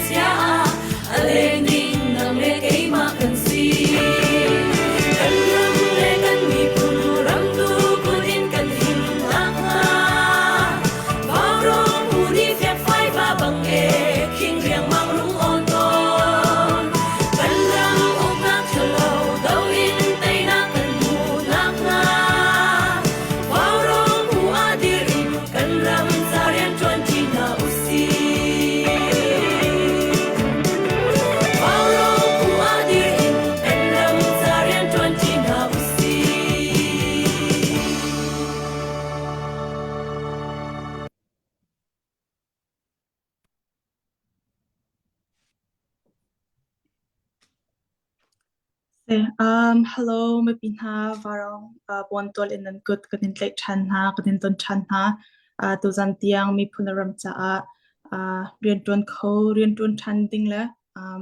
chia a leng ding nang le keimah kan si. Kan ram le kan miphun ramtu kut in kan him nakhnga Vaurawng phu nih fekfai va bang e khing riangmang rung awn tawn. Kan ram uknak ṭhalo do in teinak kan hmuh nakhnga Vaurawng phu ah dir in kan ram ca rian ṭuan ṭi hna usih. Vaurawng phu ah dir in kan ram ca rian ṭuan ṭi hna usih. Um, hello, mipi hna varang uh, buantual in nan kut kan in tlaih ṭhan hna, kan in ton ṭhan hna. Uh, tuzan tiang miphun ram caah uh, rianṭuan kho, rianṭuan ṭhan ding le um,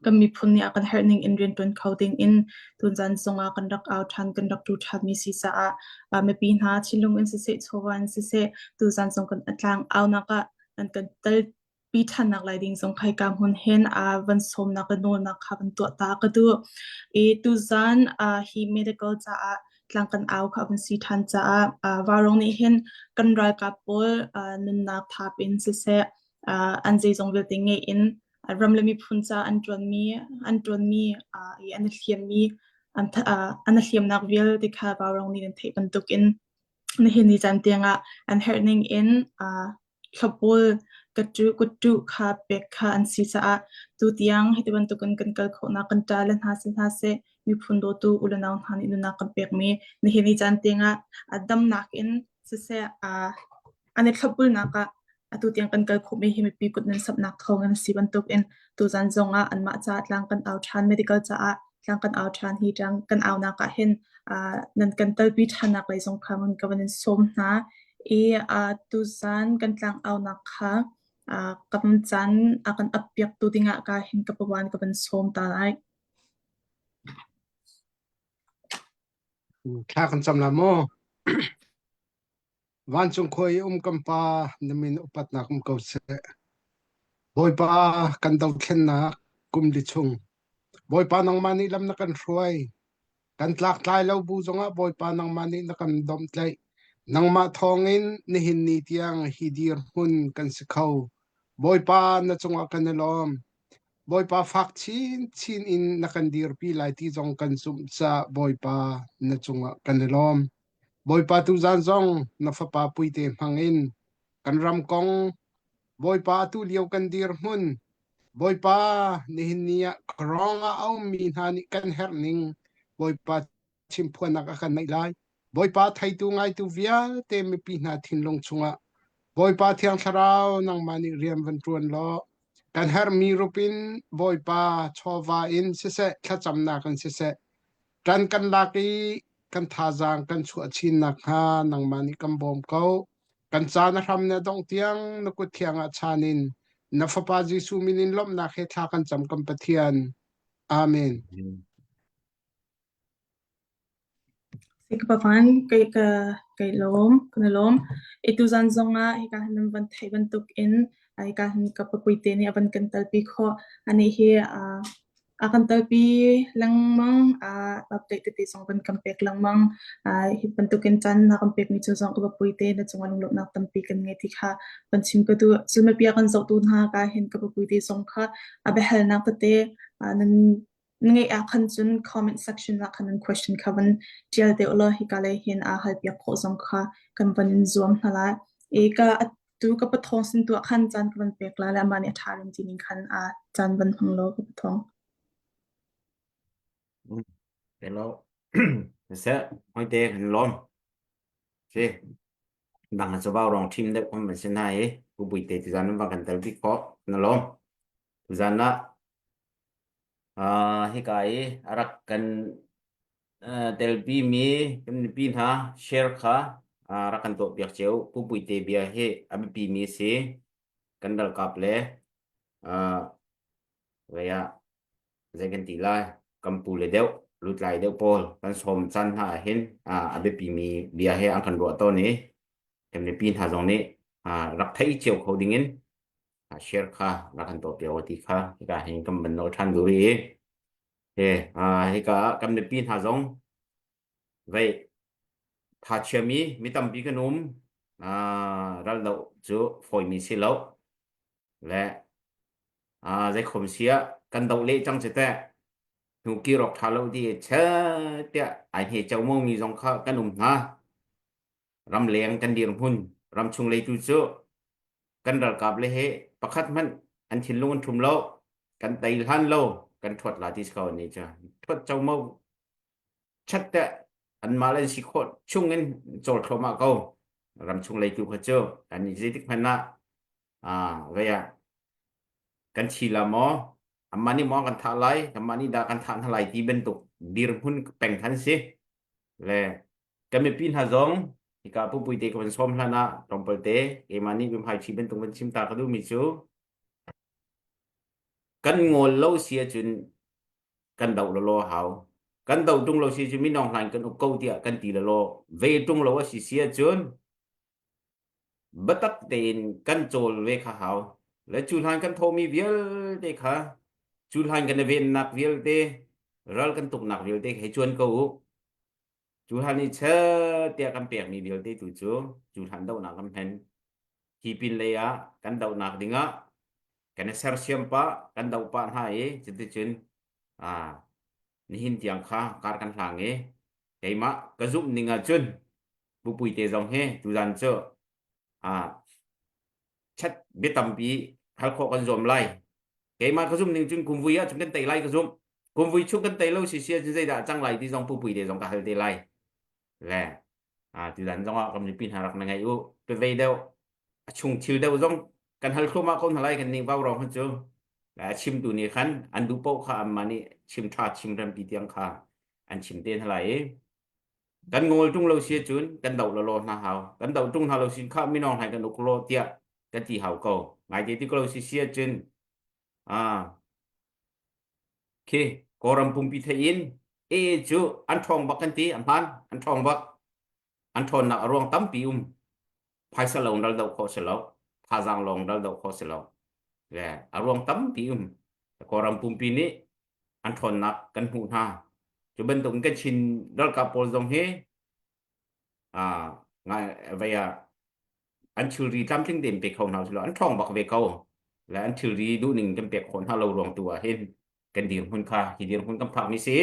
Kan miphun nih a kan herh ning in rianṭuan kho ding in tuzan zongah kan rak au ṭhan, kan rak tu ṭhanmi si caah mipi hna thinlung in siseh, chawva in siseh, tuzan zong kan tlang aunak ah nan kan telpi ṭhannak lai ding zong kha hika hmun hin van sawmnak le nawlnak kha van tuah ta ka duh. I tuzan hi medical caah tlang kan au kha van si ṭhan caah Vaurawng nih hin kan ralkap pawl nunnak thap in siseh, an zeizong vialte ngeih in ram le miphun ca an ṭuanmi an ṭuanmi i an i hliammi an an i hliamnak vialte kha Vaurawng nih an theih bantukin nihin ni caan tiangah an herh ning in thlopbul kuttuh kha pek kha an si caah tutiang hiti bantukin kan kal khawhnak kan ṭa le hna si hna seh miphun dawtu u le nau hna nih nunnak kan pekmi nihin ni caan tiangah damnak in siseh an i thlopbulnak ah atu tiang kan kal khawhmi hi mipi kut nan samhnak thawng in a si bantukin tuzan zong ah anmah caah tlang kan au ṭhan medical caah tlang kan au ṭhan hi tlang kan aunak ah hin nan kan telpi ṭhannak lei zong kha mun ka van in sawm hna i tuzan kan tlang aunak kha kan caan a kan ap piaktu dingah ka hin ka pawan ka van sawm ta lai. Thla kan cam la maw? Vancung khua i um kan Pa, na min upatnak um ko seh. Bawipa, kan dothlennak kum li chung. Bawipa nangmah nih lam na kan hruai. Kan tlaktlai lo bu zongah Bawipa nangmah nih na kan domhtlaih. Nangmah thawngin nihin ni tiang hi dirhmun kan si kho. Bawipa na cungah kan i lawm. Bawipa fak chinchin in na kan dirpi lai ti zong kan zumh caah Bawipa na cungah kan i lawm. Bawipa tuzan zong na fapa puite hmangin kan ram kong Bawipa atu lio kan dirhmun Bawipa nihin ni ah khuarawng ah a ummi hna nih kan herh ning Bawipa chimphuannak a kan neih lai. Bawipa theitu ngaitu vialte mipi hna thinlung chungah Bawipa Thiang Thlarau nangmah nih rian van ṭuan law kan herhmi rup in Bawipa chawva in siseh thlacamnak in siseh ṭan kan lak i kan thazaang kan chuah chin nakhnga nangmah nih kan bawm ko. Kan caan a hram na dongh tiang na kut thiang ah chan in na Fapa Jesuh min in lawmhnak he thla kan cam kan Pathian. Amen. Sikapafan kei ka kai lawm kan i lawm. I tuzan zongah hika hin nan van theih bantuk in hika hin ka papuite nih a van kan telpi khawh. Anih hi a kan telpi lengmang, update tete zong van kan pek lengmang. Hi bantukin caan na kan pekmi cu zong ka papuite na cungah lunglawmhnak tampi kan ngei ti kha van chim ka duh. Cun kan zohtu hna ka hin ka papuite zong kha a biahalnak tete nan Na ngeih ah khan cun comment section ah khan nan question kha van ṭial te ulaw hika lei hin aa halpiak khawh zong kha kan van in zuam hna lai. I ka atu ka pathawng sin tu ah khan caan ka van pek lai le amah nih a ṭha rem ti ning khan aa caan van hmang law ka pathawng. Hello. Seh, hoi te kan lawm. Si. Bang cu vau rong ṭhim deuh kan van si hna i pu Buite ti zan van kan tel bik khawh. Na lawm. Tuzan ah Hika i a rak kan telpimi kan mipi hna share kha rak kan tuahpiak cio. Pu Puite bia hi a biapimi a si. Kan ralkap le vei ah zei kan ti lai kan pu le deuh lutlai deuh pawl kan sawm caan hna ah hin a biapimi bia he an kan ruah tawn i kan mipi hna zong nih rak thei cio kho dingin. Share kha rak kan tuah piak ti kha hika hin kan ban nawl ṭhan duh rih i he hika ah kan mipi hna zong vei tha chiami mi tampi kan um ral doh cu fawimi si lo le zeikhom si ah kan doh leh cang ci teh hnu kir awk ṭha lo ti che tiah ai hne ceu mi zong kha kan um hna ramleng kan dirhmun ramchung lei tu cu kan ralkap le he pakhat hmanh an thinlung an ṭhum lo kan tei hlan lo kan ṭhuat la ti si ko ni cu ṭhuat como chat te anmah le si khawh chung in cawl thluahmah ko ramchung lei tu kha cu an i zeitik hmanh ah ah vei ah kan thi la maw amah nih maw kan thah lai kanmah nih dah kan thah hna lai ti bantuk dirhmun peng khan si le Kan mipi hna zong hika pupui te ka van sawm hlan ah tlawmpal te keimah nih bimhai ṭhi bantuk van chim ta ka duhmi cu kan ngawl lo si ahcun kan doh lawlaw a hau. Kan doh ṭung lo si cu minawng hlain kan uk ko tiah kan ti lawlaw ve ṭung lo a si si ahcun biatak tein kan cawl ve kha hau. Le cu hlan kan thawhmi vialte kha cu hlan kan i vennak vialte ral kan tuknak vialte hei cuan ko u. Cu hlan i chet tiah kan pekmi vialte tu cu cu hlan dohnak kan hman. Hi pin lei ah kan dohnak dingah kan i sersiam pah, kan doh pah hna i cuticun ah nihin tiang kha kar kan hlang i keimah ka zumh ning ahcun Pupui te zong hi tuzan cu ah chat bia tampi hal khawh kan zuam lai. Keimah ka zumh ning cun kumvui ah cun kan tei lai ka zumh. Kumvui chung kan tei lo si si ahcun zeidah a cang lai ti zong pupui te zong ka hal te lai. Le ah tuzan zong ah kan mipi hna rak na ngai u. Pevei deuh a chung thil deuh zong kan hal thluahmah ko hna lai kan ning vau rong cu. Le a chimtu nih khan an duh paoh kha anmah nih chim ṭha chim rem ti tiang kha an chim te hna lai i kan ngawl ṭung lo si ahcun kan doh lawlaw hna hau kan doh ṭung hna lo sin kha minawng hlai kan uk law tiah kan ti hau ko ngaite ti ko lo si si ahcun ah khi Kawlram pumpi thei in e cu an ṭhawng bak kan ti a hmaan an ṭhawng bak an ṭhawnnak a ruang tampi um phaisa lawng ral doh khawh si lo thazaang lawng ral doh khawh si lo le a ruang tampi um Kawlram pumpi nih an ṭhawnnak kan hmuh hna. Cu bantuk in kan Chin ralkap pawl zong hi ngai vei ah an thilri tlamtling tein pe kho hna usih law an ṭhawng bak ve ko. Le an thilri duhning kan pek khawh hna lo ruang tu ah hin kan dirhmun kha hi dirhmun kan phakmi si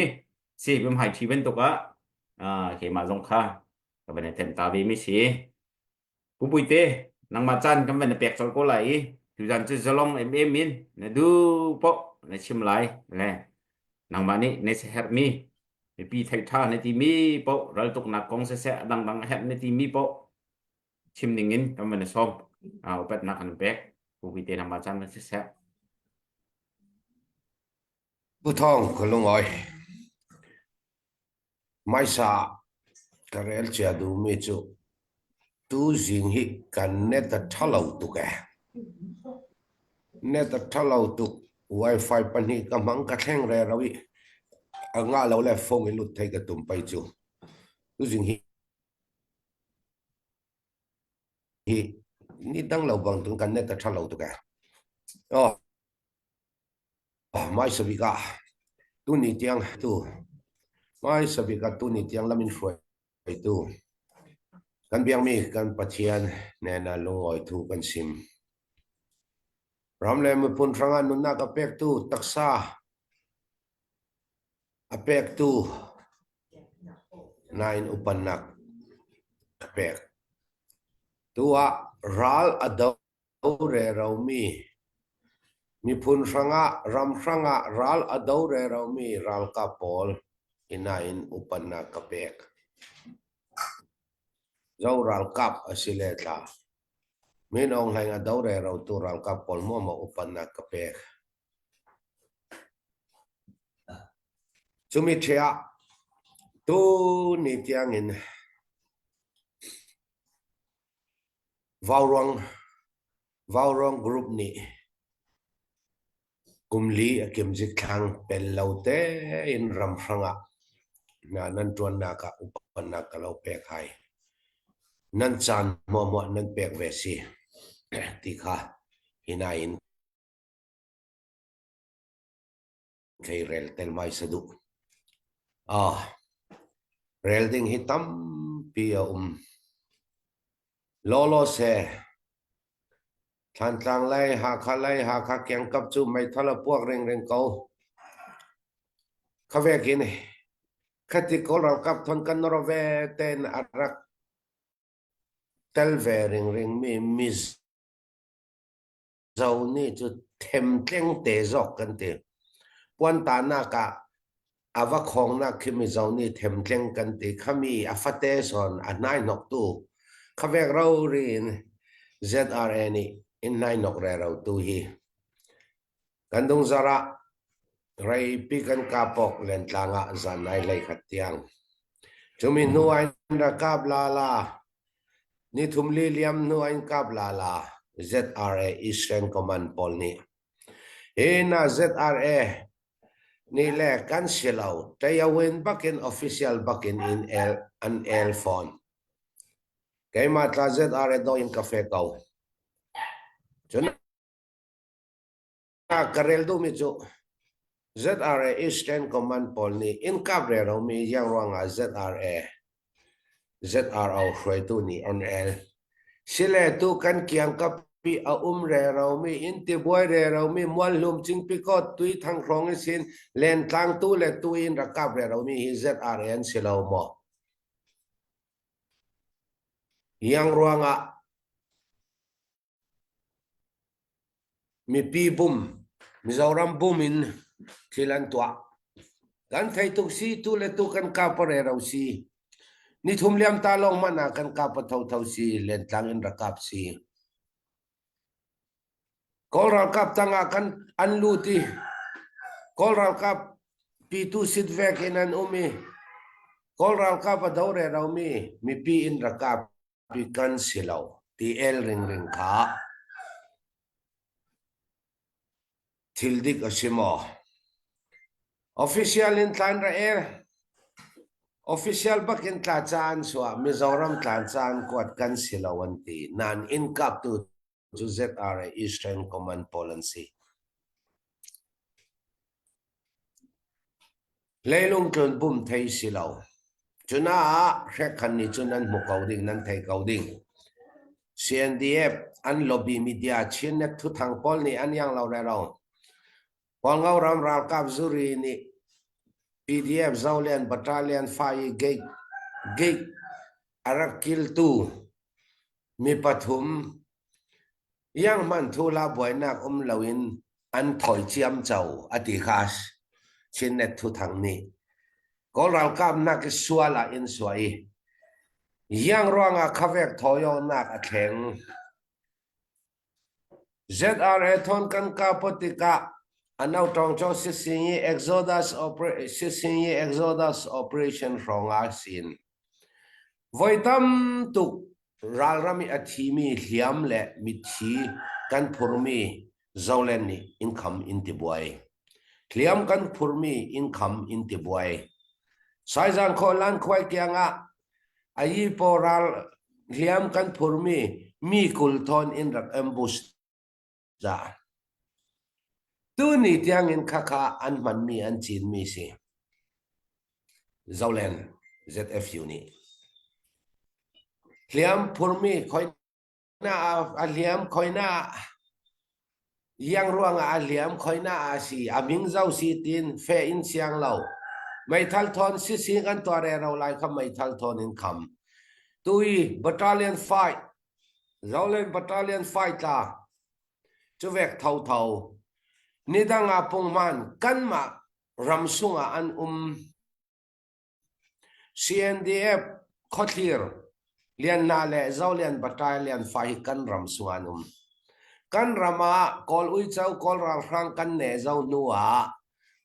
si bim hai ṭhi bantuk ah keimah zong kha ka van i thenh ta ve mi si. Pu Puite, nangmah caan kan van na pek colh ko lai i tuzan cu zalong emem in na duh paoh na chim lai le nangmah nih na herhmi mipi theih ṭha na timi paoh raltuknak kong siseh a dangdang a herh na timi paoh chim ning in kan van i sawm. Upatnak kan pek. Pu Puite nangmah caan van siseh. Pu Thawng ka lungawi. Hmaisa ka rel cia duhmi cu tuzing hi kan net a ṭha lo tuk ee. Net a ṭha lo tuk. Wi-Fi pahnih ka hmang ka thleng rero i a ngah lo le phone in lut thei ka tum pei cu. Tuzing hi hi ni dang lo bang tun kan net a ṭha lo tuk ee. Aw. Hmaisa bik ah tuni tiang tu hmaisa bik ah tuni tiang lam in hruaitu kan biakmi kan Pathian hnenah lungawi thu kan sim. Ram le miphun hrangah nunnak a pektu taksa a pektu nain upannak a pek. Tu ah ral a do reromi miphun hrangah ram hrangah ral a do reromi ralkap pawl inn ah in upatnak ka pek. Zo ralkap a si le tla. Min Aung Hlaing a do rerotu ralkap pawl maw upatnak ka pek. Cumi ṭhe ah tu ni tiangin Vauruang Vauruang Group nih kum li a kimzik thlang pel lo tein ramhrang ah hna nan ṭuannak ah upatnak ka lo pek hai. Nan caan hmuahhmuah nan pek ve si ti kha. Hinain tleirel tel mai sa duh. Ah, rel ding hi tampi a um. Lawlaw se. Thlantlang lei, Hakha lei, Hakha kiangkap cu meithal a puak ringring ko. Khavekin khati Kawl ralkap thon kan nor ve ten a rak tel ve ringring mi Mizo nih cu themtleng te zawk kan ti. Puantanak ah a va khawngnak khi Mizo nih themtleng kan ti. Khami a fate zawn a hnaihnoktu khavek rori in ZRA nih in hnaihnok rero tu hi kan dungzar ah reipi kan kapok lentlang ah zan nai hlei khat tiang. Cumi hnu ah in rakap lala nithum li liam hnu ah in kap lala ZRA Eastern Command pawl nih hi na ZRA nih le kan si lo Tayawin bakin official bakin in el an el fawn. Keimah tla ZRA do in ka fe ko. Cun ka rel duhmi cu ZRA Eastern Command pawl nih inn kap reromi iang ruangah ZRA ZRO hruaitu nih an el. Sile tu kan kiangkap i a um reromi inn tibuai reromi mualhlum cingpikot tui thanghrong i sin lentlang tu le tu in rak kap reromi hi ZRA an si lo maw? Iang ruangah Mipi bum, Mizoram bum in thil an tuah. Kan thei tuk si, tu le tu kan kap rero si. Nithum liam ta lawng hmanh ah kan kap thotho si, lentlang in rakap si. Kawl ralkap tangah kan an lut i Kawl ralkap pitu sit vek in an um i Kawl ralkap a do rero mi mipi in rakap pi kan si lo ti el ringring kha thil dik a si maw? Official in tlan ra el. Official bak in tla caan suah Mizoram tlan caan kuat kan si lo an ti. Nan in kap tu cu ZRA Eastern Command pawl an si. Leilung tlun pum thei si lo. Cunaah hrekkhan nih cun nan hmu ko ding, nan thei ko ding. CNDF an lobby media Chinnet thuthang pawl nih an iang lo rero. Hualngo ram ralkap zuri nih PDF Zolian Battalion Fai Gate Gate a rak kiltu mi pathum Iang hmanh thula buainak um loin an thawi ciamco a ti kha Chinnet Thuthang nih. Kawl ralkap nak i sual ah in suah i iang ruangah khavek thawionak a thleng. ZRA thawn kan kapo tikah ano tawngcaw sisingi Exodus sisingi Exodus operation hrawng ah sin. Voi tam tuk Ralram i a thimi hliam le mithi kan phurmi Zoland nih inn kham in ti buai. Hliam kan phurmi inn kham in ti buai. Saizang khawhlan khuai kiang ah ayi paw ral hliam kan phurmi mi 20 thawn in rak ambush dah. Tuni tiangin khakha an hmanmi an cinmi si. Zoland ZFU nih. Hliam phurmi khoina a hliam khoina iang ruangah a hliam khoina a si a ming zo si tin fe in siang lo meithal thawn sising an tuah rero lai kha meithal thawn in kham tui battalion fight Zoland battalion fight tla cu vek thotho nidang ah punghman kanmah ram sungah an um. CNDF Khawthlir Lianhna le Zolian Battalion fa hi kan ram sungah an um. Kan ram ah Kawl uico Kawl ralhrang kan ne zo hnu ah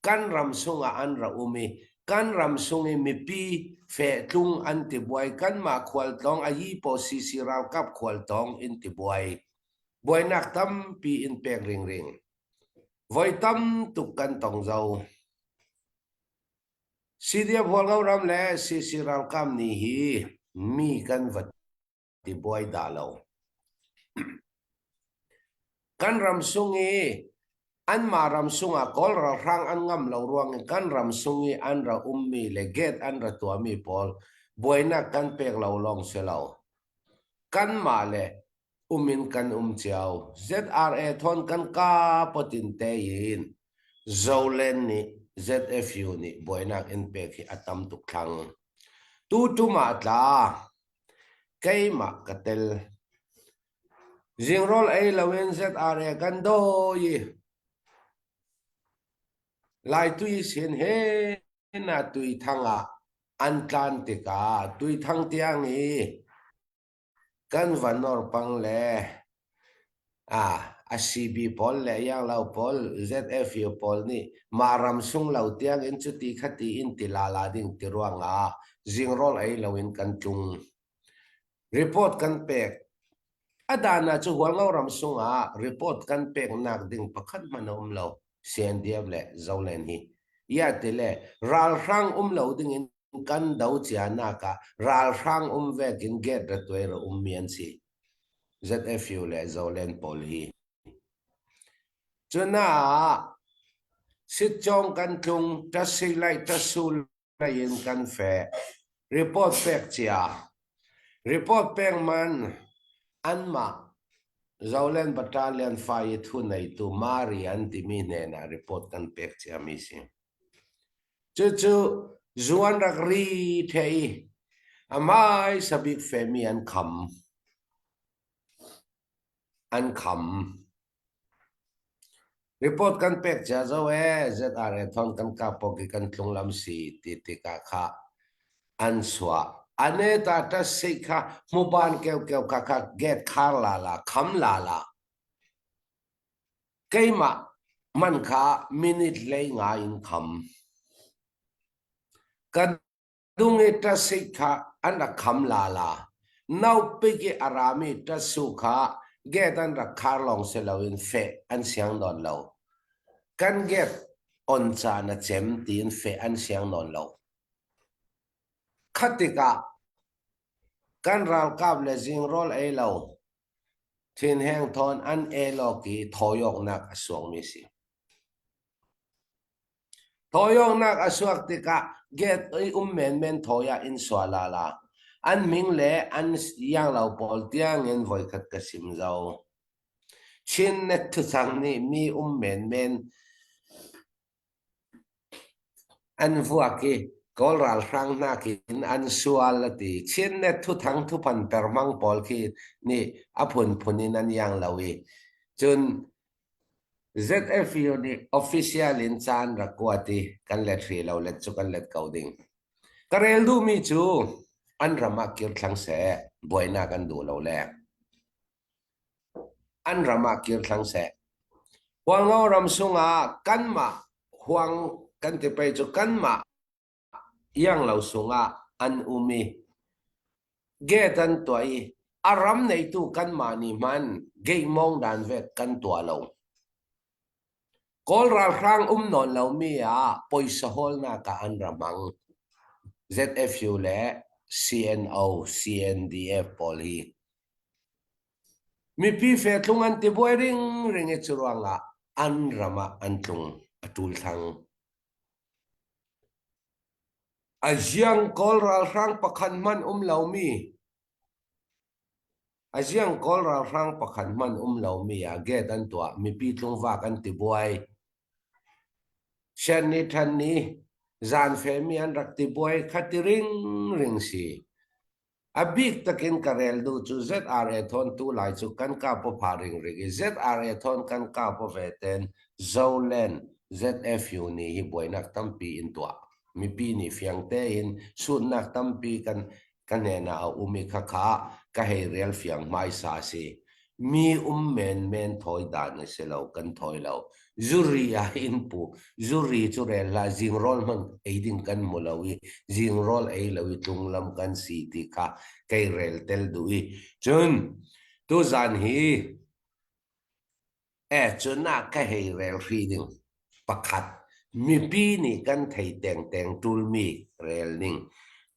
kan ram sungah an ra um i kan ram sung i mipi fehtlung an ti buai kanmah khualtlawng a yi paw CC ralkap khualtlawng in ti buai. Buainak tampi in pek ringring. Voi tam tuk kan tong zo. CDF Hualngo ram le CC ralkap nih hi mi kan va ti buai dah lo. Kan ram sung i anmah ram sungah Kawl ralhrang an ngam lo ruang in kan ram sung i an ra ummi le gate an ra tuahmi pawl buainak kan pek lo lawng si lo. Kanmah le um in kan um cio. ZRA thawn kan ka potin tein Zoland nih ZFU nih buainak in pek hi a tam tuk thlang. Tu tum ah tla keimah ka tel. Zingrawl ei loin ZRA kan dawi i Laitui sin he na tuithang ah an tlan tikah tuithang tiang i kan va nawr pang le a CB pawl le Yanglo pawl ZFU pawl nih mah ram sung lo tiang in cuti khati in ti lala ding ti ruangah zingrawl ei loin kan tlung. Report kan pek. A dan ah cu Hualngo ram sungah report kan peknak ding pakhat hmanh a um lo. CNDF le Zoland hi. Ia ti le ralhrang um lo ding in kan do cia nak ah ralhrang um vek in gate ra tuai ra ummi an si. ZFU le Zoland pawl hi. Cunaah sitcawng kan tlung, ṭasi lai ṭasu lei in kan feh. Report pek cia. Report pek man anmah Zoland Battalion fa i thu neitu Mari an timi hnenah report kan pek ciami si. Cucu zuan rak ri the i a hmaisa bik femi an kham. An kham. Report kan pek cia zo ee ZRA thawng kan kap pok i kan tlung lam si ti tikah kha an chuah. Ane ta ta si kha muban keu keu kha kha gate khar la la kham la la. Keimah man kha minute lei nga in kham. Kan Dung i ṭasik kha an rak kham lala. Naupik i a rami ṭasu kha gate an rak khar lawng si loin feh an siang nawn lo. Kan gate on caan a cem tiin feh an siang nawn lo. Kha tikah kan ralkap le zingrawl ei lo, thinheng thawn an elawk i thawiyawknak a suangmi si. Thawiyawknak a suak tikah gate i um menmen thawi ah in sua lala. An ming le an ianglo pawl tiangin voikhat ka sim zau. Chin Net thuthang nih mi um menmen an vuak i Kawl ralhrang hna khin an sual a ti. Chin Net thuthang thuphan perhmang pawl khi nih a phunphun in an iang lo i cun ZFU nih official in ca an rak kuat i kan let hrih lo, let cu kan let ko ding. Ka rel duhmi cu an ram ah kir thlang seh, buainak an duh lo le an ram ah kir thlang seh. Hualngo ram sungah kanmah huang kan ti pei cu kanmah ianglo sungah an um i gate an tuah i a ram neitu kanmah nih hman gate mawng dan vek kan tuah lo. Kawl ralhrang um nawn lomi ah poisa hawlnak ah an ra hmang. ZFU le CNO, CNDF pawl hi. Mipi fetlung an ti buai ringring i cu ruangah an ram ah an tlung a ṭul thlang. A ziang Kawl ralhrang pakhat hmanh um lomi A ziang Kawl ralhrang pakhat hmanh um lomi ah gate an tuah mipi tlungvak an ti buai. Shan ni than ni zan femi an rak ti buai kha ti ringring si. A bik takin ka rel duh cu ZRA thawntu lai cu kan kapaw pha ringring i ZRA thawn kan kapaw ve ten Zoland ZFU nih hi buainak tampi in tuah. Mipi nih fiang tein sutnak tampi kan ka hnen ah a um i khakha ka hei rel fiang hmaisa a si. Mi um menmen thawi dan a si lo, kan thawi lo. Zuri ah in pu. Zuri cu rel hlah zingrawl hmanh ei ding kan hmu lo i zingrawl ei lo i tlunglam kan si ti kha kei rel tel duh i cun tuzan hi e cun ah ka hei rel hri ding pakhat mipi nih kan thei tengteng ṭulmi rel ning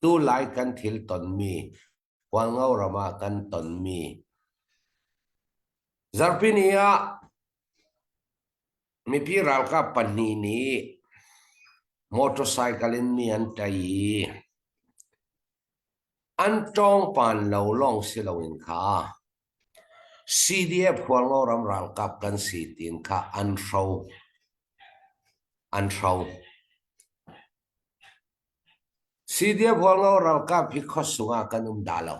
tu lai kan thil tonmi Hualngo ram ah kan tonmi. Zarhpini ah. Mipi ralkap pahnih nih motorcycle in mi an ṭai i an ṭawngpan lo lawng si loin kha CDF Hualngo ram ralkap kan si tiin kha an hro. An hro. CDF Hualngo ralkap hi khuasung ah kan um dah lo.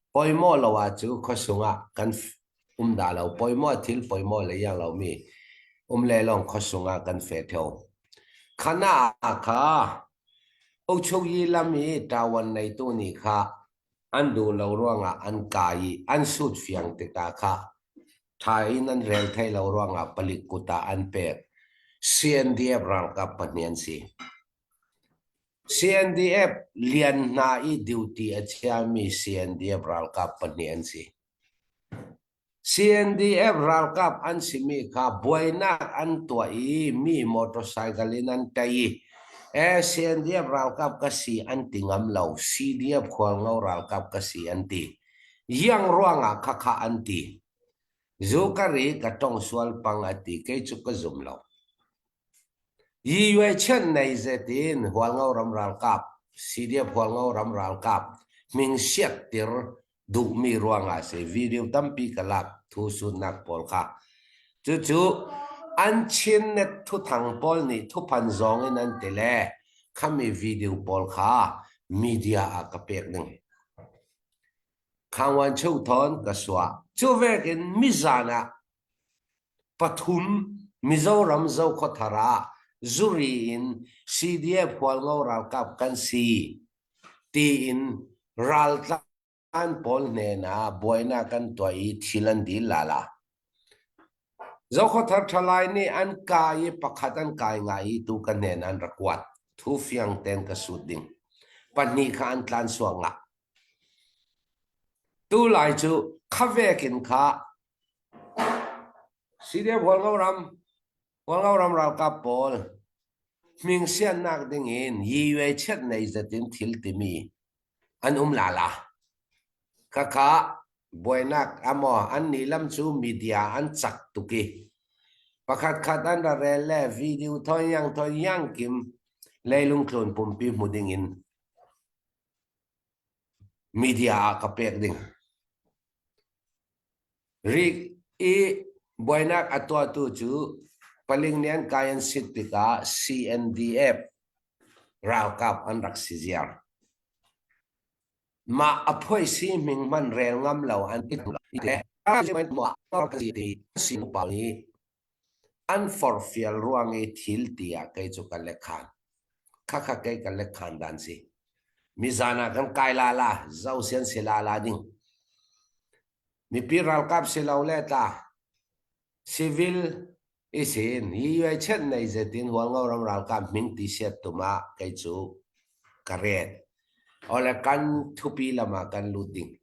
Poimawh lo ah cu khuasung ah kan um dah lo. Poimawh thil poimawh le iang lomi um le lawng khuasung ah kan fe theo. Khana ah kha Ukchukyi lam i ṭawan neitu nih kha an duh lo ruangah an kai i an sut fiang tikah kha ṭha in an rel thai lo ruangah palik kut ah an pek. CNDF ralkap pahnih an si. CNDF lian hna i duty a chiami CNDF ralkap pahnih an si. CNDF ralkap an simi kha buainak an tuah i mi motorcycle in an tei i e CNDF ralkap ka si an ti ngam lo CDF khualngo ralkap ka si an ti. Iang ruangah khakha an ti. Zu ka ri ka tong sual pang a ti kei cu ka zum lo. Yi Yue Chen nei zetin Hualngo ram ralkap CDF Hualngo ram ralkap hming siattir duhmi ruangah si video tampi ka lak thu sunnak pawl kha cucu an Chin net thuthang pawl nih thuphan zawng in an ti le khami video pawl kha media ah ka pek ding Khangwan Cheu Thawn ka suah cu vekin mizan ah pathum Mizoram Zokhawthar ah zuri in CDF Hualngo ralkap kan si tiin raltlan pawl hnenah buainak kan tuah i thil an dil lala. Zokhawthar ṭhalai nih an kai i pakhat an kai ngai i tu ka hnen an rak kuat. Thu fiang tein ka sut ding. Pahnih kha an tlan suak ngah. Tu lai cu khavek in kha CDF Hualngo ram Hualngo ram ralkap pawl hming siannak ding in yiyue chiat nei zetin thil timi an um la la. Khakha buainak amaw an nih lam cu media an cak tuk i pakhat khat an ra rel le video thon yang thon yang kim leilung tlun pumpi hmu ding in media ah ka pek ding. Rik i buainak a tuahtu cu paling nih an kai an sit tikah CNDF ralkap an rak si ziar. Mah a phoisi hming hman rel ngam lo an ti an forfial ruang i thil ti ah kei cu ka lekhan. Khakha kei ka lekhan dan si. Mizan ah kan kai la la, zo sian si la la ding. Mipi ralkap si lo le tla. Civil isin hi yuai chen nei zetin Hualngo ram ralkap hming ti siat tum ah kei cu ka ret. Ole kan thupi lam ah kan lut ding.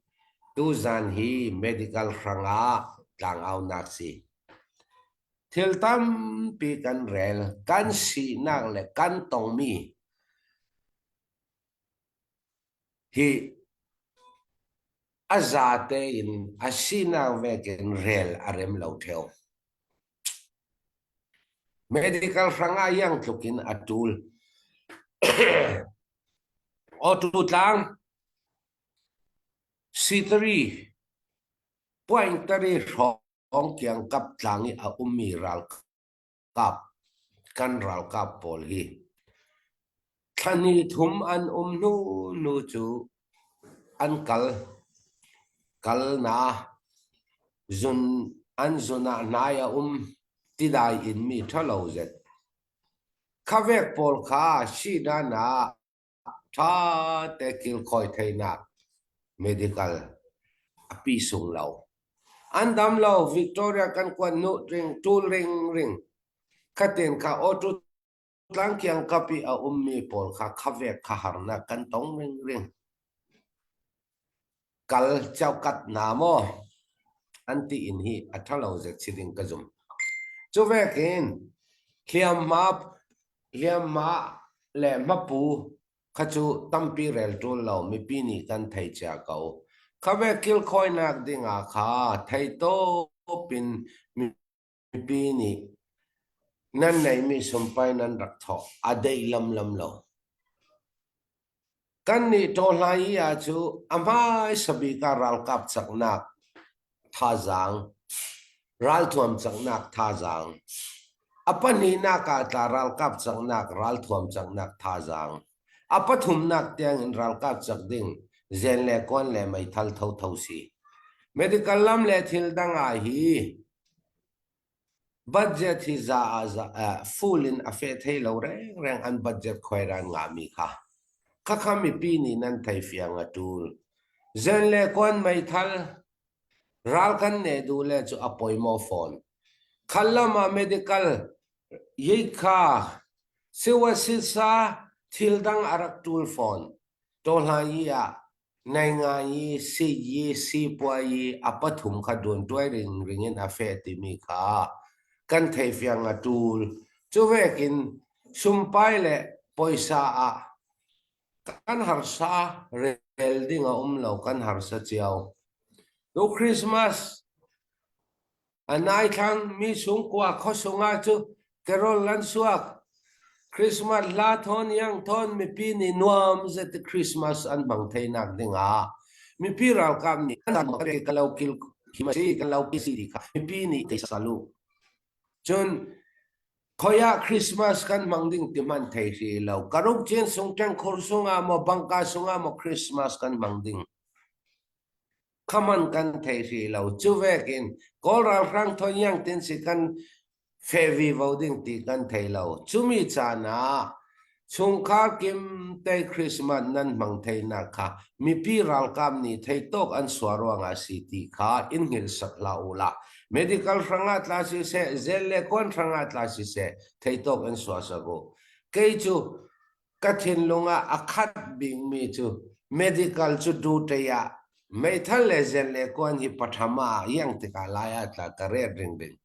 Tuzan hi medical hrangah tlangaunak si. Thil tampi kan rel, kan sinak le kan tongmi hi a zate in a sinak vekin rel a rem lo theo. Medical hrangah iang tluk in a tul. Awtu tlang C3 point tari hrawng kiangkap tlang i a ummi ralkap kan ralkap pawl hi thla hnih thum an um hnu hnu cu an kal kal na zun an zun ah hnai a um tidai in mi ṭhalo zet khavek pawl kha sidan ah ṭha te kilkhawi theinak medical a pi sung lo. An dam lo Victoria kan kuan nu ring tul ring ring khatin kha auto tlangkiang kap i a ummi pawl kha khavek kha harnak kan tong ring ring. Kal chaukat na maw an ti in hi a ṭhalo zet si ding ka zum. Cu vekin hliamhma hliamhma le hmapu kha cu tampi rel ṭul lo mipi nih kan thei cia ko. Kha ve kilkhawinak dingah kha thei tawp in mipi nih. Nan neihmi sumpai nan rak thawh a deih lamlam lo. Kannih tawhlai i ah cu a hmaisa bik ah ralkap caknak thazaang, ralthuam caknak thazaang, a pahnihnak ah tla ralkap caknak ralthuam caknak thazaang, a pathumnak tiangin ralkap cak ding zen le kuan le meithal thotho si. Medical lam le thil dang ah hi Budget hi za ah za full in a feh thei lo rengreng an budget khuairan ngahmi kha. Khakha mipi nih nan thei fiang a ṭul. Zen le kuan meithal ral kan neh duh le cu a poimawh fawn. Khal lam ah medical yeikha siwasisa thil dang a rak ṭul fawn. Tawhlai ah Naingai i siyi sipuayi a pathum kha duantuai ringring in a feh timi kha kan theifiang a ṭul. Cu vekin sumpai le poisa ah kan harsa rel ding a um lo, kan harsa cio. Tu Christmas A naithlang mi sungkua khuasung ah cu carol an suak. Christmas hla thawn iang thawn mipi nih nuam zet Christmas an hmang theinak ding ah mipi ralkap nih kan lo kil si kan lo si ti kha mipi nih thei salu. Cun khoi ah Christmas kan hmang ding ti hmanh thei hri lo. Karuk cin sung ṭeng khur sung ah maw bangka sung ah maw Christmas kan hmang ding. Khaman kan thei hrih lo. Cu vekin Kawl ralhrang thawnyang tin si kan fe vivo ding ti kan thei lo. Cumi caan ah chungkhar kim te Christmas nan hmang theinak kha mipi ralkap nih thei tawk an sua ruangah si ti kha in hngilh sak hlah u la. Medical hrangah tla siseh, zel le kuan hrangah tla siseh, thei tawk in sua sak u. Kei cu Ka thinlung ah a khat bikmi cu medical cu duty ah meithal le zen le kuan hi patham ah iang tikah lai ah tla ka ret ringring.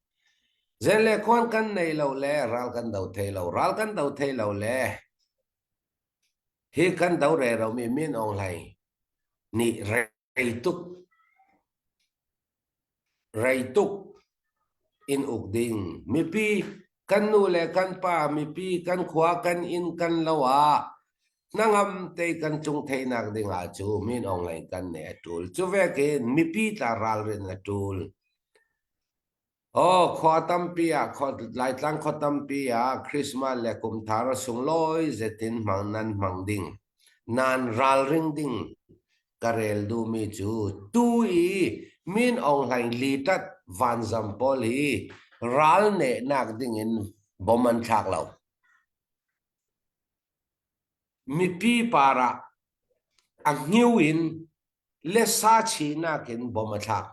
Zen le kuan kan nei lo le ral kan do thei lo, ral kan do thei lo le hi kan do re romi Min Aung Hlaing nih rei tuk Rei tuk in uk ding. Mipi kan nu le kan pa, mipi kan khua, kan inn, kan lo ah hnangam te kan cung theinak ding ah cu Min Aung Hlaing kan ne a ṭul. Cu vekin mipi tla ralrin a ṭul. Aw, khua tampi ah, khua, Laitlang khua tampi ah Christmas le kum thar sunglawi zetin hmang nan hmang ding. Nan ralring ding. Ka rel duhmi cu tu i Min Aung Hlaing litat vanzam pawl hi ral nehnak dingin bom an thlak lo. Mipi par ah a hngio in le sa chinak in bom a thlak.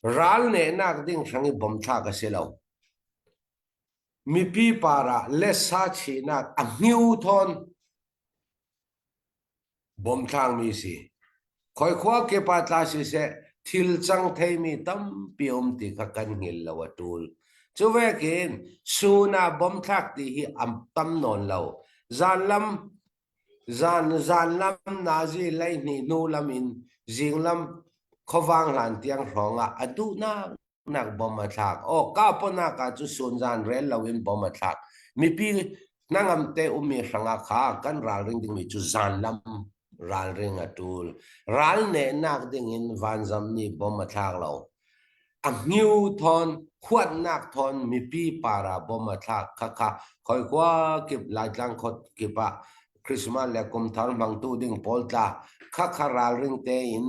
Ral nehnak ding hrang i bom thlak a si lo. Mipi par ah lesa chihnak a hngio thawn bom thlangmi si. Khoi khua kip ah tla siseh thil cang theimi tampi um ti kha kan hngil lo a tul. Cu vekin sun ah bom thlak ti hi am tam nawn lo. Zanlam zan zanlam nazi 12 hnu lam in zinglam khuavang hlan tiang hrawng ah a duhnak nak bom a thlak. Aw ka ponak ah cu sunzan rel loin bom a thlak. Mipi hnangam te ummi hrangah kha kan ralring dingmi cu zanlam ralring a tul. Ral nehnak dingin vanzam nih bom a thlak lo. A hngio thawn, huatnak thawn mipi para bom a thlak. Khakha khoi khua kip Laitlang khot kip ah Christmas le kumthar hmangtu ding pawl tla khakha ralring tein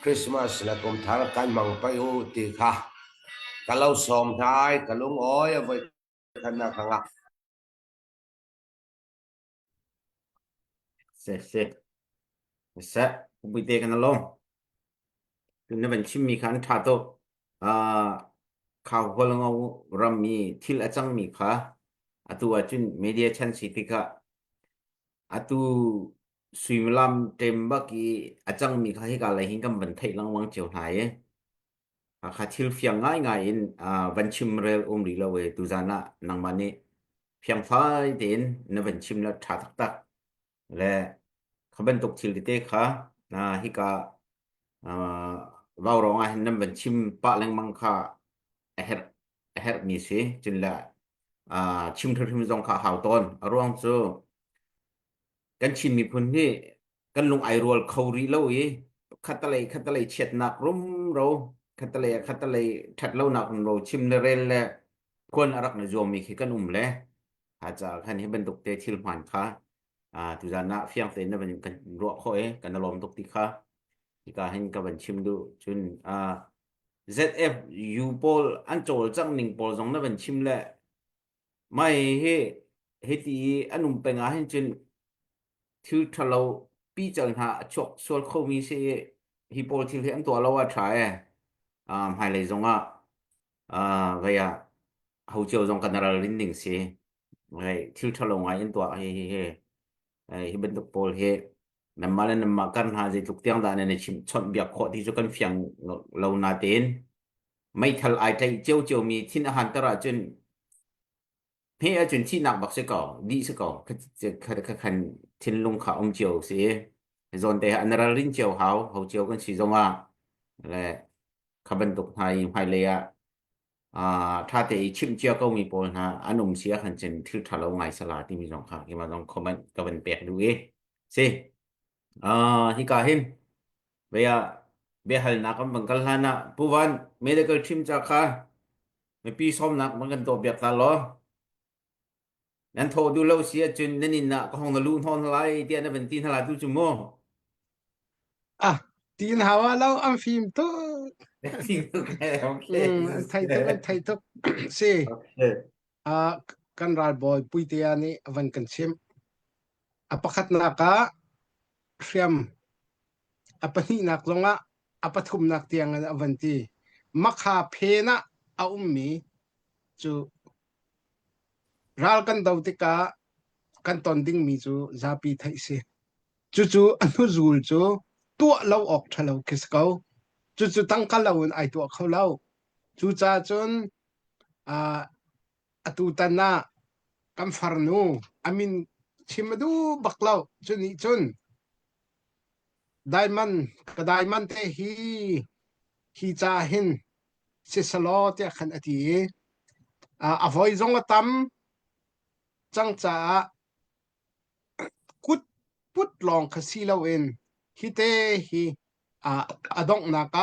Christmas le kumthar kan hmang pei u ti kha ka lo sawm hna ai ka lungawi a voi khatnak hrangah. Se se. Se buite kan along. Na van chimmi kha an ṭha tuk. Uh, khau hualngo rammi thil a cangmi kha atu ahcun media chan si tikah Atu suimilam ṭem bak i a cangmi kha hika lei hin kan van theih lengmang cio hna i kha thil fiang ngaingai in van chimrel um rih lo i tuzan ah nangmah nih fiangfai tein na van chim le ṭha taktak le kha bantuk thil tete kha hika vaurawng ah hin nan van chim pah lengmang kha a herh. herhmi si. Cun le chim hrimhrim zong kha a hau tawn. A ruang cu kan Chin miphun hi kan lung ai rual kho rih lo i khatalei khatalei chiatnak rumro khatalei ah khatalei ṭhatlonak rumro chim le rel le khuan a rak na zuammi khi kan um le ha caah khan hi bantuk te thil hmaan kha tuzan ah fiang tein na van kan ruah khawh i kan lawm tuk ti kha hika hin ka van chim duh cun ZFU pawl an cawlcangh ning pawl zong na van chim le mai hi hiti i an um peng ah hin cun thil ṭhalo pical hna a chuak sual khomi si i hi pawl thil hi an tuah lo ah ṭha e. Hmailei zong ah vei ah ho cio zong kan ralrin ding si. Hei thil ṭhalo ngai an tuah hi hi hi hi bantuk pawl hi nanmah le nanmah kar hna zeitluk tiang dah nan i chimh chawnh biak khawh ti cu kan fiang lo natein meithal ai tlaih ciocio mi thin a hanter ahcun hme ahcun thihnak bak si ko dih si ko kha khan thinlung kha um cio si zawn te an ralrin cio hau ho cio kan si zongah le kha bantuk hna i hmailei ah ṭha te i chimh cia ko mi pawl hna an um si ahkhan cun thil ṭha lo ngai sala timi zong kha keimah zong comment ka van pek duh i si hika hin bia biahalnak kan van kal hlan ah Pu Van medical team ca kha mipi sawmnak van kan tuah piak ta law nan thawh duh lo si ahcun nan inn ah ka hong na luh hnawn lai tiah na van ti hna la tu cu mu Ah, tiin hawa lo an fim tuk. Okay. Mm, an thei tuk, an thei tuk. Si. Okay. Ah, kan ralbawi Puitea nih a van kan chimh. A pakhatnak ah hriam, a pahnihnak zongah a pathumnak tiang in a van ti. Makha phen ah a ummi cu ral kan do tikah kan ton dingmi cu zapi theih si. Cucu a hnuzul cu tuah lo awk ṭhalo khi si ko. Cucu tangka lo in ai tuah kho lo. Cucaah cun uh, atutan ah kan farnu a min chim a duh bak lo. Cu nih cun diamond ka diamond te hi hi ca hin sisalaw tiah khan a ti i a voi zong a tam cang caah kut put lawng kha si loin hite hi a donghnak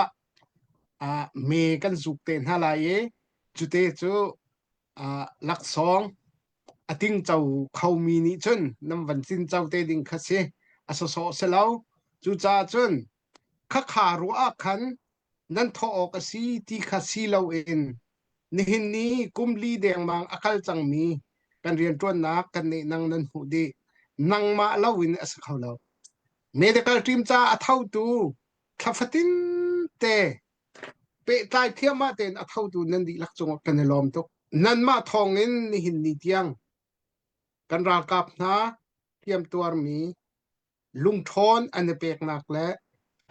ah me kan zuk te hna lai i cute cu laksawng a tingco khomi nih cun nan van tinco te ding kha si a sawsawh si lo. Cucaah cun khakha ruah ah khan nan thawh awk a si ti kha si loin nihin ni kum li dengmang a kal cangmi kan rianṭuannak kan nehnang nan hmuh dih. Nangmah loin a si kho lo. Medical team ca a thotu thla fatin te pehtlai thiamah tein a thotu nan dihlak cungah kan i lawm tuk. Nanmah thawngin nihin ni tiang kan ralkap hna hliamtuarmi lungṭhawn an i peknak le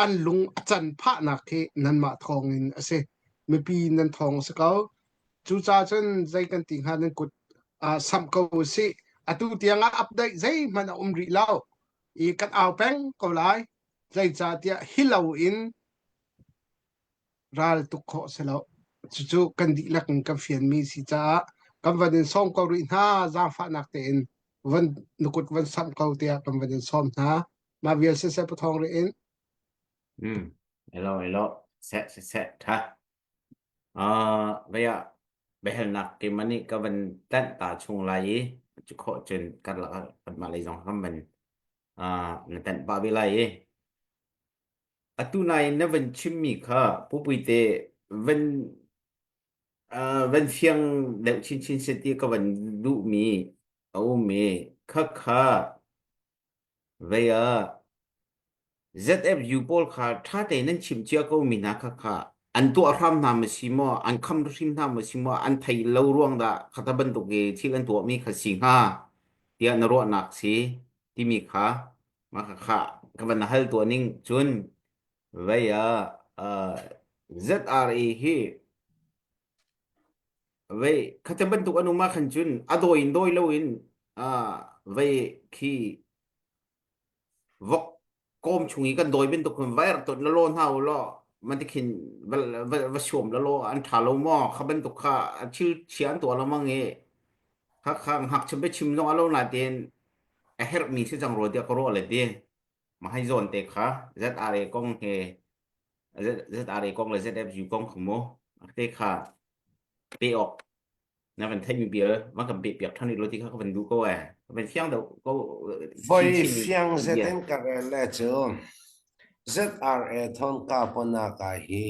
an lung a can phahnak hi nanmah thawngin a si. Mipi nan thawng a si ko. Cucaah cun zei kan ti hnga nan kut uh, samh ko u sih. Atu tiang ah update zeihmanh a um rih lo. I kan au peng ko lai. Zeicahtiah hi lo in ral tuk khawh si lo. Cucu kan dihlak in kan fianmi si caah kan van in sawm ko rih hna zaangfahnak tein van nukut van samh ko tiah kan van in sawm hna. Mah vial siseh pathawng rih in. Hmm. Elo elo seh seh seh tha. Ah vaya biahalnak keimah nih ka van tanh ta chung lai i cu khawh cun karlak ah kanmah lei zong kan van ah na tanh pah ve lai i Atu nain na van chimmi kha pupuite van uh, van fiang deuh chinchin seh ti ka van duhmi a um i khakha vei ah ZFU pawl kha ṭha tein nan chim cia ko mi hna khakha an tuah hram hna ma si maw an kham hrim hna ma si maw an thei lo ruang dah khata bantuk i thil an tuahmi kha si hnga tiah na ruahnak si timi kha Mah khakha ka van hal tuah ning cun vei ah uh, ZRA hi vei khate bantuk an um ah khan cun a dawi in dawi loin uh, vei khi vok kawm chung i kan dawi bantuk khan vai rak tot la law hna u law. Man ti khin va va va suam la law an tha lo maw kha bantuk kha thil chia an tuah lo mang i kha kha ngakchia biachim zong a lo na tein a herhmi si cang rua tiah ka ruah le ti ma hai zawn te kha ZRA kong he ZRA kong le ZFU kong khu mu te kha pe ok na van theimi bial ma kan pe piak than lo ti kha ka van du ko e van fiang do ko Voi fiang zetin ka rel le cu ZRA thon ka ponaka hi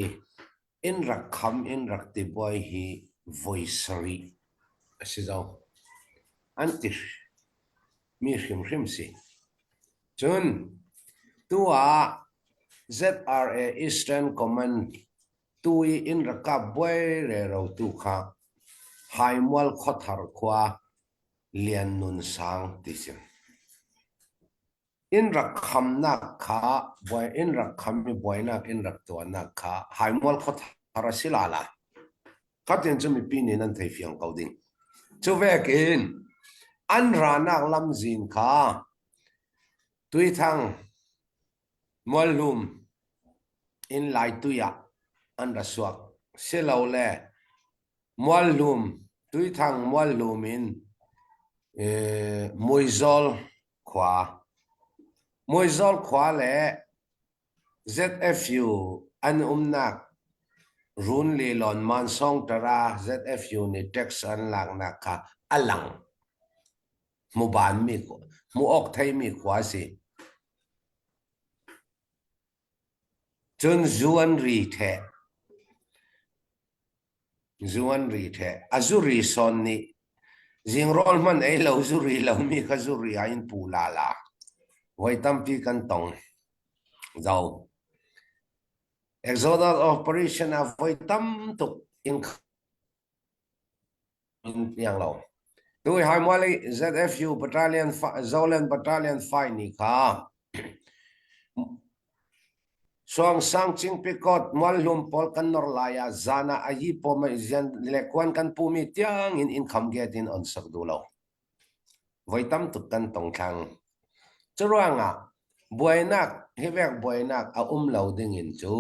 in rak kham in rak ti buai hi voi sarih a si zo an ti mi hrimhrim si cun tu ah ZRA Eastern Command tu i in rak kap buai rero tu kha Haimual khuathar khua Lian Nun Sang ti si. Inn rak khamnak kha buai inn rak kham i buainak inn rak tuahnak kha Haimual khuathar a si la la. Khatin cu mipi nih nan thei fiang ko ding. Cu vekin an ranak lamzin kha Tuithang Mualhlum in Laitui ah an ra suak. Silole Mualhlum Tuithang Mualhlum in Muizawl khua Muizawl khua le ZFU an umnak Run Lilawn Mansong Tara ZFU nih tax an laknak kha a lang. Hmubanmi hmuh awk theimi khua a si. Cun zu an ri theh. Zu an ri ṭheh. A zuri sawn nih zingrawl hmanh ei lo zuri lomi kha zuri ah in pu lala. Voi tampi kan tong. Zo. Exodus operation ah voi tam tuk in in piang lo. Tu hai muali ZFU Battalion Zoland Battalion 5 ni kha Suangsang Cingpikot mualhlum pawl kan nor lai ah zan ah a yi pawm i zian le kuan kan pumi tiang in inn kham get in on sak duh lo. Voi tam tuk kan tong thlang. Curuangah buainak hi vek buainak a um lo ding in cu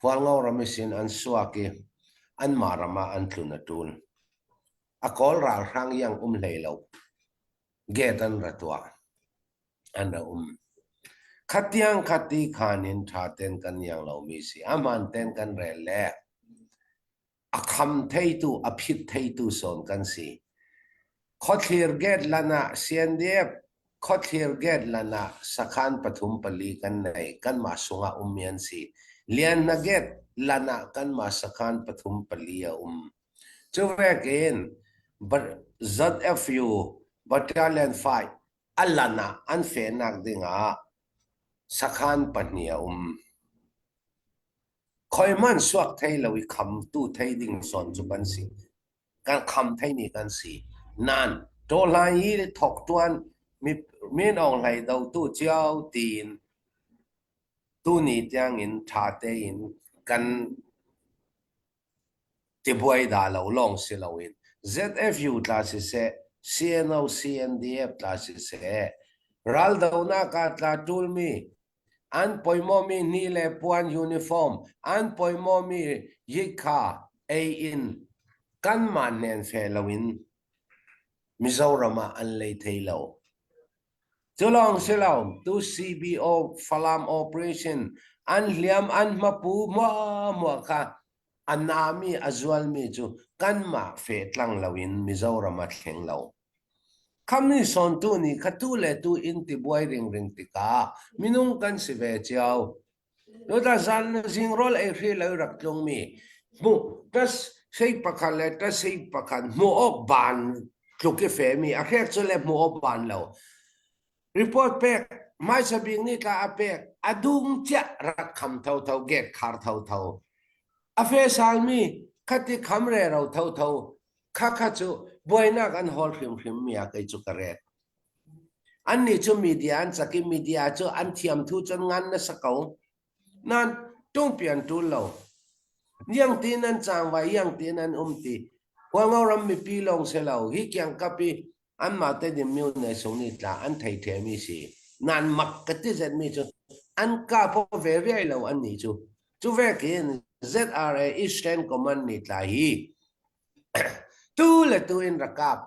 Hualngo ram i sin an suak i anmah ram ah an tlun a ṭul. A Kawl ralhrang iang um hlei lo. Gate an ra tuah. An ra um. Khatiang khati khan in ṭha ten kan iang lomi si. A hmaan ten kan rel le a kham theitu, a phit theitu sawn kan si. Khuathlir gate lan ah CNDF khuathlir gate lan ah sakhan pathum pali kan nei. Kanmah sungah ummi an si. Lianhna gate lan ah kanmah sakhan pathum pali a um. Cu vekin ZFU Battalion 5 a lan ah an fehnak dingah sakhan pahnih a um. Khoi hmanh suak thei lo i khamtu thei ding zawn cu kan si. Kan kham theimi kan si. Nain tawhlai hi thok ṭuan min Aung Hlei dotu cio tiin tuni tiangin ṭha tein kan tibuai dah lo lawng si loin ZFU tla siseh, CNO CNDF tla siseh, raldonak ah tla ṭulmi an poimawmi hni le puan uniform an poimawmi yikha ei in kanmah hnen fe loin Mizoram ah an lei thei lo. Cu lawng si lo, tu CBO Falam operation an hliam an hmapu muahmuah kha a nami a zualmi cu kanmah fe tlang loin Mizoram a thleng lo. Khammi sawntu nih kha tu le tu in tibuai ringring tikah minung kan si ve cio. Tuta zan zingrawl ei hri lo rak tlungmi hmuh tas sei pakhat le tas sei pakhat hmuh awk ban tluk i femi a hrek cu le hmuh awk ban lo. Report pek hmaisa bik nih tla a pek a dum chiah rak kham thotho gate khar thotho. A fe salmi khati kham re ro thotho Khakha cu buainak an hawl hrimhrim mi ah kei cu ka ret. Annih cu media an cak i media cu an thiamthu cun ngan na sa ko. Nan tungpi an ṭul lo. Iang tiin an cangvai, iang tiin an um ti. Hualngo ram mipi lawng si lo. Hi kiangkap i anmah te dim myu nei sung ni tla an thei ṭhemi si. Nan mak ka ti zetmi cu an ka paw ve riai lo annih cu. Cu vekin ZRA Eastern Command nih tla hi tu le tu in rak kap.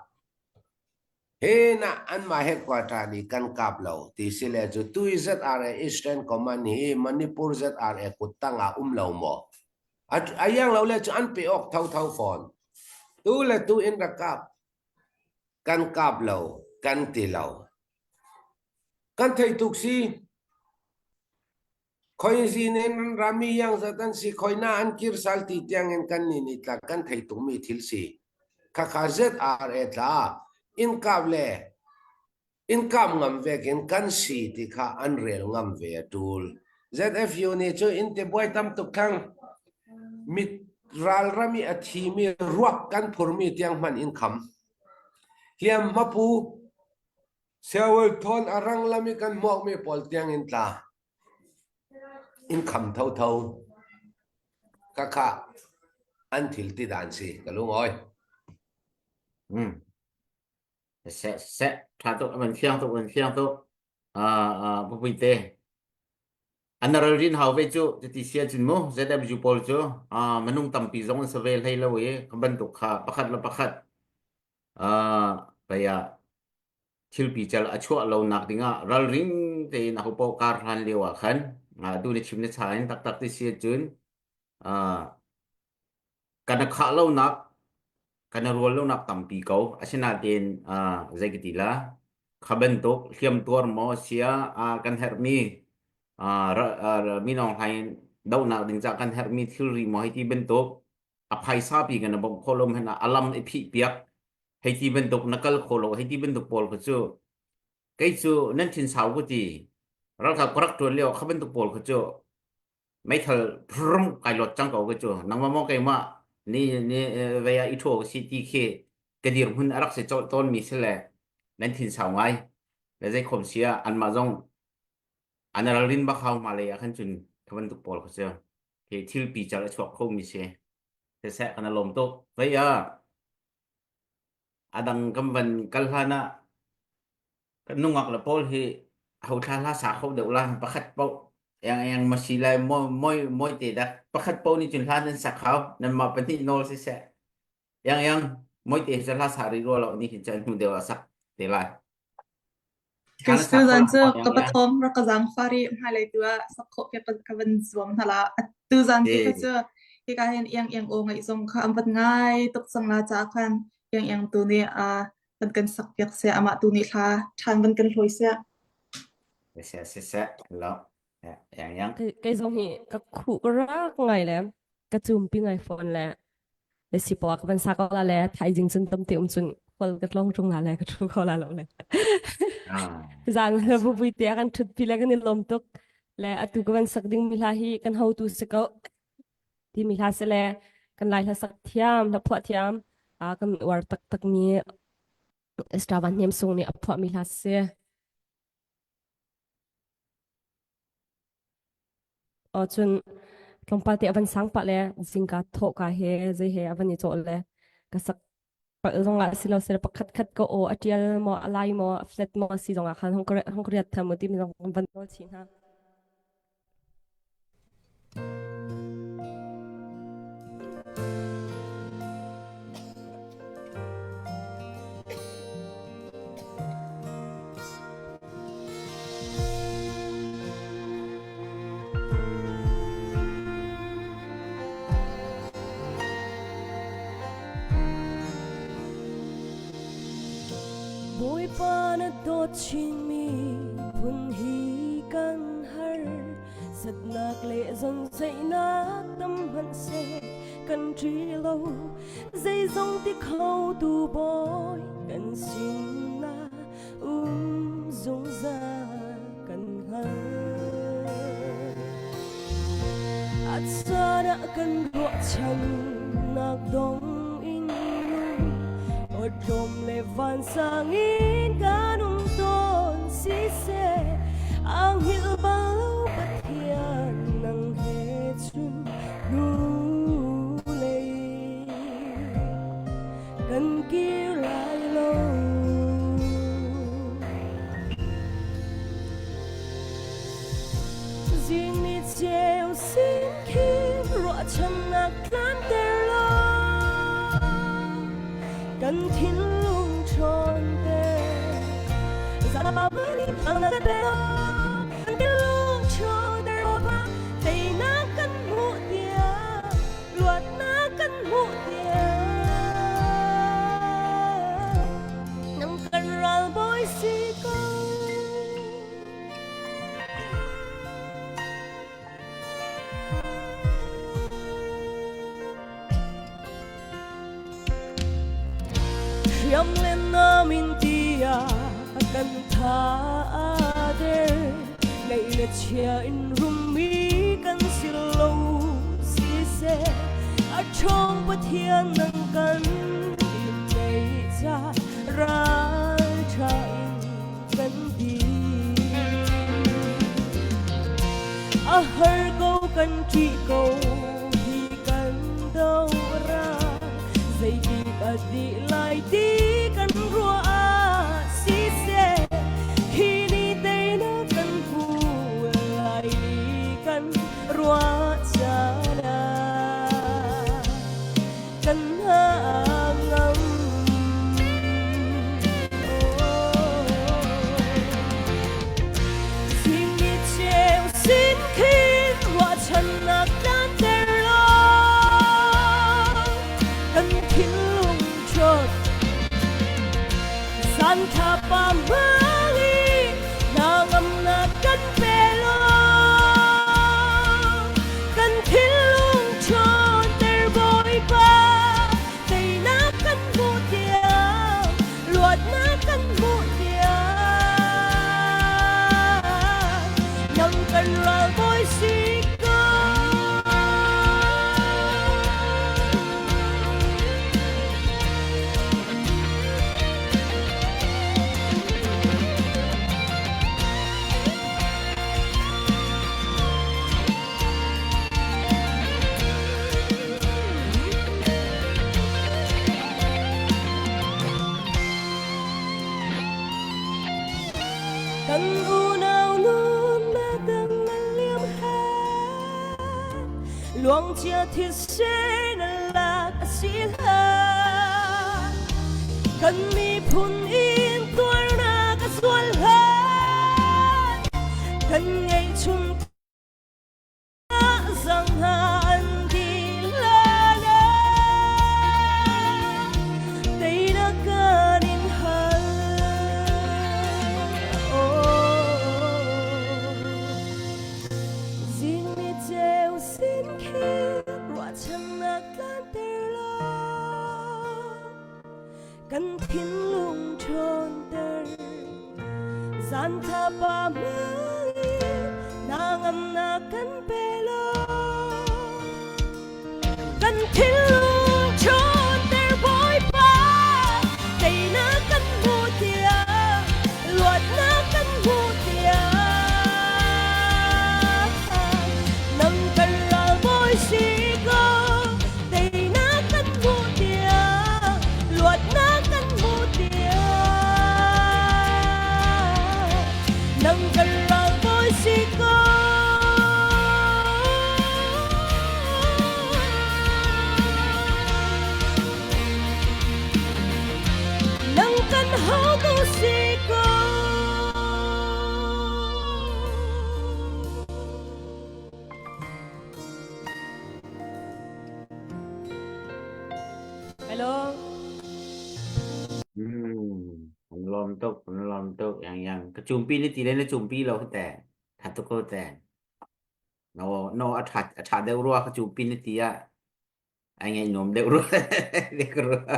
Hi na anmah headquarter nih kan kap lo ti si le cu tu i ZRA Eastern Command hi Manipur ZRA kuttang ah um lo maw? A iang lo le cu an pe awk thotho fawn. Tu le tu in rak kap. Kan kap lo, kan ti lo. Kan thei tuk si. Khoizin in an rami yang zat an si khoina an kir sal ti tiang in kan ni ni tla kan thei tukmi thil si. Khakha ZRA tla in kap le in kap ngam vek in kan si ti kha an rel ngam ve a tul. ZFU nih cu in te buai tam tuk thang mit ralram i a thimi ruak kan phurmi tiang hman in kham. Hliam hmapu Siawal thawn a rang lam i kan hmuakmi pawl tiang in tla. In kham thotho. Khakha an thil ti dan si ka lungawi. Hmm. Seh seh tha tuk an fiang tuk an fiang tuk. Ah ah pupui te. An ralrin hau ve cu cuti sia cun mu ZMU pawl cu ah minung tampi zong an sa ve hlei lo i kha bantuk kha pakhat le pakhat ah pei ah thilpi cal a chuah lonak dingah ralring tein ahopaoh kar hlan lio ah khan tu na chim na cha in taktak ti si ahcun kan a khah lonak kan a rual lonak tampi ko asinain zei ka ti la kha bantuk hliam tuar maw sia kan herhmi minong hlain dohnak ding ca kan herhmi thilri maw hei ti bantuk a phaisa pi kan bawmh khawh lo hmanh ah a lam i phih piak hei ti bantuk na kal kho lo hei ti bantuk pawl kha cu kei cu nan thin sau ku ti ralkap ka rak tuan lio kha bantuk pawl kha cu meithal phrum kai lot cang ko ka cu nangmah maw keimah ni ni vei ah i tho si ti khi ka dir hmun a rak si colh tawn mi si le nan thin sau ngai le zei khom sia anmah zong an ralrin bak hau ma lei ah khan cun kha bantuk pawl kha cu hi thil pi cal a chuak kho mi si siseh kan lawm tuk vei a a dang kan van kal hlan ah kan nungak le pawl hi ho thla hla sa kho deuh la pakhat po yang yang ma si lai moi moi moi te dak pakhat po ni cun hla nan sak hau nan mah pahnih nawl siseh yang yang moi te hla sa ri ro lo ni hin chan hnu deuh ah sak te lai Kei zan cu ka pathawm rak ka zaangfar i hmailei tu ah sak khawh piak ka van zuam hna la. Tu zan tu kha cu hika hin iang iang aw ngaih zong kha an van ngai tuk cang la caah khan iang iang tu nih a van kan sak piak seh amah tu nih hla ṭhan van kan hlawi seh. Seh seh seh lo yang yang. Kei zong hi ka khuh ka rak ngai le ka cumpi ngai fawn le le si paw ka van sa ko la le thaizing cun tamte um cun khual ka tlong ṭung la le ka ṭhu kho la lo le zan le bubui te kan ṭhut pi le kan i lawm tuk le atu ka van sak ding mi hla hi kan hotu si ko ti mi hla si le kan lai hla sak thiam hla phuah thiam a kan uar tak tak mi Strava Hnem Sung nih a phuah mi hla si. Aw cun tlawmpal te a van sang pah le zingka thawhka he zei he a van i cawh le ka sak palh zongah si lo sile pakhat khat ka aw a ṭial maw a lai maw a flat maw si zongah khan hong ka riat tham u timi zong van nawl chih hna. Bawipa na dawt chinmi phun hi kan har satnak le zonzaihnak tam hmanhseh kan ṭi lo zeizong ti kho tu bawi kan sinah um zungzal kan hngal. A caan ah kan ruahchannak dong in nung awṭawm le vansang in kan um tawn siseh ang hngilh bal lo Pathian nang he cun hnulei kan kir lai lo. Zing ni ceu sin khi. Kan thinlung ṭhawnter Zamani ang na pe Kan thinlung ṭhawnter Teinak kan hmuh tiang Luatnak kan hmuh tiang Nang kan ralbawi si ko. Hriam le nam in tia kan tha der Ngeih le chia in rummi kan si lo siseh a ṭhawng Pathian nang kan in neih ca ralṭha in kan ti. A har ko kan ṭih ko hi kan do ra zeitik a dih lai ti kan ruah ah siseh hi ni teinak kan hmu lai ni kan ruah caan ah kan ngam. Zing cheu sin khin ruahchannak tlanter law kan thinlung ṭhawt zan thlapa hmang i hna ngamnak kan pe law kan thinlung ṭhawnter Bawipa teinak kan hmuh tiang luatnak kan hmuh tiang nang kan ralbawi si ko. Kan unau nunnak dang an liam he luangcia thisen an lak a si hlah kan miphun in tuarnak a zual hlah kan ngeihchun Kan thinlung ṭhawnter Zan thlapa hmang in na ngamnak kan pe law kan thinlung ṭhawnter Bawipa teinak kan hmu tiang luatnak kan hmu tiang nang kan ralbawi si ko teinak kan hmu tiang luatnak kan hmu tiang nang kan ralbawi si ko nang kan hotu si ko Hello. Hmm, an lawm tuk, an lawm tuk, yang yang. Ka cumpi ni ti le na cumpi lo te. Tha tuk ko te. No, no, a tha, a tha deuh rua ka cumpi ni ti ah. Ai ngai nuam deuh rua. Dek rua.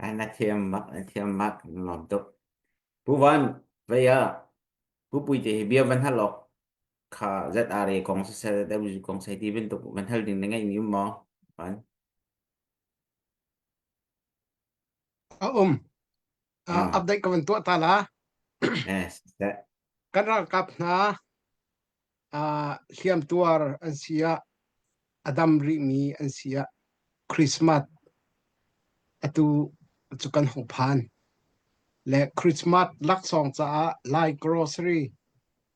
Ai na thiam mak, na thiam mak, an lawm tuk. Pu Van, vei ah, Pu Pui te hi bia van hal awk kha ZRA kong siseh ZWG kong sei ti bantuk van hal ding na ngeihmi um maw? Van. A um. Uh, update ka van tuah ta la. Yes. Kan ralkap hna uh, hliamtuar an si ah a dam rihmi an si ah Christmas atu cu kan hung phan. Le Christmas laksawng caah Lai grocery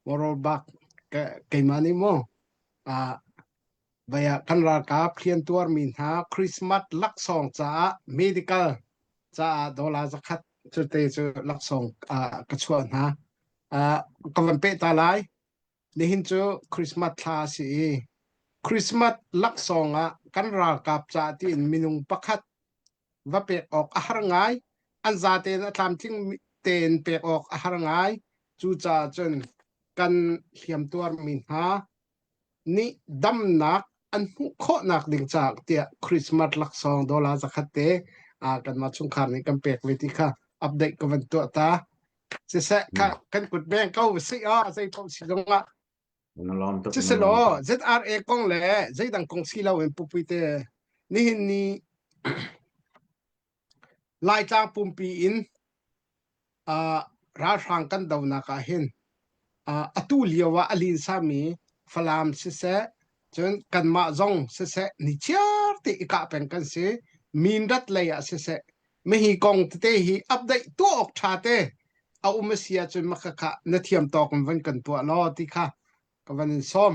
moral bak keimah nih maw vaya kan ralkap hliamtuar mi hna Christmas laksawng caah medical. caah dollar zakhat cu te cu laksawng ah ka chuah hna. Uh, ka van peh ta lai. Nihin cu Christmas thla a si i Christmas laksawng ah kan ralkap ca tiin minung pakhat va pek awk a har ngai. An zate in a tlamtling tein pek awk a har ngai. Cucaah cun kan hliamtuarmi hna nih damnak an hmuh khawhnak ding caah tiah Christmas laksawng dollar zakhat te ah kanmah chungkhar nih kan pek ve ti kha update ka van tuah ta. Siseh kha kan kut beng ko si ah zei paoh si zong ah Na lawm tuk. Siselaw ZRA kong le zeidang kong si loin pupui te nihin ni Laitlang pumpi in uh, ralhrang kan donak ah hin uh, atu lio ah a linsami Falam siseh cun kanmah zong siseh ni chiar te i kah peng kan si mindat lei ah siseh mihi kong tete hi update tuah awk ṭha te a um a si ahcun makhakha na thiam tawk in van kan tuah law ti kha ka van in sawm.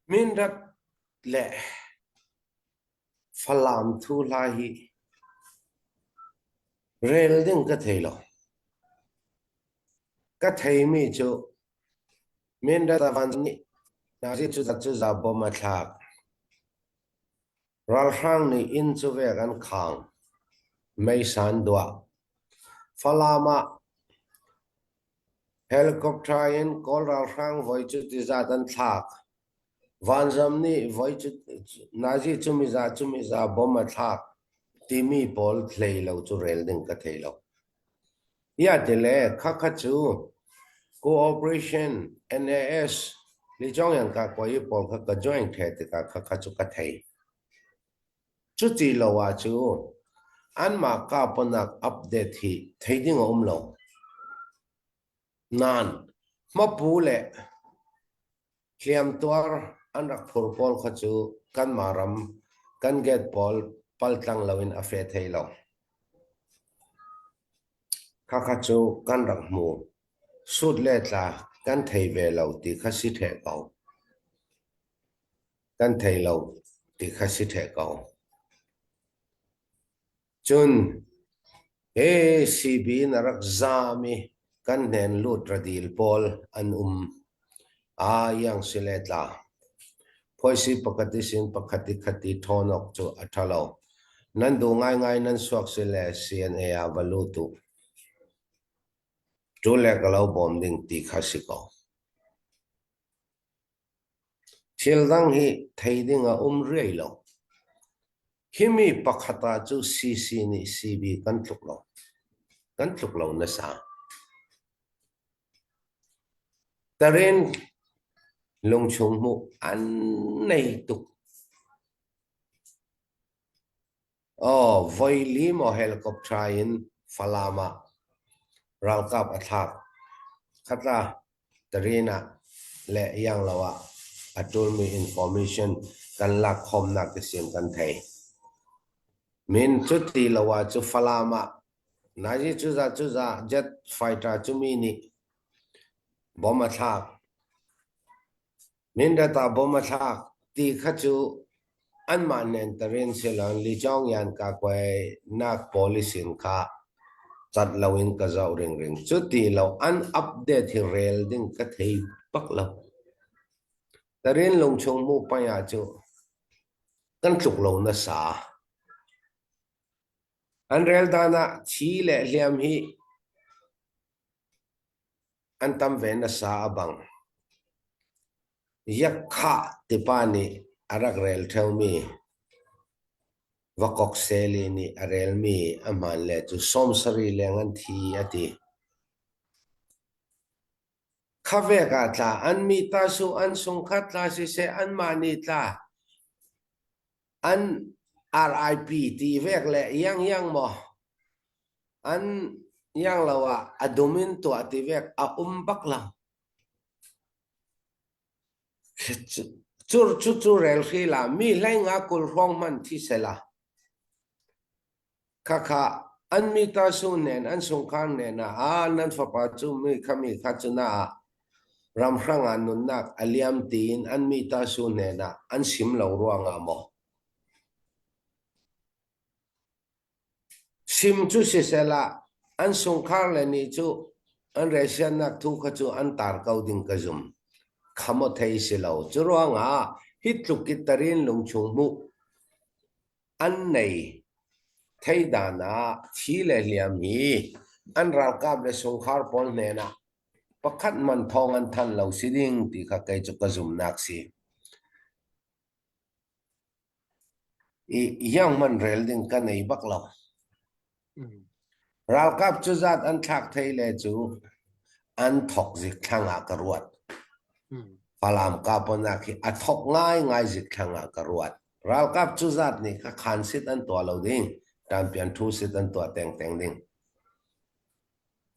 Mindat le Falam thu hla hi rel ding ka thei lo. Ka theimi cu Mindat van nih nazi cu cu za bom a thlak. Ralhrang nih inn cu vek an khang. Meisan duah. Falam ah Helicopter in Kawl ralhrang voi cu tizat an thlak. Vanzam nih voi cu nazi cumiza cumiza bom a thlak timi pawl hlei lo cu rel ding ka thei lo. Ia tile khakha cu cooperation NAS Lichongyang ka koi pawl kha ka join the tikah khakha cu ka thei. Cuti lo ah cu anmah kapanak update hi thei ding a um lo. Nain hmapu le hliamtuar an rak phur pawl kha cu kanmah ram kan gate pawl paltlang loin a fe thei lo. Khakha cu kan rak hmu. Sut le tla kan thei ve lo ti kha si ṭheh ko. Kan thei lo ti kha si ṭheh ko. Cun he CB na rak zaam i kan hnen lut radil pawl an um. Aa iang si le tla. Phuaisi pakhat i sin pakhat i khat i ṭhawn awk cu a ṭha lo. Nan duh ngaingai nan suak si le CNA ah va lut u. Ṭu le ka lo bawm ding ti kha si ko. Thil dang hi thei ding a um riai lo. Himi pakhat ah cu CC nih CB kan tluk lo. Kan tluk lo nasa. Tarin lungchung hmuh an nei tuk. Aw, voili maw helicopter in Falam ah ralkap a thlak. Khatla Tarin ah le Yanglo ah a ṭulmi information kan lak khawmnak ti sin kan thei. Min cuti lo ah cu Falam ah nazi cuza cuza jet fighter cumi nih bom a thlak. Mindat ah bom a thlak ti kha cu anmah nen tarin siloin Lichawngyan kakuainak policy in kha cat loin ka zoh ringring. Cuti lo an update hi rel ding ka thei bak lo. Tarin lungchung mu paya cu kan tluk lo nasa. An rel dan ah thi le hliam hi An tam ve nasa a bang. Yakkhah tipa nih a rak rel ṭheomi Vakok Seli nih a relmi a hmaan le cu 70 leng an thi a ti. Kha vek ah tla an mi ta su an sungkhat tla siseh anmah nih tla an RIP ti vek le iang iang maw an iang lo ah a dum in tuah ti vek a um bak lo. Cur cu cu rel hri la mi hlei nga kul hrawng hman thi sela. Khakha an mi ta su nen an sungkhar nen ah a nan fapa cu mi kha mi kha cu na ah ramhrang ah nunnak a liam tiin an mi ta su nen ah an sim lo ruangah maw? Sim cu siseh an sungkhar le nih cu an resiannak thu kha cu an tar ko ding ka zum. Kham aw thei si lo. Cu ruangah hi tluk i tarin lungchung hmuh an nei theidan ah thi le hliam hi an ralkap le sungkhar pawl hnen ah pakhat man thawng an thanh lo si ding ti kha kei cu ka zumnak si. I iang man rel ding ka nei bak lo. Ralkap cu zat an thlak thei le cu an thok zik thlang ah ka ruat. Falam kaponak hi a thok ngaingai zik thlang ah ka ruat. Ralkap cu zat nih kha khan sit an tuah lo ding, champion thu sit an tuah tengteng ding.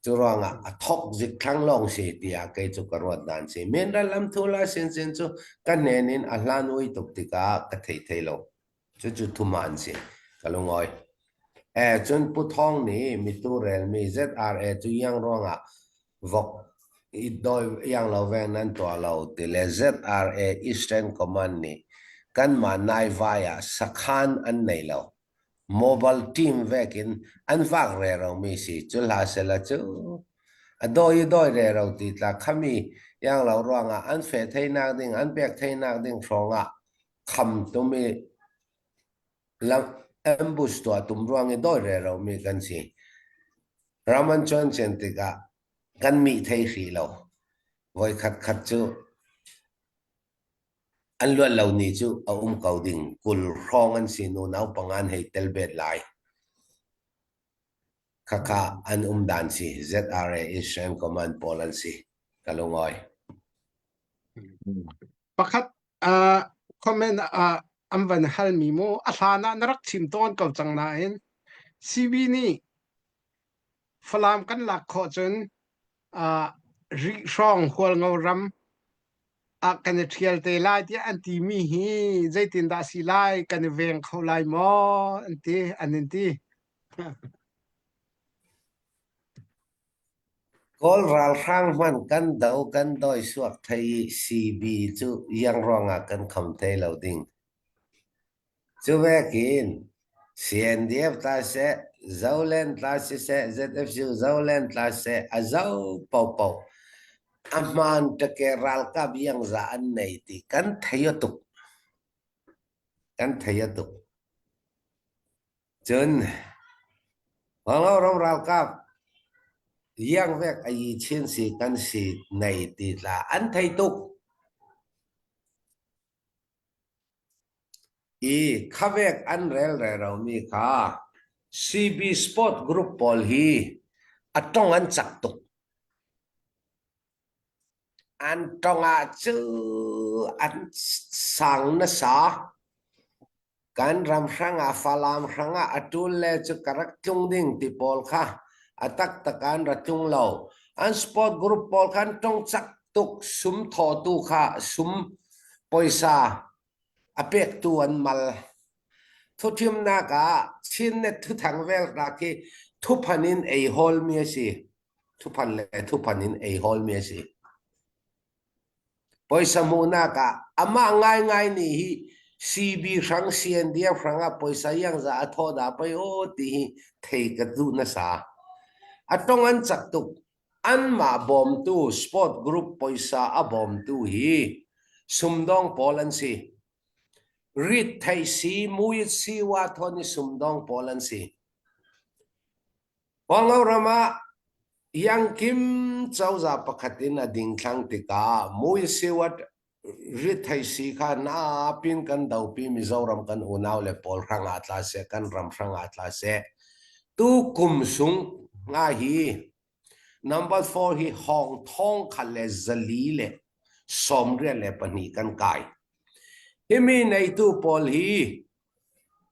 Cu ruangah a thok zik thlang lawng si tiah kei cu ka ruat dan si. Minral lam thu la sinsin cu ka hnen in a hlan ui tuk tikah ka thei thei lo. Cucu thuma an si. Ka lungawi. E cun Pu Thawng nih mitu relmi ZRA cu iang ruangah vok i dawi iang lo veng nan tuah lo ti le ZRA Eastern Command nih kanmah naivai ah sakhan an nei lo. Mobile team vek in an vak reromi si. Cu hla sela cu a dawi i dawi rero ti tla khami iang lo ruangah an fe theinak ding an pek theinak ding hrawng ah kham tum i ambush tuah tum ruang i dawi reromi kan si. Ram an cuan cen tikah kan mih thei hrih lo. Voi khat khat cu an luat lo ni cu a um ko ding 20 hrawng an si nu nau panga an hei tel bet lai. Khakha an um dan si ZRA Eastern Command pawl an si. Ka lungawi. Pakhat uh, comment uh, an van halmi mu a hlan ah na rak chim tawn ko cang nain CB nih Falam kan lak khawh cun uh, Rih hrawng Hualngo ram ah kan i ṭhial te lai tiah an timi hi zeitindah a si lai kan i veng kho lai maw an ti an in ti. Kawl ralhrang hmanh kan do kan dawi suak thei i CB cu iang ruangah kan kham thei lo ding. Cu vekin CNDF tla seh, Zoland tla siseh, ZFU Zoland tla seh, a zo paohpaoh a hmaan ṭake ralkap iangza an nei ti kan thei a tuk. Kan thei a tuk. Cun Huangho ralkap iangvek a yi chin si kan si nei ti tla an thei tuk. I khavek an rel reromi kha CB Sport Group pawl hi a tong an cak tuk. An tong ah cu an sang nasa. Kan ram hrangah Falam hrangah a ṭul le cu ka rak tlung ding ti pawl kha a taktak an ra tlung lo. An sport group pawl kha an tong cak tuk sum thawtu kha sum poisa a pektu an mal. Thuthimnak ah Chinnet thuthang vel hna khi thuphan in ei hawlmi a si. Thuphan le thuphan in ei hawlmi a si. Poisa hmuhnak ah amah ngaingai nih hi CB hrang CNDF hrang ah poisa iangza a thaw dah pei aw ti hi thei ka duh nasa. A tong an cak tuk. Anmah bawmtu sport group poisa a bawmtu hi sumdawng pawl an si. Rit thei si, muit si, wa thawn i sumdawng pawl an si. Huangho ram ah Yangkim cozah pakhat in a dingthlang tikah Muisiwat rithaisi kha napin kan dopi Mizoram kan unau le pawl hrang ah tla seh kan ram hrang ah tla seh tu kum sung nga hi number 4 hi hong thong khat le zali le 82 kan kai himi neitu pawl hi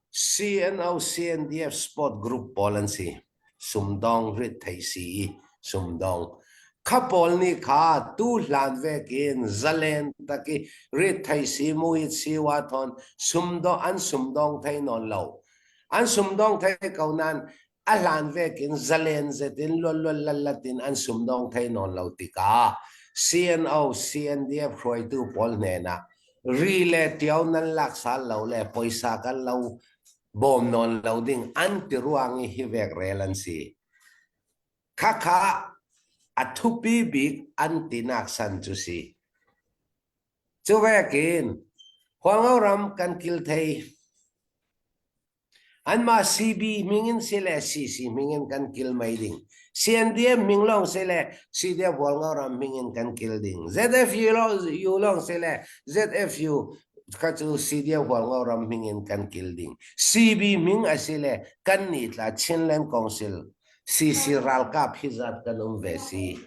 CNO CNDF Sport Group pawl an si. Sumdong rit thei si i sumdong. Kha pawl nih kha tu hlan vekin zalen tak i rit thei si muit si wa thon sumdong an sumdong thei nawn lo. An sumdong thei ko nan a hlan vekin zalen zetin lual lual lal latin an sumdong thei nawn lo tikah CNO CNDF hruaitu pawl hnenah ri le ṭio nan lak sal lo le poisa kan lo Bawm nawn lo ding an ti ruang i hi vek rel an si. Khakha a thupi bik an tinak san cu si. Cu vekin Hualngo ram kan kil thei. Anmah CB hming in sile CC hming in kan kil mei ding. CNDM hming lawng sile CDF Hualngo ram hming in kan kil ding. ZFU lawng sile ZFU kha cu CDF Hualngo ram hming in kan kil ding. CB hming asile kan nih tla Chinland Council CC ralkap hi zat kan um ve si.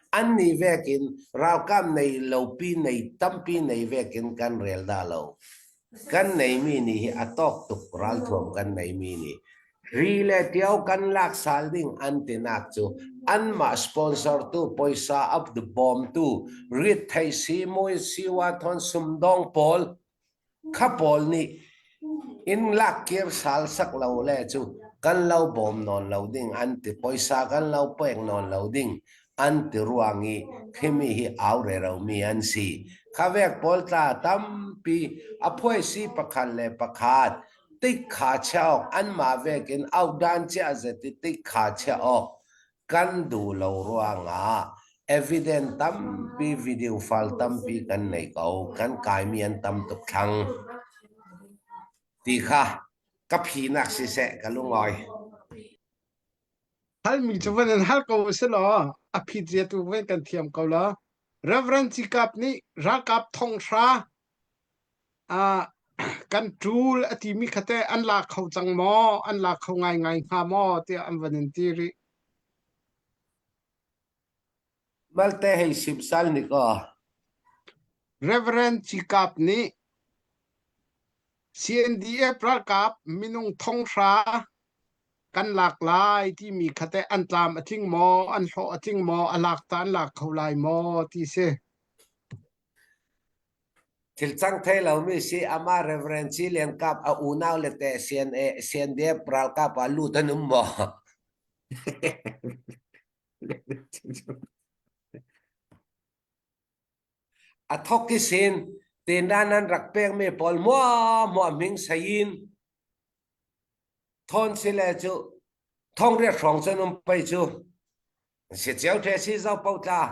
An nih vekin ralkap nei lopi nei tampi nei vekin kan rel dah lo. Kan neimi nih hi a tawk tuk ralthuam kan neimi nih. Ri le tio kan lak sal ding an tinak cu anmah sponsor tu poisa up the bawm tu rit thei si mui siwa thon sumdong pawl Kha pawl nih inn lakkir sal sak lo le cu kan lo bawm nawn lo ding an ti poisa kan lo pek nawn lo ding an ti ruang i khimi hi au reromi an si. Kha vek pawl tla tampi a phuaisi pakhat le pakhat tik kha chia awk anmah vekin auhdan chia zet i tik kha chia awk kan duh lo ruangah evidence tampi video file tampi kan nei ko kan kaimi an tam tuk thlang ti kha ka phinak siseh ka lungawi Halmi cu van in hal ko si law a phit zia tu van kan thiam ko la Reverend Cikap nih ralkap thonghra uh, kan ṭul a timi kha teh an la kho cang maw an la kho ngaingai hnga maw tiah an van in ti rih Malte hei sim sal ni ko. Reverend Cikap nih CNDF ralkap minung thonghra kan lak lai timi kha teh an tlam a tling maw an hlawh a tling maw a lak ta an lak kho lai maw ti si Thil cang thei lomi si amah Reverend Ci Lian Kap a unau le teh CNA CNDF ralkap ah lut an um maw? A thok i sin tindan an rak pekmi pawl hmuahhmuah hming sayin thawn sile cu thongriat hrawng cun um pei cu si cio the si zo po tla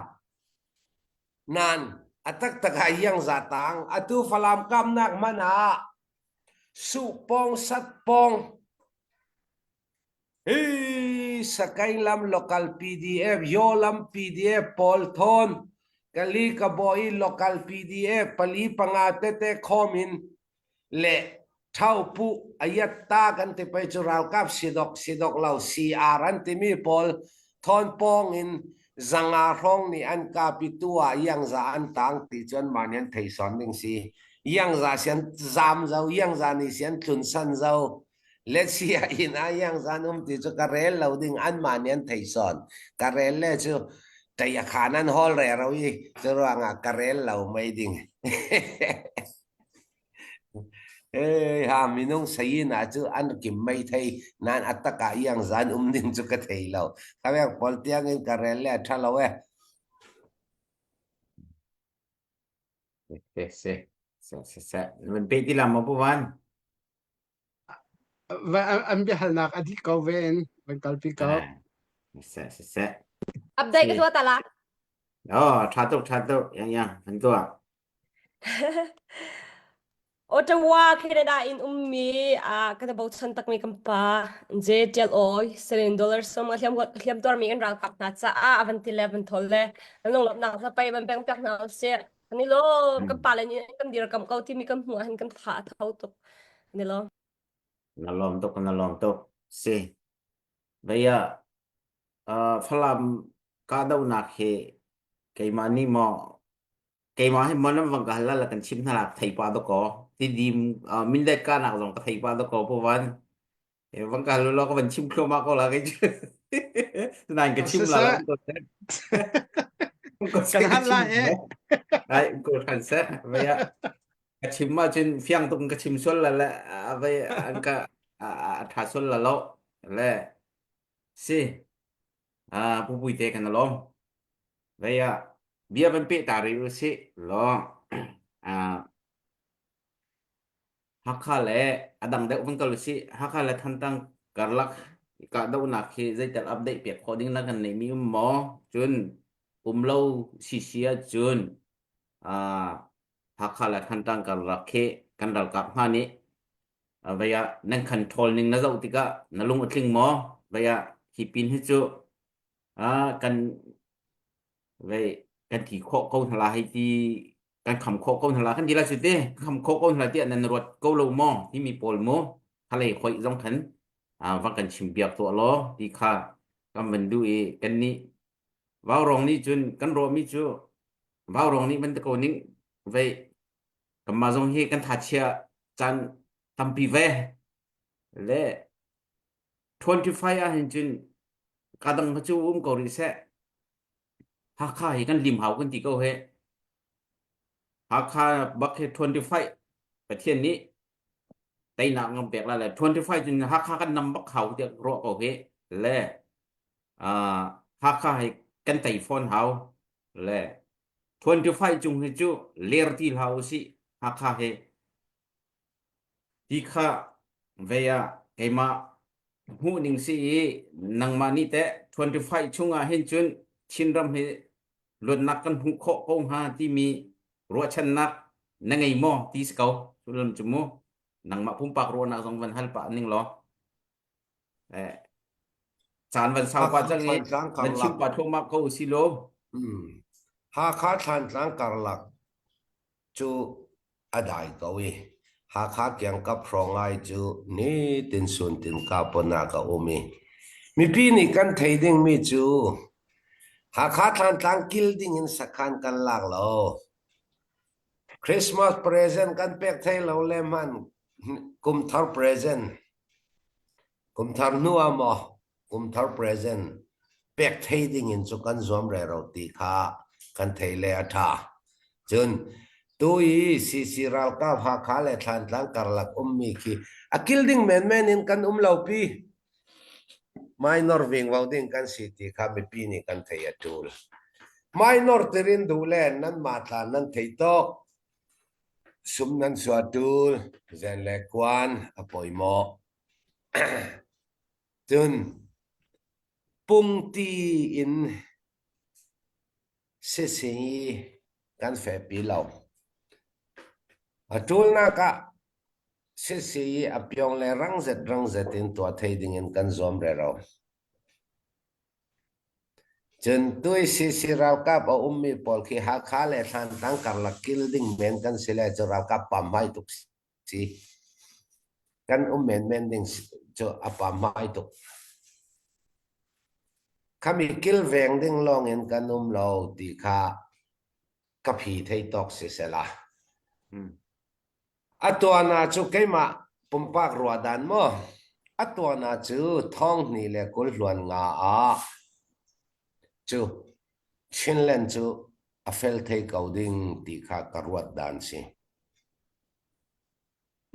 Nan a taktak ah iangza tang atu Falam kamnak hmanh ah suhpawng satpawng hi Sakaing lam local PDF Yaw lam PDF pawl thawn Kali Kabawi local PDF pali panga tete khawm in le Ṭhaupuh ayatta kan ti pei cu ralkap sidok sidok lo CR an timi pawl thawnpawng in zanga hrawng nih an kapi tu ah iangza an tang ti cu anmah nih an thei sawn ding si. Iangza sian zam zo, iangza nih sian tlun san zo. Letsia inn ah iangza an um ti cu ka rel lo ding anmah nih an thei sawn. Ka rel le cu ṭei a khan an hawl rero i cu ruangah ka rel lo mei ding. Hey, ha minung sayin ah cu an kim mei thei nan atak ah iang zan um ding cu ka thei lo. Kawek pawl tiang in ka rel le a tha lo e. Se se se se se man pe ti lam ma pu van. An biahalnak a dih ko ve in van kalpi ko. Se se se. Update ka tuah ta la. Oh, tha tuk tha tuk yang yang an tuah. Ottawa, Canada in ummi ah kan bochan takmi kan pa J Tial Oi Selin dollar som a hliam hliam tuarmi kan ralkap hna caah a van ti le van thol le an lunglawmhnak zapei van peng piak hna usih. Kan i lawm kan pa le nih kan dirkamh ko timi kan hmuh ahhin kan tha a tho tuk. Kan i lawm. Na lawm tuk na lawm tuk. Si. Vei ah uh, Falam kahdohnak hi keimah nih maw keimah hi mon an vang ka hal la kan chim hna la thei pa do ko ti dim uh, mindat ka nak zong ka thei pa do ko pu van vang ka hal lo ka van chim thluahmah ko la kai nain ka chim la kan hal la he ai ko than se vaya ka chim ma cun fiang tuk ka chim sual la le vai an ka a tha sual la lo le si a pu pui te kan lom vaya bia van pe ta ri u si lo a Hakha le a A dang deuh van kal usih. Hakha le Thantlang karlak kahdohnak hi zeital update piak khawh ding na kan neihmi um maw? Cun um lo sisi ahcun ah Hakha le Thantlang karlak khi kan ralkap hna nih vei ah nan khan ṭhawl ning na zoh tikah na lung a tling maw? Vei ah hi pin hi cu ah kan vei kan ti khawh ko hna la hei ti kan kham khawh ko hna la kan ti la cu te kham khawh ko hna la tiah nan ruat ko lo maw timi pawl mu khalei hoih zong khan va kan chim piak tuah law ti kha kan van duh i kan nih vaurong nih cun kan ruahmi cu vaurong nih van ti ko ning vei kanmah zong hi kan thachia caan tampi ve le 25 ah hin cun kadang kha cu um ko rih seh Hakha hi kan lim hau kan ti ko he. Hakha bak hi 25 Pathian nih teinak ngam pek la le 25 cun Hakha kan nam bak hau tiah ruah ko he le uh, Hakha hi kan tei fawn hau le 25 cung hi cu ler ti hlah usih Hakha hi Ti kha vei ah keimah hmuh ning si i nangmah nih teh 25 chungah hin cun Chinram hi luatnak kan hmuh khawh ko hnga timi ruahchannak na ngei maw ti si ko. Sullam cu mu nangmah pumpak ruahnak zong van hal pah ning law. Eh, caan van sau pa Hakha cang i Thantlang van chim karlak pa thluahmah ko si lo. hmm. Hakha Thantlang karlak cu a dai ko i Hakha kiangkap hrawng ngai cu nitin suntin kapon ah ka um i mipi nih kan thei dingmi cu Hakha Thlantlang kil ding in sakhan kan lak lo. Christmas present kan pek thai lo le hman kumthar present kumthar hnu ah maw kumthar present pek thei ding in cu kan zuam rero ti kha kan thei le a ṭha. Cun tu i CC ralkap Hakha le Thlantlang karlak ummi khi a kil ding menmen in kan um lo pi. Minor vingvo ding kan si ti kha mipi nih kan thei a ṭul. Minor tirin duh le nan mah tla nan thei tawk. Sum nan sua ṭul, zen le kuan a pawimawh. Cun pungti in sising i kan fehpi lo. A ṭulnak ah sisi i a piong le rangzet rangzet in tuah thei dingin kan zuam rero. Cun tui sisi ralkap a ummi pawl khi Hakha le Thlantlang karlak kil ding men kan si le cu ralkap pamhmai tuk si. Kan um menmen ding cu a pamhmai tuk. Khami kilveng ding lawng in kan um lo ti kha ka phi thei tawk si sela. A tuana cu keimah pumpak ruahdan maw? A tuana cu thong hnih le 20 hluan nga ah cu Chinland cu a fel thei ko ding ti kha ka ruat dan si.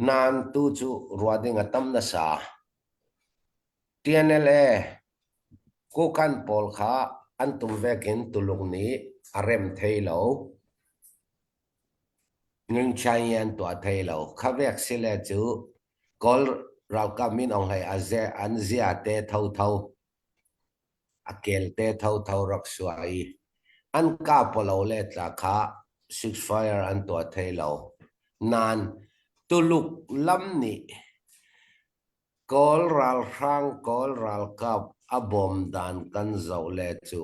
Nain tu cu ruah ding a tam nasa. TNLA Kukan pawl kha an tum vek in Tuluk nih a rem thei lo. Ngingchai an tuah thei lo. Kha vek sile cu Kawl ralkap Min Aung Hlaing an zia te thotho. A kel te thotho rak sua i an kah polo le tla kha ceasefire an tuah thei lo. Nain Tuluk lam nih Kawl ralhrang Kawl ralkap a bawm dan kan zoh le cu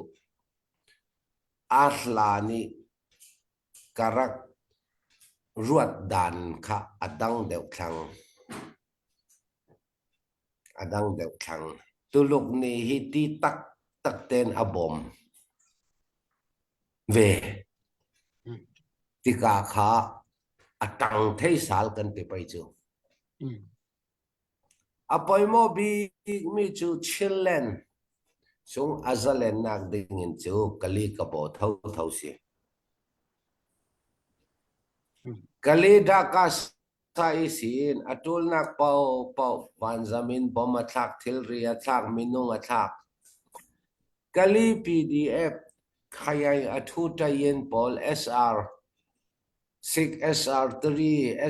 a hlan i ka rak ruat dan kha a dang deuh thlang. A dang deuh thlang. Tuluk nih hi ti taktak tein a bawm ve. Tikah kha a ṭang thei sal kan ti pei cu. A poimawh bikmi cu Chinland chung a zalennak ding in cu Kali Kabaw thotho si. Kali Dhaka Sa i siin a ṭulnak paohpaoh vanzam in bom a thlak, thilri a thlak, minung a thlak. Kali PDF Khayai a ṭhu ṭayin pawl SR 6, SR3,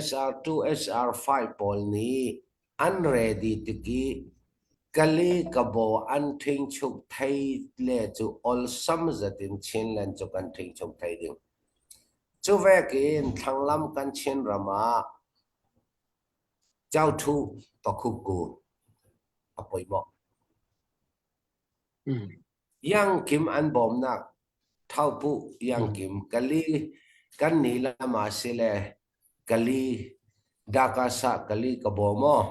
SR2, SR5 pawl nih. An ready tik i Kali Kabaw an ṭhingchuk thei le cu olsam zat in Chinland cu kan ṭhingchuk thei ding. Cu vekin thlanglam kan Chinram ah Chauṭhu Pakhukku a poimawh. Iangkim an bawmnak Thaupuh Iangkim Kali kan ni lam ah si le Kali Dakasa Kali ka bawm aw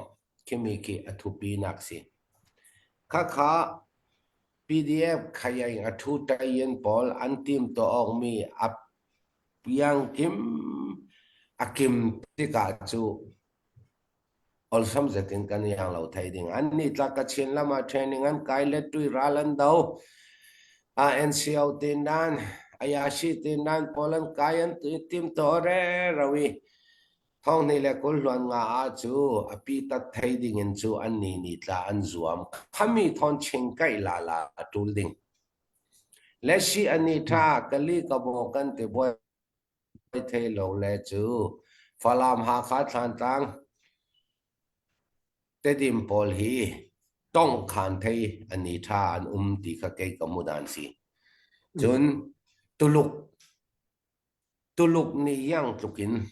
khimi khi a thupi nak si. Khakha PDF khayaing a thu tayin pawl an tim to awk mi a piangkim a kim tikah cu olsam zetin kan iang lo thei ding. An nih tla Kachin lam ah training an kai le tui ral an do. A NCO tin dan, ayashi tin dan pawl an kai an tim to re rawi. Thong ni le kul hluan nga a cu a pi tat thei ding in cu an ni ni tla an zuam. Khami thon ching kai la la tul ding. Le si ani tha kali ka bo kan te boy thei lo le cu Falam Hakha Thlantlang Tedim pawl hi tongkhan thei an i tha an um ti kha kei ka mu dan si. Cun Tuluk Tuluk nih yang tluk in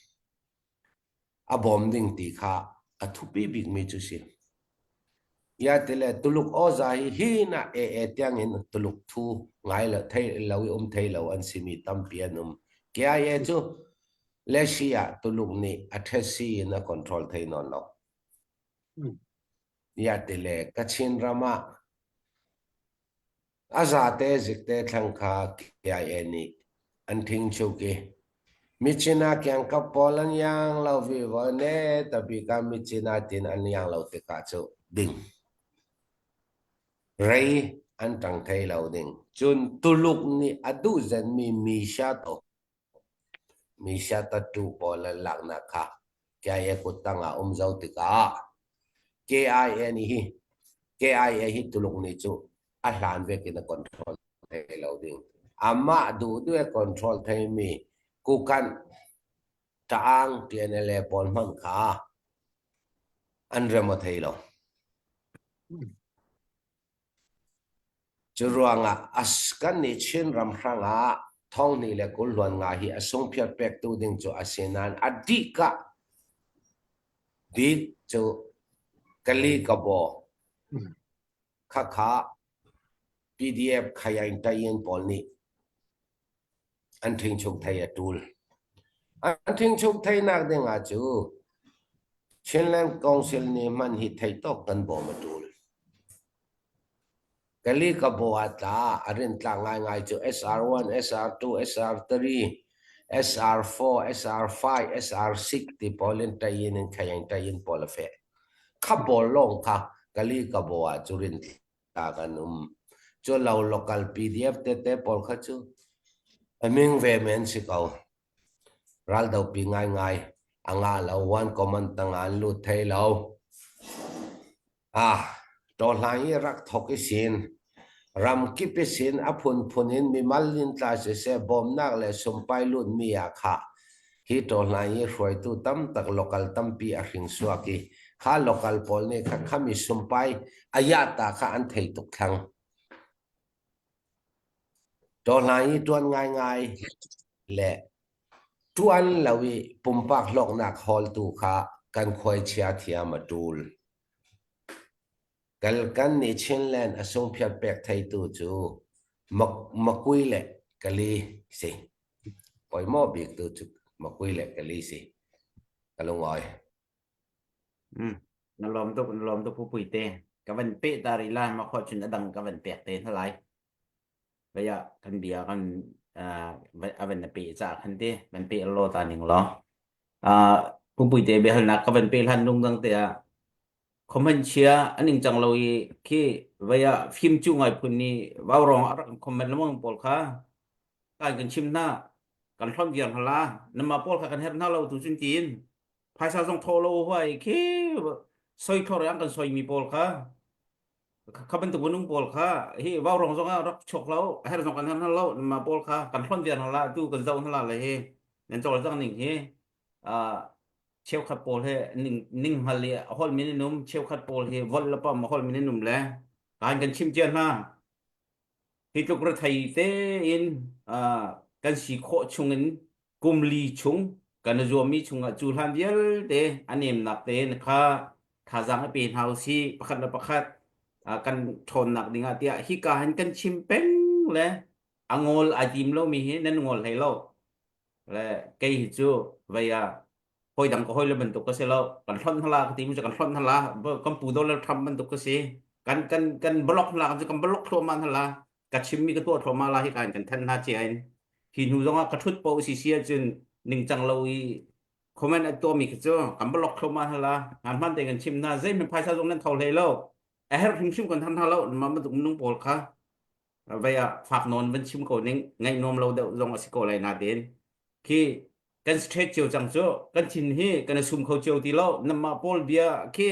a bawm ding ti kha a thupi bikmi cu si. Ya tile Tuluk awza hi hi na ee tiang in Tuluk thu ngai lo thei lo i um thei lo an simi tampi an um. KIA cu Leshi ah Tuluk nih a ṭhesi in a control thei nawn lo. Ya tile Kachin ram ah A zate zikte thlang kha KIA nih an ṭhingchuk i Myitkyina kiangkap pawl an iang lo vivo ne tabik ah Myitkyina tin an iang lo tikah cu ding. Rei an ṭang thei lo ding. Cun Tuluk nih a duh zenmi Misha to Misha tattoo pawl an laknak kha KIA kuttang ah um zau tikah KIA nih hi KIA hi Tuluk nih cu a hlan vekin a control thei lo ding. Amah duh duh a control theimi Kukanh, Ta'ang, TNLA pawl hmanh kha an rem a thei lo. Cu ruangah kannih Chinram hrangah thonghnih le 20 hluan nga hi a sungphiat pektu ding cu a si nain a dihkah bik cu Kali Kabaw khakha PDF Khayaing Tayin pawl nih an ṭhingchuk thei a ṭul. An ṭhingchuk theinak ding ah cu Chinland Council nih hman hi thei tawk kan bawm a ṭul. Kali ka baw ah tla a rintlak ngaingai cu SR1, SR2, SR3, SR4, SR5, SR6 ti pawl in ṭayin in khayaing ṭayin pawl a feh. Kha pawl lawng kha kali ka baw ah cu rintlak ta kan um. Cu lo local PDF tete pawl kha cu a ming ve men si ko. Raldopi ngaingai a ngah lo one command tang ah an lut thei lo. Ah, ṭawhlang i rak thok i sin. Ramkip i sin a phunphun in mimal in tla siseh bawmnak le sumpai lutmi ah khah Hi ṭawhlan i hruaitu tamtak local tampi a hring suak i kha local pawl nih kha khami sumpai a yahta kha an thei tuk thlang. Ṭawhlan i ṭuan ngaingai le ṭuan lo i pumpak hlawknak hawltu kha kan khuaichia thiam a ṭul. Kal kan nih Chinland a sungphiat pek theitu cu Makui le Kali si. Pawimawh bik tu cu Makui le Kali si. Ka lungawi. Mm. Na lawm tuk, na lawm tuk pupui te. Ka van pe ta rih lai, ma khawh cun a dang ka van pek te hna lai. Vaya kan bia kan uh, a van na pe ca khan te, van pe lo ta ning law. Uh, pupui te biahalnak ka van pe hlan lung dang te ah comment chia an ning cang lo i khi vaya fim cu ngai phun ni vau rong a rak comment lamang pawl kha kan kan chim hna kan hlon viar hna la nama pawl kha kan her hna lo tu cun tiin phaisa zong tho lo huai khi soi thlor ang kan soi mi pawl kha kha bantuk minung pawl kha hi vau rong zong ah rak chuak lo her zong kan her hna lo nama pawl kha kan hlon viar hna la tu kan zoh hna la le hi nan cawlcang ning hi ah. Cheukhat pawl he ning ning hngal i a holh min in um, cheukhat pawl hi volh le pam a holh min in um le kan kan chim cia hna. Hi tluk rethei tein uh, kan si khawh chungin kum li chung kan i zuammi chungah cu hlan vialte a nemnak tein kha thazaang a pe hna usih pakhat le pakhat uh, kan ṭhawnnak dingah tiah hika hin kan chim peng le a ngol ai tim lomi hi nan ngol hlei lo le kei hi cu vei ah hawi dang ka hawi le bantuk ka si lo kan hlonh hna la ka ti mi cu kan hlonh hna la kan pu Donald Trump bantuk ka si kan kan kan block hna la kan block thluahmah hna la ka chimmi ka tuah thluahmah la hi kan kan thanh hna cia in hi hnu zongah ka thut po si si ahcun ningcang lo i comment a tuahmi khi cu kan block thluahmah hna la ngan hman te kan chim hna zeihmanh phaisa zong nan tho hlei lo a herh hrimhrim kan than hna lo mah bantuk minung pawl kha vei ah fak nawn van chim ko ning ngaih nuam lo deuh zong a si ko lai nain khi kan straight cio cang cu kan thin hi kan i sum kho cio ti lo namah pawl bia khi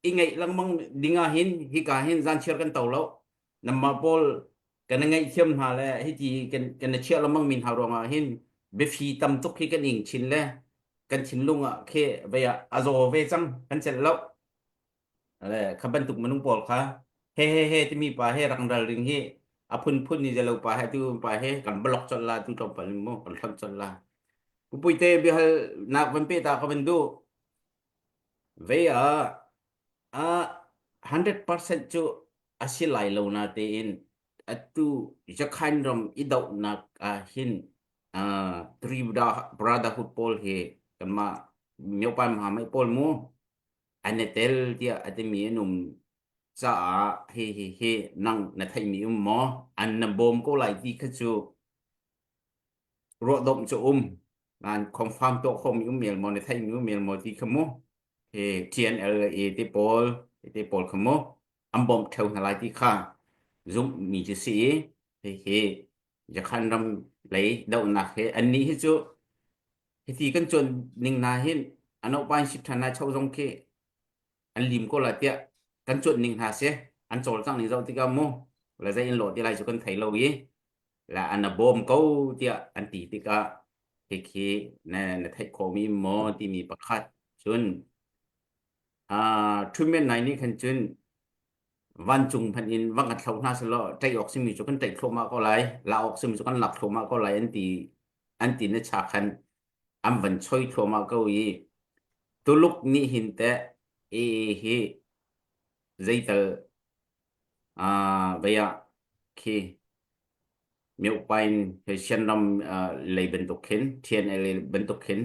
i ngaih lengmang ding ah hin hika hin zanchiar kan to lo namah pawl kan i ngaihthiam hna le hiti kan kan i chiah lengmang mi hna ruangah hin biafi tam tuk hi kan ing chin le kan thinlung ah khi vei ah a zaw ve cang kan celh lo Le kha bantuk minung pawl kha he he he timi pa he rak ralring hi a phunphun ni zelo pa he tu pa he kan block colh la tu tlawmpal in mu kan hlonh colh la. Pupuite biahal nak van pe ta ka van duh. Ve ah a 100% cu a si lai lo na tein atu Jakhain ram i dohnak ah hin uh, Three Brotherhood pawl hi kanmah myopan mahamai pawl mu an i tel tiah a timi an um caah hi hi hi nang na theihmi um maw an na bawm ko lai ti kha cu ruahdomh cu um nan confirm tuah khawhmi um mel maw na theihmi um mel maw ti kha mu hi TNLA te pawl te pawl kha mu an bawmh theo hna lai ti kha zumhmi cu si i hi hi Jakhan ram lei dohnak he annih hi cu Hiti kan cuan ning hna hin anopain ship ṭhan lai cho zong khi an lim ko la tiah kan cuanh ning hna si an cawlcangh ning zoh tikah mu le zei in lawh ti lai cu kan thei lo i la an a bawm ko tiah an ti tikah hikhi na na theih khawhmi maw timi pakhat cun uh, Ṭhumen nai nih khan cun vancung hmanh in va kan thlo hna selaw ṭaih awk simi cu kan ṭaih thluahmah ko lai la awk simi cu kan lak thluahmah ko lai an ti an ti na cha khan an van choi thluahmah ko i Tuluk nih hin teh e hi zeital uh, vei ah khi miopain he Shan ram uh, lei bantuk khin TNLA bantuk khin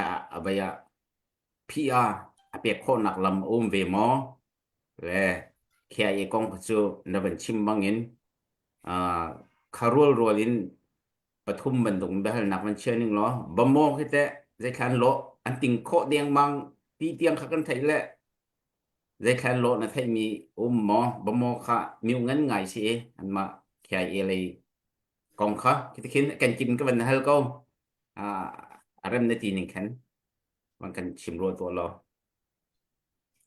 a a vei ah PR a pek khawhnak lam a um ve maw Le KIA kong kha cu na van chim bangin uh, kha rualrual in pathum bantuk biahalnak van chia ning law bamaw khi teh zeithlan lawh an ting khawh dengmang ti tiang kha kan theih le zeithlan lawh na theihmi um maw bamaw kha miu ngan ngai si anmah KIA lei kong kha khi khin kan kin ka van hal ko uh, a rem na ti ning khan van kan chim rual tuah law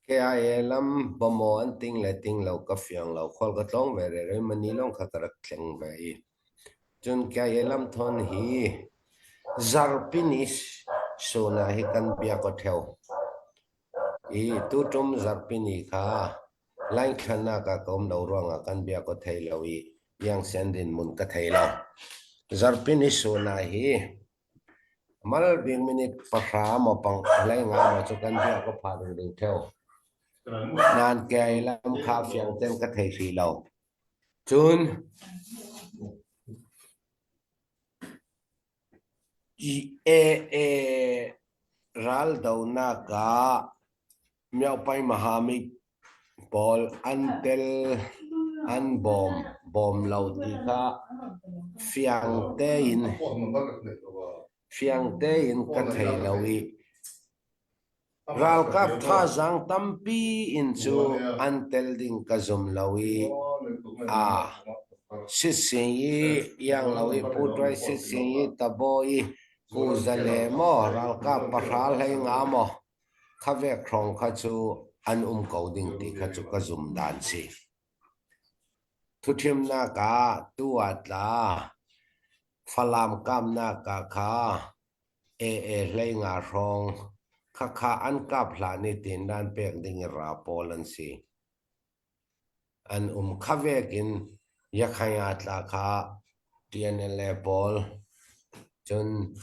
KIA lam bawmaw an ting le ting lo ka fiang lo. Khual ka tlawng ve rere mani lawng kha ka rak tleng ve i. Cun KIA lam thawn hi zarhpini suna hi kan bia ko ṭheo. I tuṭum zarhpini kha lainthlannak ah ka um lo ruangah kan bia ko thei lo i iangsian rinmun ka thei lo. Zarhpini suna hi Mal bik minute pahra maw pang hlei nga maw cu kan bia ka pha ding ṭheo. Nain kei lam kha fiang tein ka thei hrih lo. Cun EAA raldohnak ah Miopai Mahamit pawl an tel an bawm bawm lo ti kha fiang tein fiang tein ka thei lo i ralkap thazaang tampi in cu an tel ding ka zum lo i a sitsing i iang lo i Pu Tuai sitsing i Tabo i Pu Zale maw ralkap pahra hlei nga maw Kha vek hrawng kha cu an um ko ding ti kha cu ka zum dan si. Thuṭhimnak ah tu ah tla, Falam kamnak ah kha AA hlei nga hrawng. Khakha an kap hlan i tindan pek ding i ra pawl an si. An um kha vekin Yakhaya tla kha TNLA pawl cun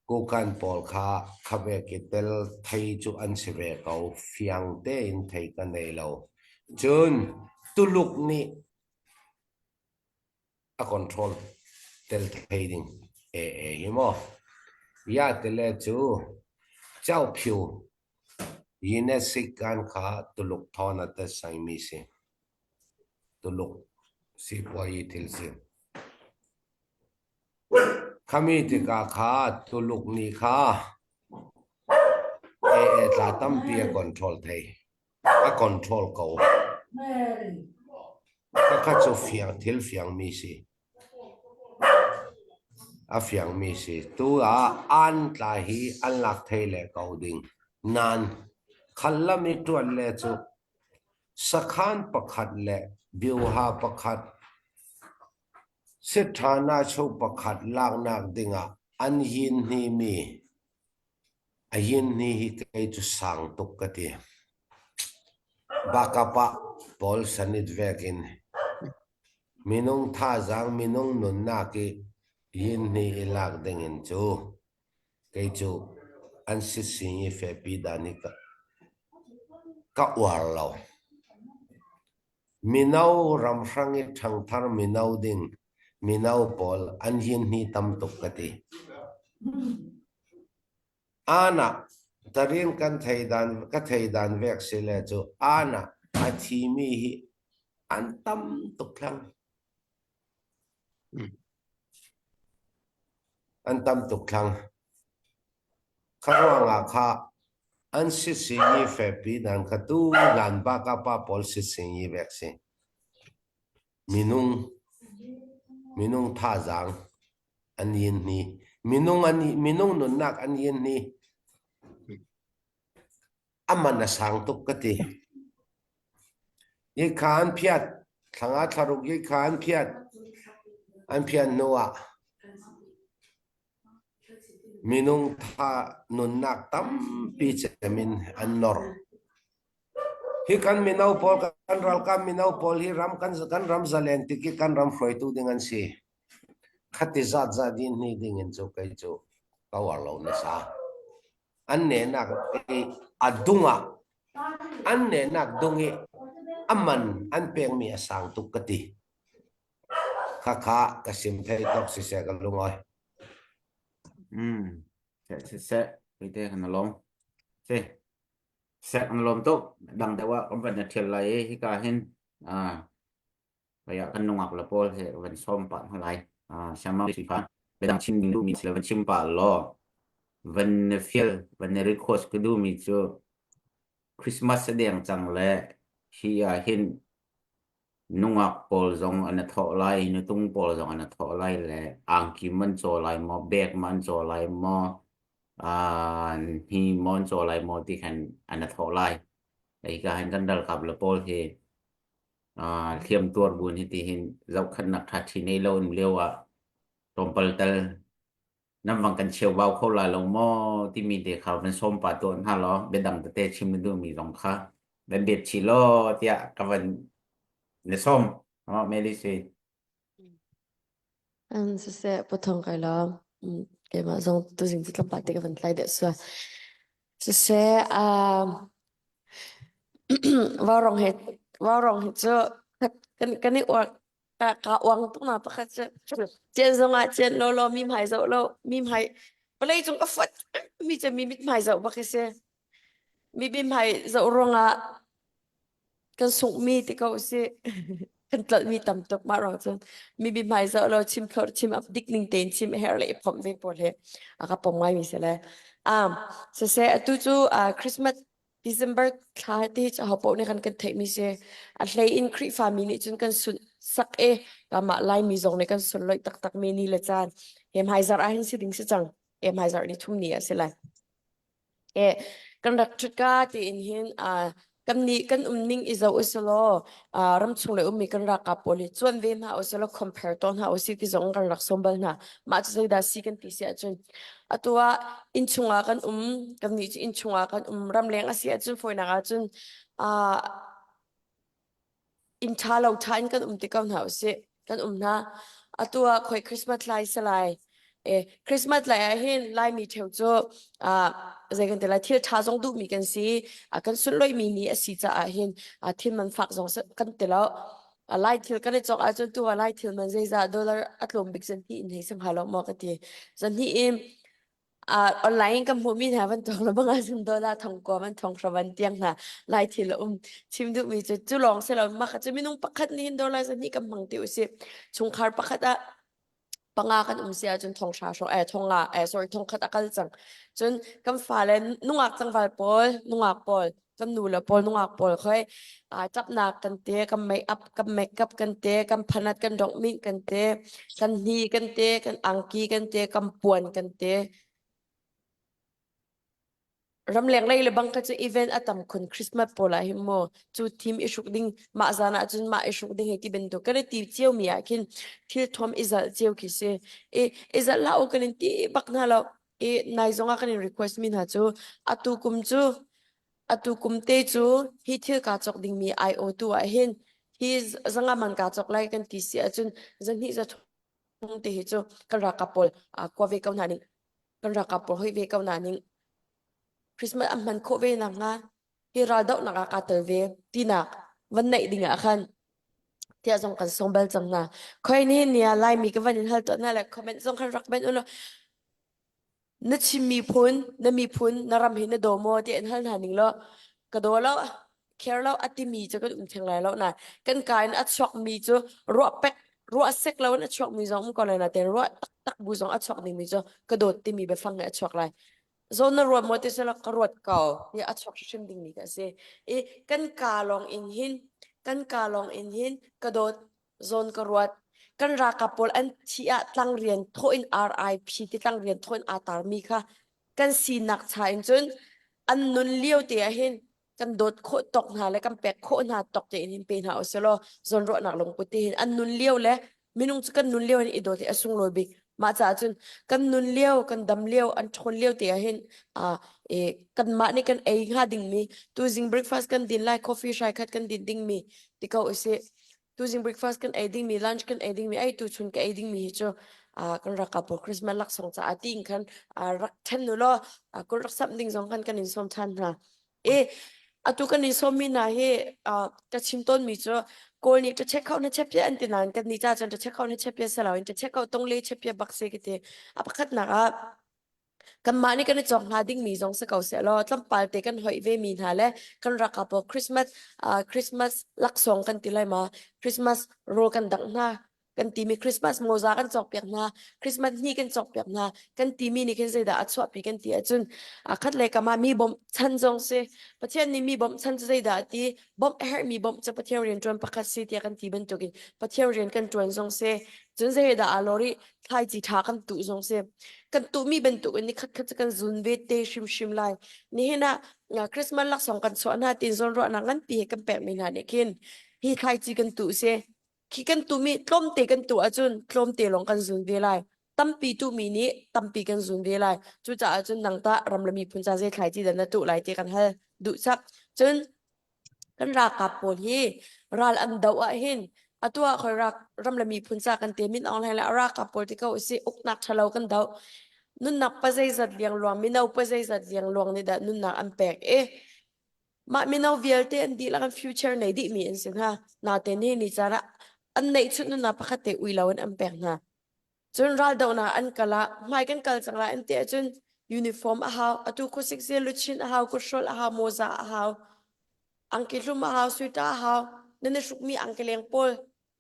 Kukan pawl kha kha vek i tel thei cu an si ve ko. Fiang tein thei ka nei lo. Cun Tuluk nih a control tel thei ding AA hi maw. Ya tele cu Chauphyu Yinesik kan kha Tuluk thawn a tet saimi si. Tuluk sipuayi thil si. Khami tikah kha Tuluk nih kha AA tla tampi a control thei. A control ko. Khakha cu fiang thil fiangmi si. A fiangmi si. Tu ah an tla hi an lak thei le ko ding. Nain khal lam i ṭuan le cu sakhan pakhat le biuha pakhat siṭhana cho pakhat laknak dingah an yin hnimi A yin ni hi kei cu sang tuk ka ti. Bakapa pawl sanit vek in minung thazaang minung nunnak i yin ni i lak ding in cu kei cu an sising i fepi dan hi ka, ka uar lo. Mino ramhrang i ṭhangthar mino ding mino pawl an yin hi tam tuk ka ti. Aanah tarin kan thei dan ka thei dan vek si le cu aanah a thimi hi an tam tuk thlang. An tam tuk thlang. Kha ruangah kha an sising i fepi dan kha tu lan baka pa pawl sising i vek si. Minung minung thazaang an yin ni. Minung an minung nunnak an yin ni. A man a sang tuk ka ti. Hi kha an phiat. Thlanga thlaruk hi kha an phiat. An phiat hnu ah Minung tha nunnak tampi cem in an nor. Hi kan mino pawl kan ralkap mino pawl hi ram kan kan ram zalen tik i kan ram hruaitu ding an si. Khati zat zat in ni ding in cu kei cu ka uar lo nasa. An nenak i a dung ah an nenak dung i a man an pekmi a sang tuk ka ti. Khakha ka sim thei tok siseh ka lungawi. Mm. Seh siseh te kan lawm. Si. Seh kan lawm tuk. Dang deuh ah kan van na thial lai i hika hin ah kaya kan nungak la pawl he van som pa hna lai. Ah siamang si pha. Bedang chim ding duhmi sila van chim pa law van na fial van na request ka duhmi cu Christmas a deng cang le hi ah hin Nungak pawl zong an i thawh lai, nutung pawl zong an i thawh lai le angki maw an caw lai maw, bag maw an caw lai maw, uh, hni maw an caw lai maw ti khan an i thawh lai. Hika hin kan ralkap le pawl hi uh, hliam tuar buin hi ti hin zohkhenhnak ṭha ṭhi nei lo in lio ah tlawmpal tal nan vang kan cheubau kho lai lo maw timi te kha van sawm pa tuah hna law biadang tete chim na duhmi zong kha van bet chih law tiah ka van na sawm oh Mary si An siseh pathong kai lo keimah zong tuzing cu tlawmpal te ka van tlai deuh sual siseh um vaurong he vaurong hi cu kan kan i uar ka ka uang tuk na pakhat cu cian zong ah cian lo lo mi hmai zoh lo mi hmai vawlei cung ka fuat mi cu mi mit hmai zoh bak hi si mi mi hmai zoh ruangah kan sungh mi ti ko si kan tlolh mi tam tuk mah ruang cun mi mi hmai zoh lo chim thlor chim ap dik ning tein chim her le i phomh ve pawl he a ka pom ngai mi si le um siseh atu cu Christmas December thla te hi aho paoh nih kan kan theihmi si. A hlei in Khrihfami nih cun kan sunhsak i kanmah Laimi zong nih kan sunlawih taktakmi ni le caan. He hmaizarh ah hin si ding si cang. He hmaizarh ni thum ni ah si lai. E kan rak ṭhut ka tiin hin uh, Kannih kan umning i zoh usilaw uh, ramchung le ummi kan ralkap pawl hi cuan ve hna usilaw compare tawn hna usih ti zong kan rak sawm bal hna. Mah cu zeidah si kan ti si ahcun atu ah innchung ah kan um kannih cu innchung ah kan um ramleng a si ahcun fawinak ahcun uh, inn ṭha lo ṭha in kan um ti ko hna usih kan um hna atu ah khoi Christmas lai salai e Christmas lai ah hin Laimi ṭheu cu ah zei kan ti lai thil ṭha zong duhmi kan si a kan sunlawihmi ni a si caah hin a thil man fak zong kan ti lo a lai thil kan i cawk ahcun tu ah lai thil man zeizah dollar a tlawm bik zan hnih in hei sam ha lo maw ka ti zan hnih in uh, online kan hmuhmi hna van tuak le bang ahcun dollar thong kua man thong hra van tiang hna lai thil a um chim duhmi cu cu lawng si lo mah cu minung pakhat nih hin dollar zan hnih kan hmang ti usih chungkhar pakhat ah panga kan um si ahcun thong hra hrawng eh thong nga eh sorry thong khat a kal cang cun kan fale nungak tlangval pawl nungak pawl kan nu le pawl nungak pawl khoi a ṭapnak kan te kan make up kan make up kan te kan phanat kan dongming kan te kan hni kan te kan angki kan te kan puan kan te ramleng lei le bang kha cu event a tam khun Christmas pawl ah hin mu cu thim i hruk ding mah zan ah cun mah i hruk ding hei ti bantuk kan i ti cio mi ah khin thil thuam i zalh cio khi si i i zalh hlah u kan in ti bak hna lo i nai zong ah kan in request mi hna cu atu kum cu atu kum te cu hi thil kaa cawk ding mi ai-o tu ah hin hi zanga man kaa cawk lai kan ti si ahcun zahnih zathum te hi cu kan ralkap pawl kua ve ko hna ning kan ralkap pawl hoi ve ko hna ning Christmas an hman khawh ve nak hnga hi raldohnak ah kaa tel ve tinak van neih ding ah khan tiah zong kan song bal cang hna khoi ni ni ah Laimi ka van in hal tuah hna le comment zong khan rak ben ulaw na chim miphun na miphun na ram hi na daw maw tiah in hal hna ning law ka daw lo care lo a timi cu kan um theng lai lo na kan ka in a chuak mi cu ruah pek ruah sek lo in a chuak mi zong um ko lai na ten ruah taktak bu zong a chuak ding mi cu ka dawt timi biafang he a chuak lai zawn na ruat maw ti sela ka ruat ko hi a chuak hrim ding mi ka si i kan ka lawng in hin kan ka lawng in hin ka dawt zawn ka ruat kan ralkap pawl an thi ah tlang rian thawh in RIP ti tlang rian thawh in aa tar mi kha kan sinak cha in cun an nun lio te ah hin kan dawt khawh tawk hna le kan pek khawh hna tawk tein hin pe hna usih law zawnruahnak lungput te hin an nun lio le minung cu kan nun lio hin i dawt hi a sunglawi bik mah caah cun kan nun lio kan dam lio an ṭhawn lio te ah hin uh, e, kanmah nih kan ei hnga dingmi tuzing breakfast kan din lai coffee hrai khat kan din dingmi ti ko usih tuzing breakfast kan ei dingmi lunch kan ei dingmi ei tu chun ka ei dingmi hi cu uh, kan rak pawl Christmas laksawng caah tiin khan uh, rak ṭhen u law uh, kul rak samh ding zong khan kan in sawm ṭhan hna E atu kan in sawmmi hna hi uh, ka chim tawnmi cu Kawl nih ṭacheck kho na chepia an ti nain kan nih ca cun ṭacheck kho na chepia si loin ṭacheck kho tung le chepia bak si ka ti. A pakhatnak ah kanmah nih kan i cawk hna dingmi zong si ko seh law tlawmpal te kan hoih ve mi hna le kan raka pawl Christmas uh, Christmas laksawng kan ti lai ma Christmas rawl kan dangh hna kan timi Christmas mawza kan cawkpiak hna Christmas ni kan cawkpiak hna kan timi nih khin zeidah a chuahpi kan ti ahcun a khat le kam ah mi bawmh chan zong si Pathian nih mi bawmh chan cu zeidah a ti bawmh a herhmi bawmh cu Pathian rian ṭuan pakhat si tiah kan ti bantukin Pathian rian kan ṭuan zong si cun zeidah aa lawr i thlaici ṭha kan tuh zong si kan tuhmi bantukin ni khat khat cu kan zun ve te hrimhrim lai nihin ah Christmas laksawng kan chuah hna tin zawnruahnak nganpi he kan pekmi hna nih khin hi thlaici kan tuh si khi kan tuhmi tlawmte kan tuh ahcun tlawmte lawng kan zun ve lai tampi tuhmi nih tampi kan zun ve lai cucaah cun nang tah ram le miphun ca zei thlai ci dah na tuh lai ti kan hal duh chap cun kan ralkap pawl hi ral an doh ah hin atu ah khoi rak ram le miphun ca kan te min aung hlaing le ralkap pawl ti ko usih uknak ṭhalo kan doh nunnak pa zeizat liangluang mino pa zeizat liangluang nih dah nunnak an pek i Mah mino vialte an dihlak an future nei dihmi an si hnga. Natein hi ni caan ah an neihchunh nunnak pakhat te ui loin an pek hna. Cun raldohnak an kal ah hmai kan kal cang lai an ti ahcun uniform a hau, atu khuasik zel luchin a hau, kuthrol a hau, mawza a hau, angki hlum a hau, suita a hau, nan i hrukmi angki leng pawl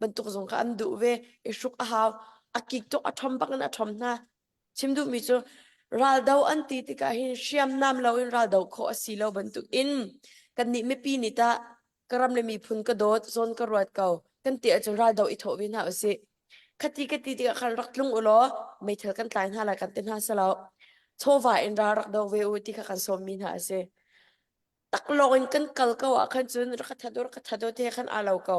bantuk zong kha an duh ve, i hruk a hau. A kik tuk a ṭhom bak in a ṭhom hna. Chim duhmi cu raldo an ti tikah hin hriamnam loin raldo khawh a si lo bantukin kannih mipi nih tah ka ram le miphun ka dawt zawn ka ruat ko kan ti ahcun raldo i thawh ve hna usih. Khati ka ti tikah khan rak tlung u law meithal kan tlai hna lai kan ti hna silo chawva in ral rak do ve u ti kha kan sawmmi hna a si. Taklawng in kan kal ko ah khan cun rak ka that u rak ka that u te khan aa lo ko.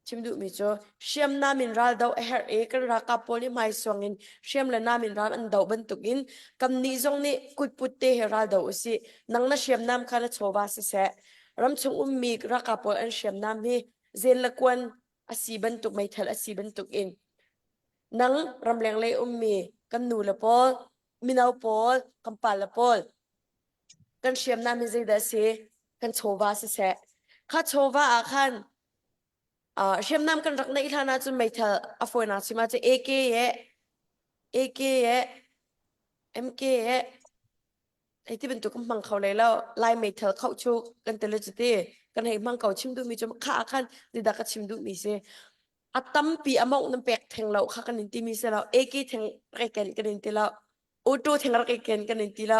Chim duhmi cu hriamnam in ral doh a herh i kan ralkap pawl nih hmaisuang in hriam le nam in ral an doh bantukin kannih zong nih kutput te he ral do usih. Nang na hriamnam kha na chawva siseh, ramchung ummi ralkap pawl an hriamnam hi zen le kuan a si bantuk meithal a si bantuk in nang ramleng lei ummi kan nu le pawl mino pawl kan pa le pawl kan hriamnam hi zeidah a si kan chawva siseh kha chawva ah khan uh, hriamnam kan rak neih hlan ahcun meithal a fawinak chim ahcun AK ye AK ye MK ye hei ti bantuk kan hmang kho lai lo lai meithal khoh chu kan ti le cuti kan hei hmang ko chim duhmi cu kha ah khan tidah ka chim duhmi si a tampi a mongh nan pek theng lo kha kan in timi si lo AK theng rak ken kan in ti lo auto theng rak ken kan in ti lo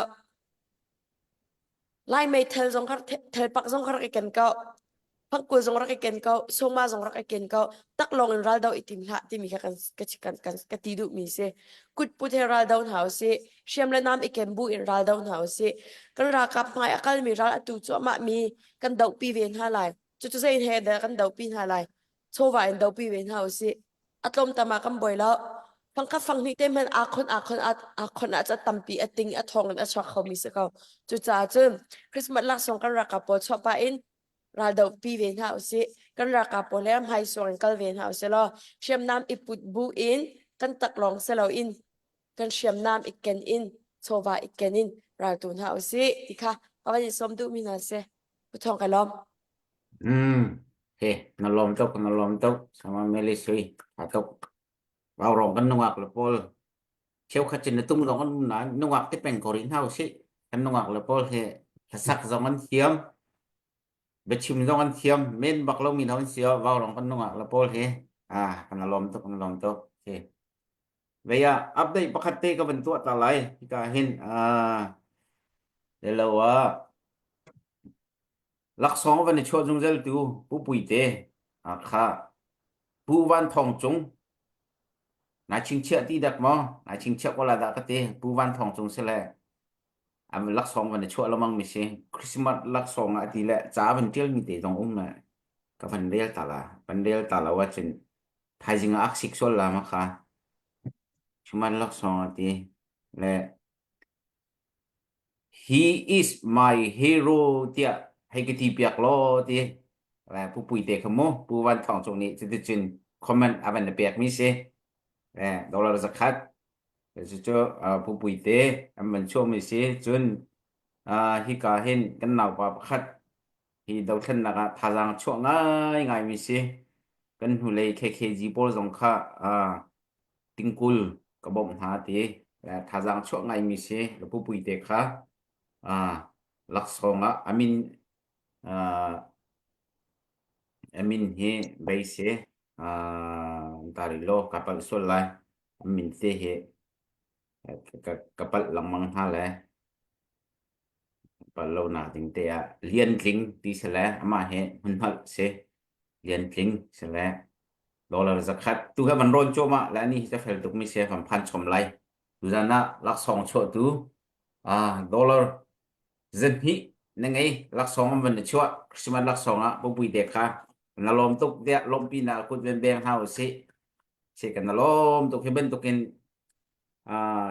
Lai meithal zong kha thelpak zong kha rak i ken ko. Phangkul zong rak i ken ko. Sungma zong rak i ken ko. Taklawng in raldo i tim hlah timi kha kan ka kan kan ka ti duhmi si. Kutput he raldo hna usih. Hriam le nam i ken bu in raldo hna usih. Kan ralkap hmai a kalmi ral atu cuahmah mi kan dohpi ve hna lai. Cucu zei he dah kan dohpi hna lai. Chawva in dohpi ve hna usih. A tlawmtam ah kan buai lo. Fangkhat fanghnih te hmanh aa khon aa khon aa khon ah cun tampi a ting a thawng in a chuak khomi si ko. Cucaah cun Christmas laksawng kan ralkap pawl chuah pah in raldoh pi ve hna usih. Kan ralkap pawl he hmaisuang in kal ve hna usih law hriamnam i put bu in kan taklawng si loin kan hriamnam i ken in chawva i ken in raltu hna usih ti kha ka van in sawm duhmi hna si. Pu Thawng ka lawm. Mm. He, na lawm tuk, na lawm tuk. Sama meli sui, tha tuk. Vau rong kan nungak le pawl. Cheukhat cun na tung zong an um nain nungak te peng ko rih hna usih. Kan nungak le pawl he hlasak zong an thiam. Biachim zong an thiam. Men bak lomi hna an si oh. Vau rong kan nungak le pawl he. Ah, kan lawm tuk, kan lawm tuk. He. Vei ah update pakhat te ka van tuah ta lai. Hika hin ah lo ah Laksawng a van i chuah zungzaltu Pu Puite kha Pu Van Thawng Cung nai chingchiah ti dak maw? Nai chingchiah ko la dah ka ti. Pu Van Thawng Cung si le an laksawng van i chuah lengmang mi si. Christmas laksawng ah ti le ca van ṭial mi te zong um ka van rel ta la. Van rel ta lo ahcun thaizing ah ak sik sual la ma kha. Christmas laksawng ah ti le He is my hero tiah hei ka ti piak law ti Pu Puite kha mu Pu Van Thawng Cung nih cuticun comment a van na pekmi si. Eh, dollar zakhat. Cucu Pu Puite an van chuahmi si. Cun hika hin kan naupa pakhat hi dothlennak ah thazaang chuah ngaingaimi si. Kan hnulei KKG pawl zong kha tingkul ka bawmh hna ti le thazaang chuah ngaimi si le pupui te kha laksawng ah a min a min hi bei si tari law ka palh sual lai a min te hi ka palh lengmang hna le Palh lonak ding te ah Lian Tling ti si le amah hi hmunhngalh si. Lian Tling si le dollar zakhat tu he van rawn cuahmah le ani hi ca fel tukmi si kan phan chom lai. Tuzan ah laksawng chuahtu ah dollar zahnih na ngei laksawng an van na chuah Christmas laksawng ah pupui te kha na lawm tuk tiah lawmhpi na kut ven beng hna usih. Si kan na lawm tuk hi bantukin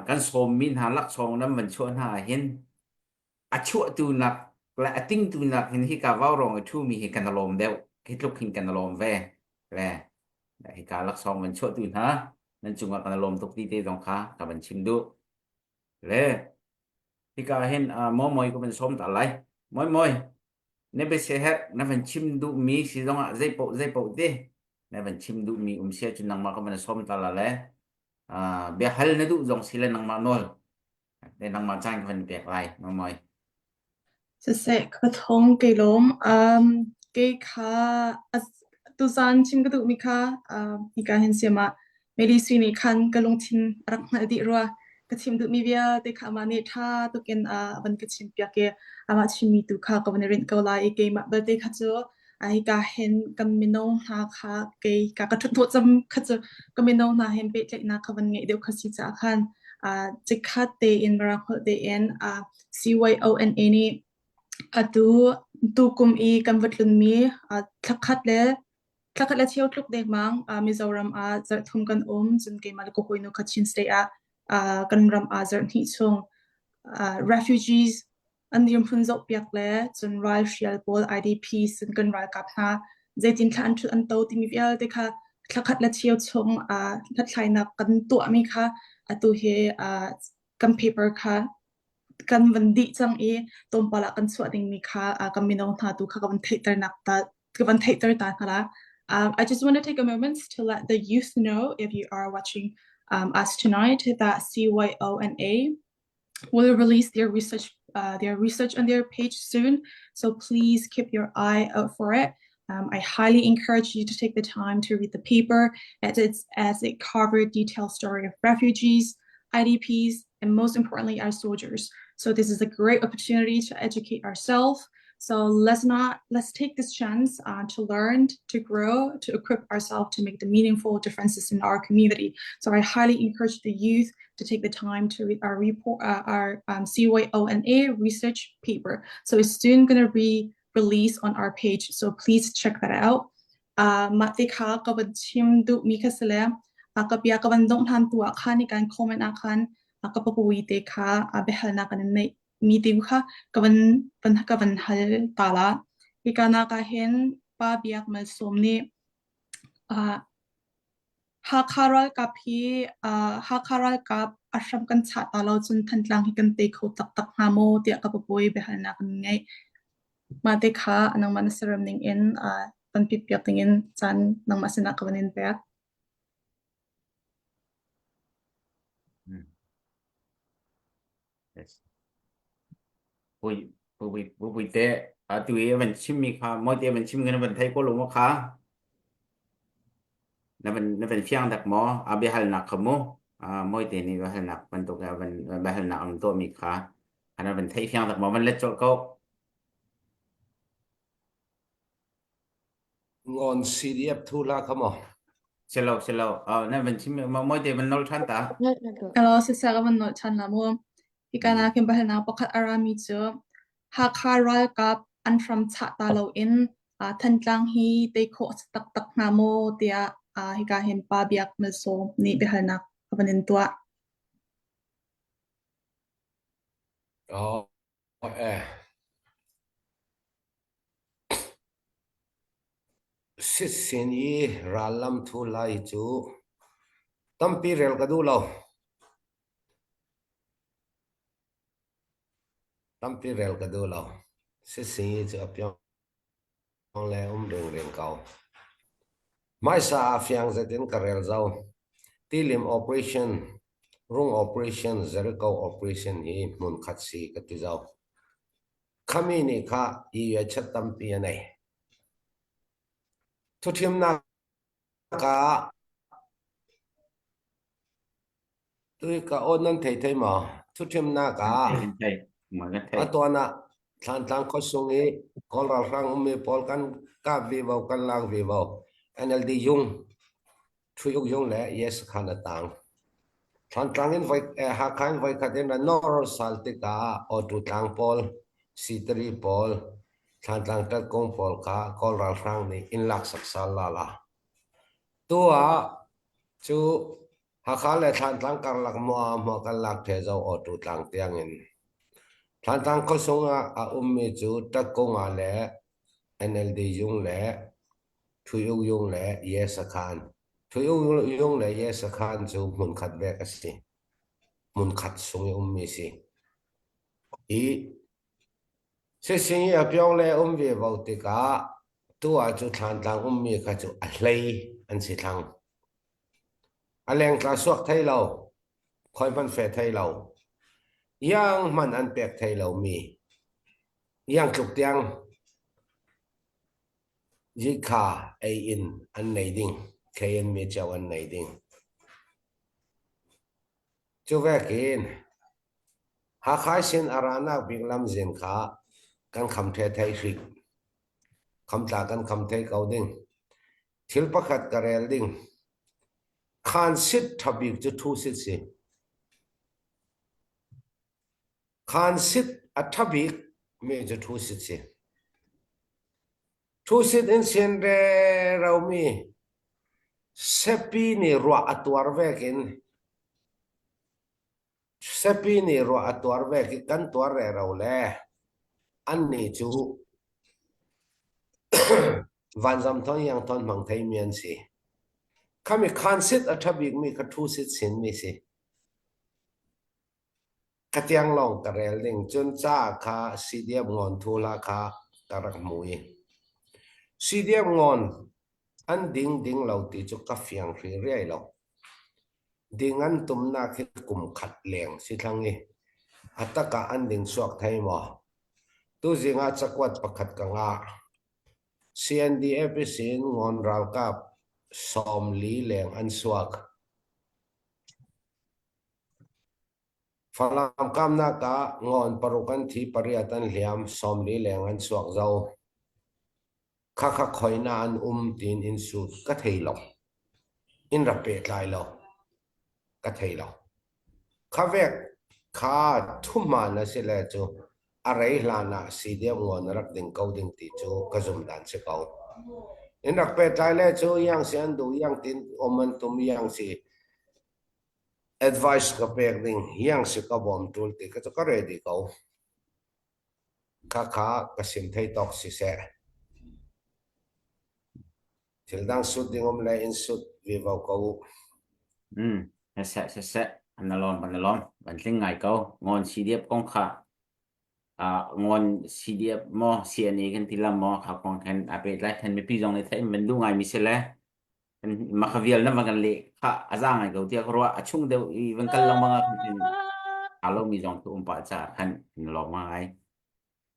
kan sawmmi hna laksawng nan van chuah hna ah hin a chuahtu nak le a tingtu nak hin hika vaurawng i ṭhumi hi kan lawm deuh hi tluk hin kan lawm ve le hika laksawng van chuahtu hna nan cungah kan lawm tuk ti te zong kha ka van chim duh le hika hin moi moi ka van sawm ta lai moi moi na biasiaherh na van chim duhmi si zongah zei paoh zei paoh te na van chim duhmi um sia cun nangmah ka van sawm ta la le biahal na duh zong si le nangmah nawl le nangmah caan ka van pek lai moi Siseh, ka thong kei lawm. Um, kei kha tuzan chim ka duhmi kha um, hika hin siam ah Mary Sui nih khan ka lungthin a rak hngalh dih rua. Ka chim duhmi vialte kha amah nih ṭha tukin a van ka chimpiak i amah chimmi tu kha ka van i rinh ko lai i keimah belte kha cu hika hin kan mino hna kha kei ka ka ṭhut hnawh cam kha cu ka mino hna hin pehtlaihnak kha van ngeih deuh kha si caah khan cikhat tein Mirang holh tein CYONA nih. Atu tukum i kan va tlunmi thlakhat le thlakhat le cheu tluk dengmang Mizoram ah zarhthum kan um. Cun keimah le ka hawinu kha Chin State ah kan ram ah zarhhnih chung refugees an dirhmun zohpiak le cun ralhrial pawl IDPs cun kan ralkap hna zeitin thla an ṭhut an to timi vialte kha thlakhat le cheu chung hlathlainak kan tuahmi kha atu hi kan paper kha kan van dih cang i tlawmpal ah kan chuah dingmi kha kan mino hna tu kha ka van theihternak ta ka van theihter ta hna la. Um, I just want to take a moment to let the youth know if you are watching um, us tonight that CYONA will release their research uh, their research on their page soon. So please keep your eye out for it. Um, I highly encourage you to take the time to read the paper as, it's, as it covered detailed story of refugees, IDPs, and most importantly, our soldiers. So this is a great opportunity to educate ourselves. So let's not, let's take this chance uh, to learn, to grow, to equip ourselves to make the meaningful differences in our community. So I highly encourage the youth to take the time to read our report, uh, our um, CYONA research paper. So it's soon gonna be released on our page. So please check that out. Uh, mah te kha ka van chim duh mi kha si le uh, ka bia ka van dongh hlan tu ah khan i kan comment ah khan uh, ka papuwi te kha uh, biahalnak kan in neih mi te kha ka van van ka van hal ta la. Hika nak ah hin pa biak mal sawm nih uh, Hakha ralkap hi uh, Hakha ralkap a hram kan chah ta lo cun Thantlang hi kan tei kho taktak hnga maw tiah ka papawi biahalnak an ngei. Mah te kha nangmah na saram ning in uh, van pit piak ding in caan nangmah sinah ka van in pek. Hmm. Yes. Pui pui pui te atu i van chim mi kha moi te van chim kan van thei ko lo mo kha na van na van fiang dak mo a biahal nak kha mu a moi te ni biahal nak bantuk a van biahal nak an to mi kha ana van thei fiang dak mo van let chol ko Ngon CDF thu la kha mo. Selo selo na van chim moi te van nol than ta. Hello, sisa ka van nol than la mu. Hika na khin bahalnak pakhat a rami cu Hakha ralkap an hram chah ta loin Thantlang hi tei khawh a si taktak hnga maw tiah hika hin Pa Biak Malsawm nih biahalnak a van in tuah. Oh, eh. Sitsin i rallam thu lai cu tampi rel ka duh lo. Tampi rel ka duh lo. Sitsin i cu a piong le um ringring ko. Hmaisa ah fiang zet in ka rel zau. Tilim operation, rung operation, Jericho operation hi hmunkhat si ka ti zau. Khami nih kha i chat tampi a nei. Thuṭhimnak ah tui ka aw nan thei thei maw? Thuṭhimnak ah a tuan ah Thlantlang khuasung i Kawl ralhrang ummi pawl kan kap vivo kan lak vivo NLD yung Ṭhui Uk Yung le Yes Khan a tang. Thlantlang in voi eh, Hakha in voikhat in ra nor sal tikah Awtu tlang pawl, Sitari pawl, Thlantlang ṭatkung pawl kha Kawl ralhrang nih inn lak sak sal la la. Tu ah cu Hakha le Thlantlang karlak mua hmua kan lak the zo Awtu tlang tiang in. Thlantlang khuasung ah a ummi cu ṭatkung ah le NLD yung le Ṭhui Uk Yung le Ye Sakhan. Ṭhui Uk Yung le Ye Sakhan cu hmunkhat vek a si. Hmunkhat sung i ummi si. Hi sising i a pyong le um ve vo tikah tu ah cu Thlantlang ummi kha cu a hlei an si thlang. A lengtla suak thei lo, khoi hmanh fe thei lo, iang hmanh an pek thei lomi, iang tluk tiang Jikha ei in an nei ding, khei in mi cio an nei ding. Cu vekin Hakha sin a ranak bik lamzin kha kan kham the thei hrik. Khamtla kan kham thei ko ding. Thil pakhat ka rel ding. Khan sit ṭha bik cu thu sit si. Khan sit a ṭha bik. Mi cu thu sit si. Thu sit in sin re romi sepi nih ruah a tuar vekin Sepi nih ruah a tuar ve khi kan tuar rero le annih cu vanzam thawn iang thawn hmang theimi an si. Khami khansit a ṭha bikmi kha ṭhu sit sinmi si. Ka tiang lawng ka rel ding cun ca kha CDF ngawn thu hla kha ka rak hmu i CDF ngawn an ding ding lo ti cu ka fiang hri riai lo. Ding an tumnak hi kum khat leng si thlang i a tak ah an ding suak thei maw? Tuzing ah cakuat pakhat ka ngah. CNDF i sin ngawn ralkap 40 leng an suak. Falam kamnak ah ngawn paruk an thi, pariat an hliam, 40 leng an suak zau. Khakha khoi na an um tiin in sut ka thei lo. In rak pehtlai lo. Ka thei lo. Kha vek kha thuhman a si le cu a rei hlan ah CDF ngawn a rak ding ko ding ti cu ka zum dan si ko. In rak pehtlai le cu yang si an duh yang tin um an tum yang si advice ka pek ding yang si ka bawm tul ti ka cu ka ready ko. Khakha ka sim thei tawk siseh. Thil dang sut ding um le in sut vivo ko u. Mm, siseh siseh an lawm kan lawm kan tling ngai ko ngon CDF kong kha uh, ngon CDF mo CNA kan ti lam mo kha kong khan a pe lai than mipi zong nih theih man du ngai mi si le maka vial na van kan le kha a za ngai ko tiah ka ruah a chung deuh i van kal lengmang ah khan a lo mi zong tu um pah ca khan in lawm ngai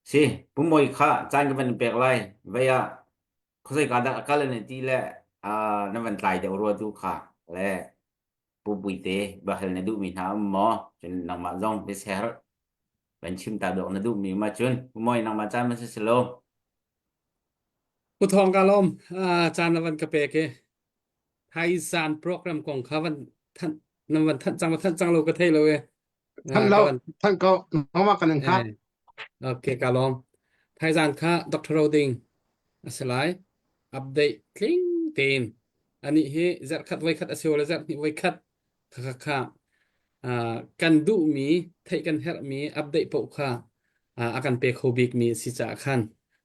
si pumoi kha caan ka van pek lai vei ah khuazei ka dah kal ne ti le na van tlai deuh rua tu kha le pu puite bahal na duh mi hna um maw cun nangmah zong biaser van chim ta dawk na duh mi ma cun pumoi nangmah caan man si silo Pu Thawng ka lawm. Ah, caan na van ka pek i Thaizan program kong kha van thanh nan van thanh cang thanh cang lo ka thei lo e. Thanh Ah, lo, ka van thanh ko, nangmah kan in hngak. eh, okay ka lawm. Thaizan kha Dr. Roding a si lai. Update tling tein. Ani hi zarhkhat voikhat a si le zarhhnih voikhat Kha kha kha kan duhmi theih kan herhmi update paoh kha a kan pe kho bikmi a si caah khan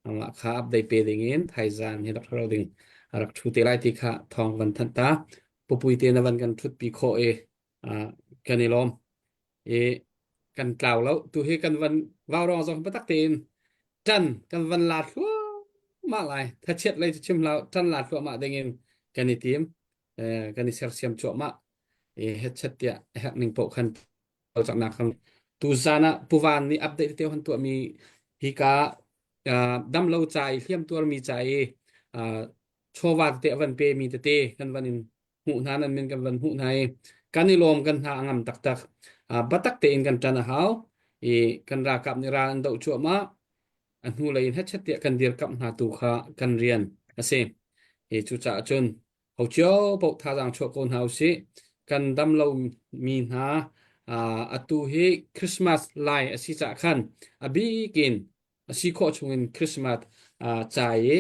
amah kha update pe dingin thaizan hi rak ro ding a rak ṭhu te lai ti kha thawng van thanh ta pupui te na van kan ṭhutpi khawh i kan i lawm i kan tlau lo tu hi kan van vaurawng zong biatak tein ṭan kan van la thluahmah lai thachiat lei cu chim hlah ṭan la thluahmah dingin kan i tim kan i sersiam cuahmah i hetchet tiah a herh ning paoh khan cawlcanghnak kan tu zan ah puvan nih update te han tuahmi hika damlo ca i hliam tuarmi ca i chawva tete a van pe mi tete kan van in hmuh hna nan min kan van hmuh hna i kan i lawm kan hna a ngam taktak batak tein kan ṭan a hau i kan ralkap nih ral an doh cuahmah a hnulei in hetchet tiah kan dirkamh hna tu kha kan rian a si i cucaah cun ho cio paoh thazaang chuah ko hna usih. Kan dam lomi hna atu hi Christmas lai a si caah khan a bik in a si khawh chungin Christmas ca i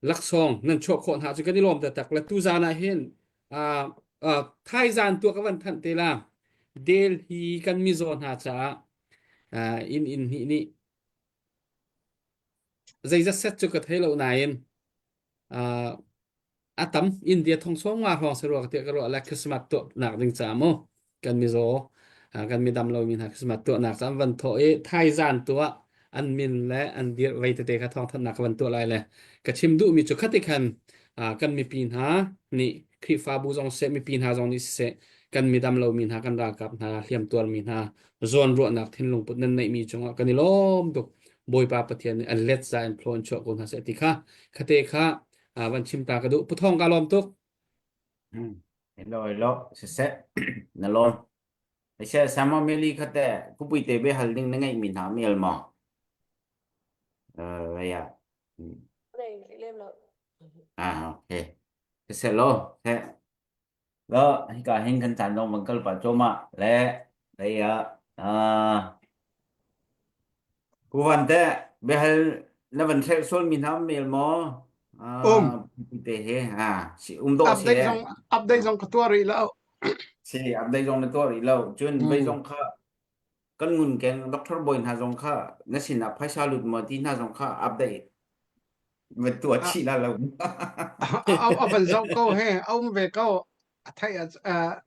laksawng nan chuah khawh hna cu kan i lawm taktak le tuzaan ah hin thaizaan tuah ka van thanh te la Delhi kan mizaw hna caah inn inn hnih nih Zeizat set cu ka thei lo nain uh, a tam India thong sawm nga hrawng si rua tiah ka ruah le Christmas tuahnak ding ca mu kan mizaw uh, kan midam lomi hna Christmas tuahnak ca an van thawh i thaizan tuah an min le an dir vei tete kha thawngthanhnak ka van tuah lai le ka chim duhmi cu khati khan uh, kan mipi hna nih Khrihfabu zong seh mipi hna zong nih siseh kan midam lomi hna kan ralkap hna hliam tuarmi hna zawnruahnak thinlung put nan neihmi cungah kan i lawm tuk Bawipa Pathian nih an let za in phlaw in chuah ko hna seh ti kha khate kha van chim ta ka duh puthong ka lawm tuk Hello hello siseh na lawm Siseh Samuel Meli khate kupui te be hal ding na ngeih mi hna mi al maw eh ya Nei lem lo. ah okay siseh lo seh Lo hika hin kan caan zong van kal pah cuahmah le lei ah ah. Pu Van teh biahal na van hrelh sualmi hna um mel maw? Um. Te he ha si um dawh si Update zong update zong ka tuah rih lo. Si update zong na tuah rih lo. Cun vei zong kha kan ngun keng doctor bawi hna zong kha na sinah phaisa lut maw ti hna zong kha update van tuah chih la lo. A van zoh ko he a um ve ko a theih a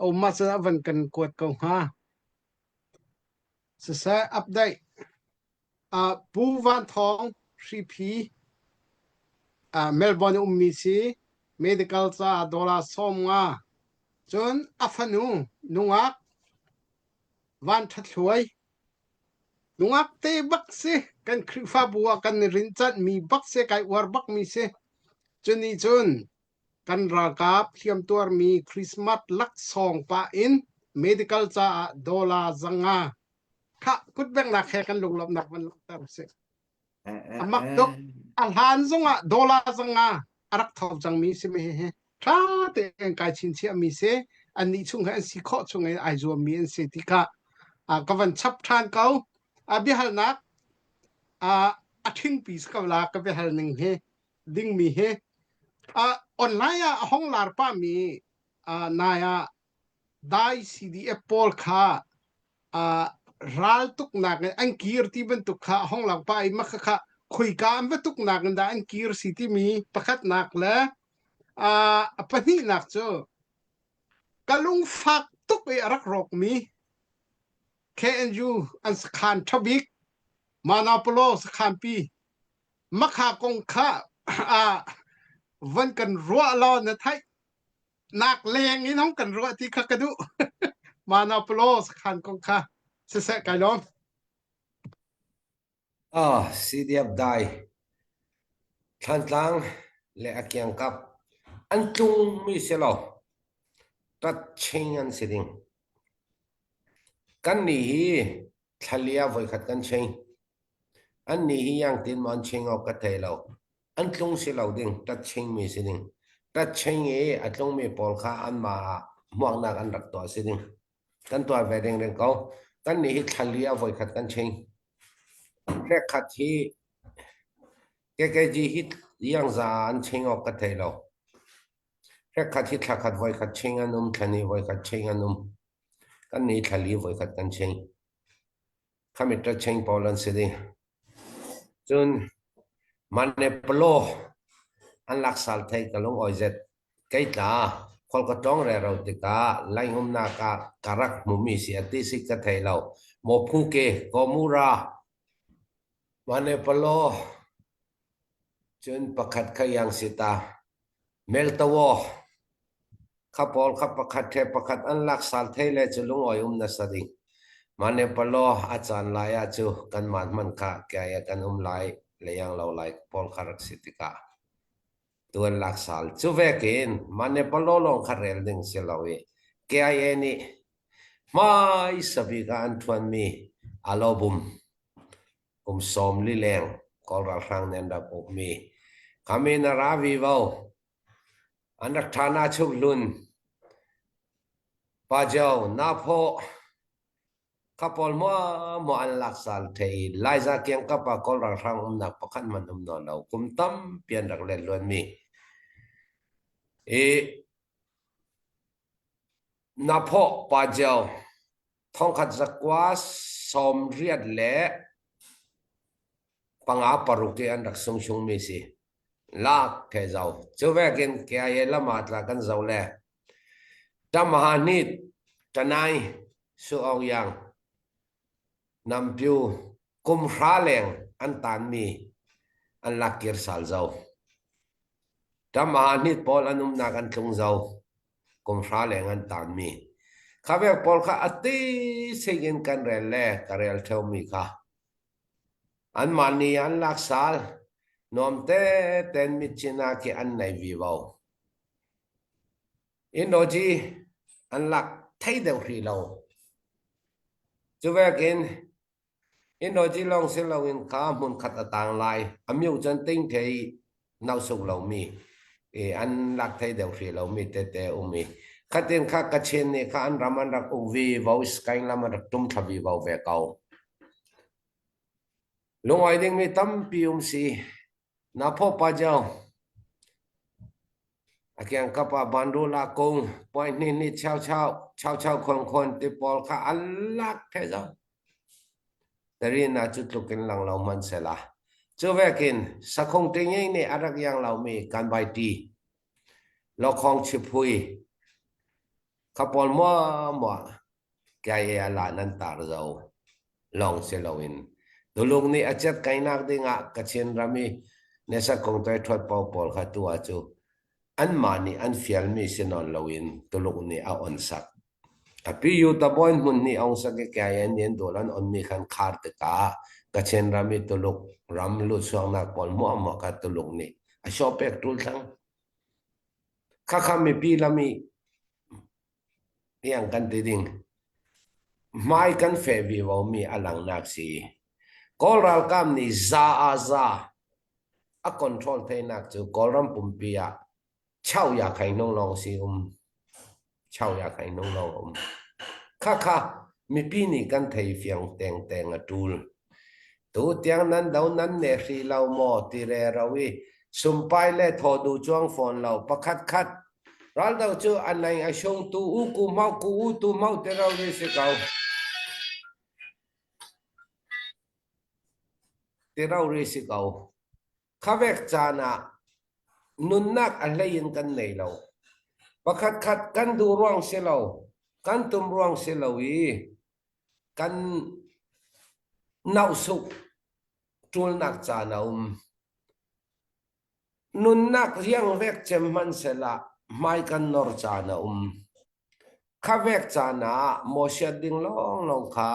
um ma a van kan kuat ko hnga. Siseh update uh, Pu Van Thawng Hriphi uh, Melbourne ummi si medical ca dollar 50 cun a fanu nungak Van Ṭhat Hluai nungak te bak si kan Khrihfabu ah kan i rinhcanh mi bak si kai uar bak mi si cuni cun Kan ralkap hliamtuarmi Christmas laksawng pah in medical caah dollar 500 khah kutbenghnak he kan lunglawmhnak van langhter usih. A mak tuk. A hlan zongah dollar 500 a rak tho cangmi si mi hi ṭha tein kai chinchiahmi si. Annih chung he an si khawh chung in ai zuammi an si ti kha ka van chap ṭhan ko. A biahalnak a ṭhingpi si ko la ka biahal ning hi dingmi hi uh, online ah a hong lar pahmi uh, nai ah dai CDF pawl kha uh, ral tuknak in an kir ti bantuk kha a hong lang pah i mah kha khuika an va tuknak in dah an kir si timi pakhatnak le uh, a pahnihnak cu ka lungfak tuk i a rak rawkmi KNU an sakhan ṭhabik Manapolo sakhanpi Makha kong kha ah van kan ruah law na theih nak leng in hong kan ruah ti kha ka duh. Manapolo sakhan kong kha siseh kai lawm. Ah, CDF dai. Thlantlang le a kiangkap an tlung mi si lo. Tat ching an si ding. Kan nih hi thlalia voikhat kan ching. Annih hi yangtin maw an ching awk ka thei lo. An tlung si lo ding, ṭatchingmi si ding. Ṭatching i a tlungmi pawl kha anmah ah hmuaknak an rak tuah si ding. Kan tuah ve ding ding ko. Kannih hi thlali a voikhat kan ching. Hlekhat hi KKG hi yangza an ching awk ka thei lo. Hlekhat hi thlakhat voikhat ching an um, thlani voikhat ching an um. Kannih thlali voikhat kan ching. Khamit cheng pawl an si ding. Cun Manepalo an lak sal thei ka lung oi zet. Kei tla khol ka tlong re ro tikah laing umnak ah ka rak hmumi si a ti si ka thei lo. Mo phu ke Komura Manepalo cun pakhat kha yang sita Meltawo Kha pawl kha pakhat he pakhat an lak sal thei le cu lungawi um nasa ding. Mah palaw a caan lai ah cu kanmah hmanh kha kiai ah kan um lai le iang lo lai pawl kha rak si tikah tu an lak sal. Cu vekin mah palaw lawng kha rel ding si lo i KIA nih hmaisa bik ah an ṭhuanmi alobum kum 40 leng Kawl ralhrang nih an rak ukmi khamin a ra vivo An rak ṭha na chuk hlun. Pajo, na phaw kha pawl muamuah an lak sal thei i Laiza kiangkap ah Kawl ralhrang umnak pakhat hmanh um nawn lo. Kum tampi an rak let luanmi. I na phaw Pajo thongkhat zakua 85 i an rak sung chungmi si. Lak the zo. Cu vekin KIA lam ah tla kan zo le Tamaha hnit Tanai Su Aung Yang Nampyu kum hra leng an tanmi an lak kir sal zo. Tamaha hnit pawl an umnak an tlung zo. Kum hra leng an tanmi. Kha vek pawl kha ati sing in kan rel le ka rel theumi kha. Anmah nih an lak sal. Nuam teten mitchin ah khi an nei vivo. Indoji an lak thei deuh hrih lo. Cu vekin Indoji lawng si loin kha hmunkhat a tang lai. A myu cun ting thei no suk lomi i an lak thei deuh hrih lomi tete um i khatin kha Kachin nih kha an ram an rak uk vi vo Skyng lam an rak tum thla vi vo ve ko. Lungawi dingmi tampi um si. Na phaw pa jau. A kiangkap ah banrul ah kung puai hnih hnih chau chau chau chau khon khon ti pawl kha an lak the zo. Tarin ah cu tluk in lang lo hmanh sela. Cu vekin sakhung tinging nih a rak iang lomi kan bai ti. Lokhong chiphui kha pawl muah KIA a la nan tar zo lawng si loin Tuluk nih a cet kainak dingah Kachin ram i Nesa kong toi ṭhuat pau pawl kha tu ah cu anmah nih an fialmi si nawn loin Tuluk nih a on sak. A pi yu tabawi hmun nih ong sak i KIA nih an dul an onmi khan khar tikah Kachin ram i Tuluk ram lutchuaknak pawl hmuahhmuah kha Tuluk nih a hrawh pek ṭul thlang. Khakha mipi lam i tiang kan ti ding. Hmai kan feh vivomi a langnak si. Kawl ralkap nih za ah za a control theinak cu Kawlram pumpi ah chau ya khai nung lawng si um. Chau ya khai nung lawng um. Khakha mipi nih kan thei fiang tengteng a tul. Tu tiang nan do nan ne hri lo maw ti re ro i sumpai le thaw du chuang fawn lo pakhat khat raldo cu a nai a shung tu u ku mau ku u tu mau te ro ri si ko ti ro ri si ko khavek caan ah nunnak a hlei in kan nei lo pakhat khat kan duh ruang si lo kan tum ruang si lo i kan nauhsuk ṭulnak caan a um. Nunnak riangvek cem hmanhsehla hmai kan nor caan a um. Khavek caan ah mawsiat ding lawnglawng kha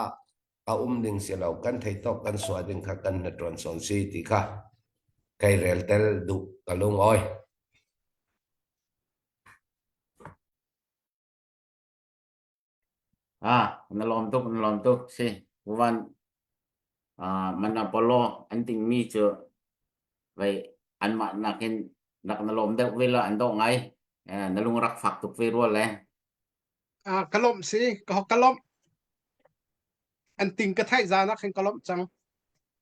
a um ding si lo. Kan thei tawk kan suah ding kha kan hnaṭuan sawn si ti kha kai rel tel duh ka lungawi. Ah, na lawm tuk, na lawm tuk. Si, van ah man Apollo an tingmi cu vei anmah nakin rak na lawm deuh ve la an dawh ngai. Eh, na lung rak fak tuk ve rua le. Ah, ka lawmh si, ka ka lawmh. An ting ka theih zan ah khin ka lawmh cang.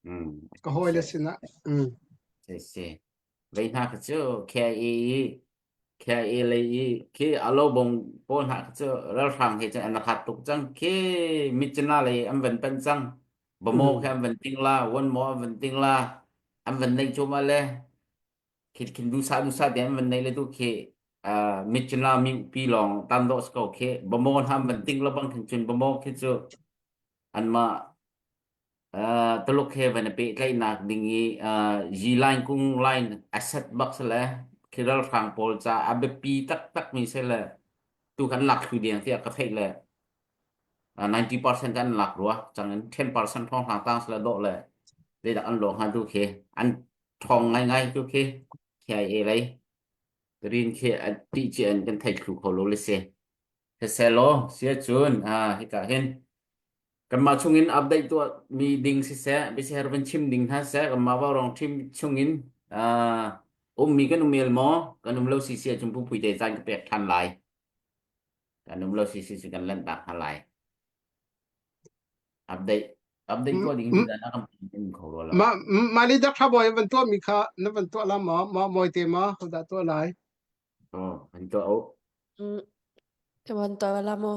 Mm. Ka hawile sinah. Mm. Si, si. Vei hna kha cu KIA i KIA lei i khi alo bong pawl hna kha cu ralhrang he cun an khat tuk cang khi Myitkyina lei an van panh cang Bamo Mm. khi an van ting la one mo an van ting la an van nei chuma le khi khin dusa dusa te an van nei le tu khi uh, Myitkyina mi pi long tam do sko khi Bamo hna an van ting la bang khin cun Bamo khi cu anmah Tuluk he van i pehtlaihnak ding i Yi-line kung line a set bak si le khi ralhrang pawl ca a biapi taktakmi si le tu kan lak thlu deng tiah ka theih le 90% an lak rua cang in 10% thawng hlang tang si le dawh le zeidah an lawng hnga tu khi an ṭhawng ngaingai tu khi KIA lei rin khi a tih ci an kan thei thlu kho lo le si Siselaw sia cun hika hin Kanmah chungin update tuahmi ding siseh, biaser van chim ding hna siseh, kanmah vaurawng ṭhim chungin uh, ummi kan um el maw? Kan um lo si si ahcun pupui te caan ka pek ṭhan lai. Kan um lo si si cu kan lanhtak hna lai. Update update tuah ding cu dan a kan um kho rua lo. Ma mali dak tha boy van tuah mi kha na van tuah la ma ma moi te ma ho dah tuah lai. Oh, an tuah o. Mm. Ka van tuah la mu.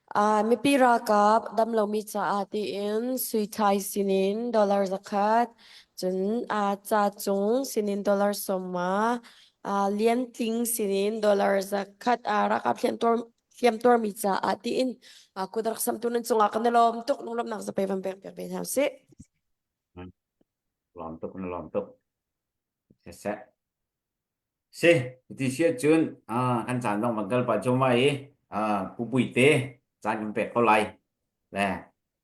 Ah, mipi ralkap damlomi caah tiin Suithai sinin dollar zakhat, cun ah ca cung sinin dollar sawma, ah Lian Tling sinin dollar zakhat ah ralkap hliamtuar hliamtuarmi caah tiin ah kut rak samtu nan cungah kan i lawm tuk lunglawmhnak zapei van pek piak ve hna usih. Lawm tuk na lawm tuk. Siseh. Si, ti si ahcun kan caan dong van kal pah cuahmah i Pu Puite caan kan pek ko lai. Le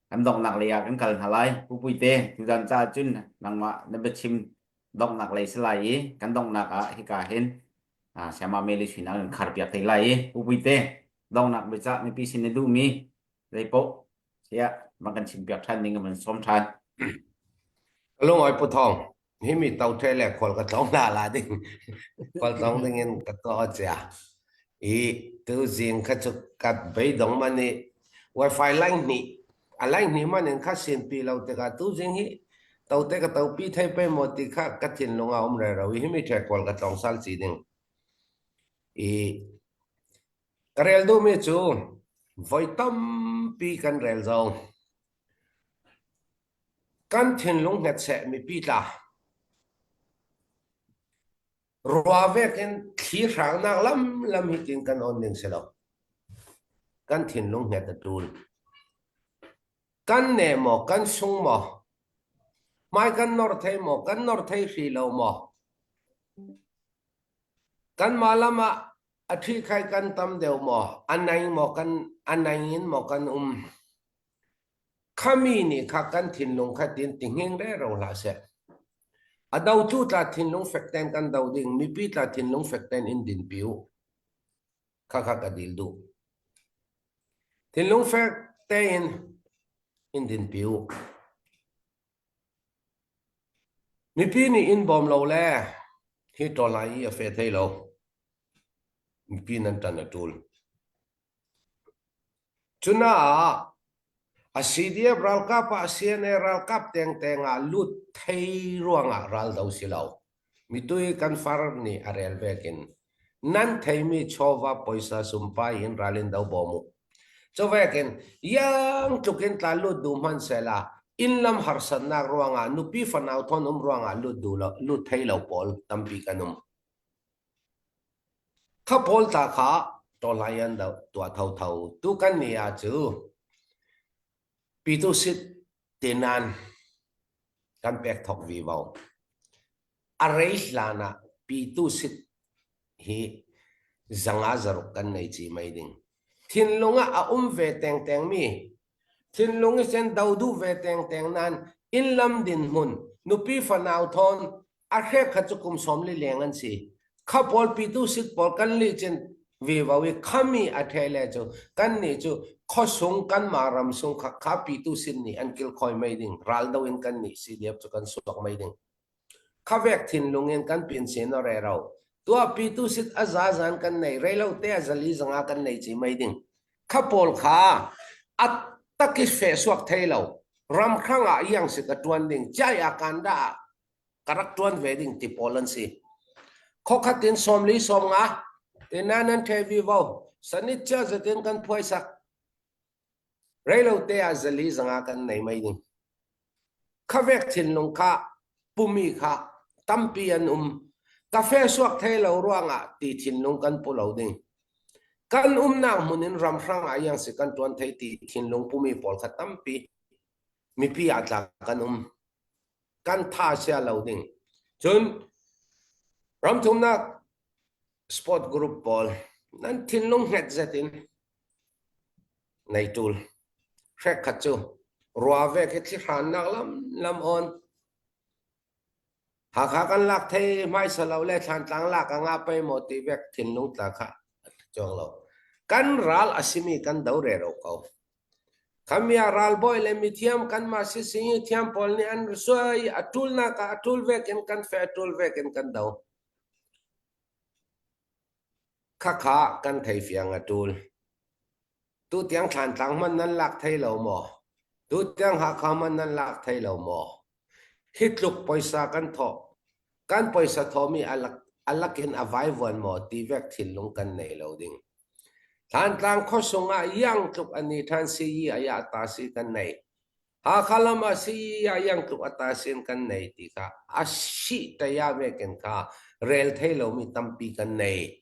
kan donghnak lei ah kan kal hna lai. Pu Puite, tuzan caah cun nangmah na biachim donghnak lei si lai i kan donghnak ah hika hin Sayama Meli sin ah kan kharpiak te lai i Pu Puite, donghnak biacah mipi sin na duhmi zeipaoh siah van kan chimpiak ṭhan ding kan van sawm ṭhan. Lungawi Pu Thawng, hi mi to the le khual ka tlawng la la ding khual tlawng ding in ka tuah cia i tu zing kha cu ka beidong man i wifi line hnih. A lai hni man in kha sinpi lo tikah tuzing hi tote ka topi thei pe maw ti kha ka thinlung ah um rero i himi ṭhe kawl ka tlawng sal ci ding. I ka rel duhmi cu voi tampi kan rel zong kan thinlung hnget seh mipi tla. Ruavek in thli hrangnak lam lam hi tin kan on ding si lo. Kan thinlung hnget a ṭul. Kan ne maw, kan sung maw, hmai kan nor thei maw, kan nor thei hri lo maw? Kanmah lam ah a ṭhi khai kan tam deuh maw, a nai maw kan a nai in maw kan um? Khami nih kha kan thinlung kha tin ti hnging rero hlah seh. A dotu tla thinlung fek ten kan do ding, mipi tla thinlung fek ten in din pi u. Kha kha ka dil duh. Thinlung fek tein in din pi u. Mipi nih in bawm lo le hi ṭawl i a fe thei lo. Mipi nan ṭan a ṭul. Cunaah a CDF ralkap ah CNA ralkap tengteng ah lut thei ruangah raldo si lo. Mitui kan far nih a rel vekin nan theimi chawva poisa sumpai in ral in do bawm u. Cuvekin yang tlukin tla lut duh hmanhsehla inn lam harsatnak ruangah nupi fanau thawn um ruangah lut duh lo lut thei lo pawl tampi kan um. Kha pawl tla kha tawlai an doh tuah thotho. Tu kan ni ah cu pitu sit tinan kan pek thok vivo. A rei hlan ah pitu sit hi zanga zaruk kan nei ci mei ding. Thinlung ah a um ve tengteng mi thinlung i sen do duh ve tengteng nan inn lam din hmun nupi fanau thawn a hrek kha cu kum sawm li leng an si kha pawl pitu sit pawl kan li cin vivo i khami a the le cu kan nih cu khosung kan ma ram sung kha kha pitu sin nih an kil khoi mei ding ral do in kan nih CDF cu kan suak mei ding kha vek thinlung in kan pin sin o re ro tua pitu sit a za zan kan nei reilo te a zali zanga kan nei chi mei ding kha pawl kha at taki fe suak thei lo ram khang ah yang si ka tuan ding chai a kan da ka rak ṭuan ve ding ti pawl an si. Khokhat in 40 50 tina nan the vivo sanit chia zatin kan phuai sak reilo te ah zali zanga kan nei mai ding. Khavek thinlung kha pumi kha tampi an um kafe suak thei lo ruangah ti thinlung kan pu lo ding. Kan umnak hmun in ramhrang ah yang si kan ṭuan thei ti thinlung pumi pawl kha tampi mipi ah tla kan um. Kan tha sia lo ding. Cun ramthumnak sport group pawl nan thinlung hnget zet in nei tul. Hrek khat cu rua ve khi thli hrannak lam lam on. Hakha kan lak thei hmaisa lo le Thlantlang lak a nga pei maw ti vek thinlung tla kha chuang lo. Kan ral a simi kan do rero ko. Khamia ralbawi le mithiam kanmah sising i thiam pawl nih an suai i a ṭulnak ah a ṭul vekin kan feh, a ṭul vekin kan do. Khakha kan thei fiang a ṭul. Tutiang Thlantlang hmanh nan lak thei lo maw? Tutiang Hakha hmanh nan lak thei lo maw? Hi tluk poisa kan thawh. Kan poisa thawhmi a lakin a vaivuan maw ti vek thinlung kan nei lo ding. Thlantlang khuasung ah iang tluk an ni ṭhan siyi a yah ta si kan nei. Hakha lam ah siyi ah iang tluk a ta sin kan nei ti kha a si taya vekin kha rel thei lomi tampi kan nei.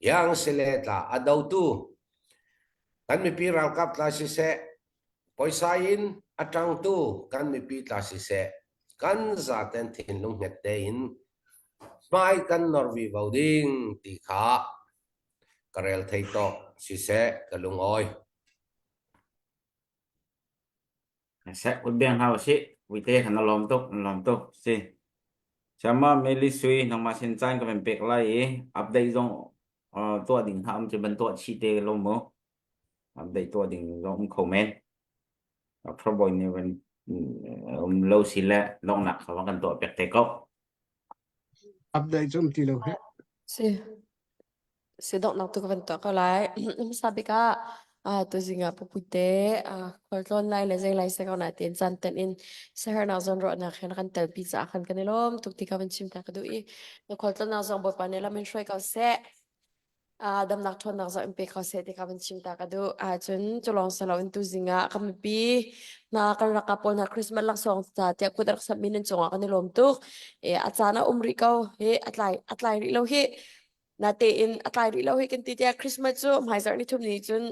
Iang sile tla a dotu kan mipi ralkap tla siseh, poisa in a ṭangtu kan mipi tla siseh, kan zaten thinlung hnget tein hmai kan nor vivo ding ti kha ka rel thei tawk siseh ka lungawi. Seh ut beng hau si wite kan lawm tuk an lawm tuk si. Chama Meli Sui nangmah sin caan ka van pek lai i update zong tuah ding hna um cu ban tuah chih te lo mu. Update tuah ding zong um kho men. Dr. Boy nih van um lo si le longnak kha van kan tuah pek te ko. Update cu um ti lo he. Si. Si donghnak tu ka van tuah ko lai. Hmasa bik ah. Ah tuzing ah pupute ah khualtlawn lai le zei lai se ko na tin caan ten in sahernak zawn ruahnak he na kan telpi caah khan kan i lawm tuk ti kha van chim ta ka duh i na khualtlawnnak zong Bawipa nih lam in hruai ko seh. Ah damnak ṭhawnnak zong in pe kho seh ti kha van chim ta ka duh. Ahcun cu lawng si loin tuzing ah kan mipi hna kan ralkap pawl hna Christmas laksawng ca tiah kut a rak samhmi nan cungah kan i lawm tuk. E, a caan a um rih ko hi a tlai a tlai rih lo hi. Natein a tlai rih lo hi kan ti tiah Christmas cu hmaizarh ni thum ni cun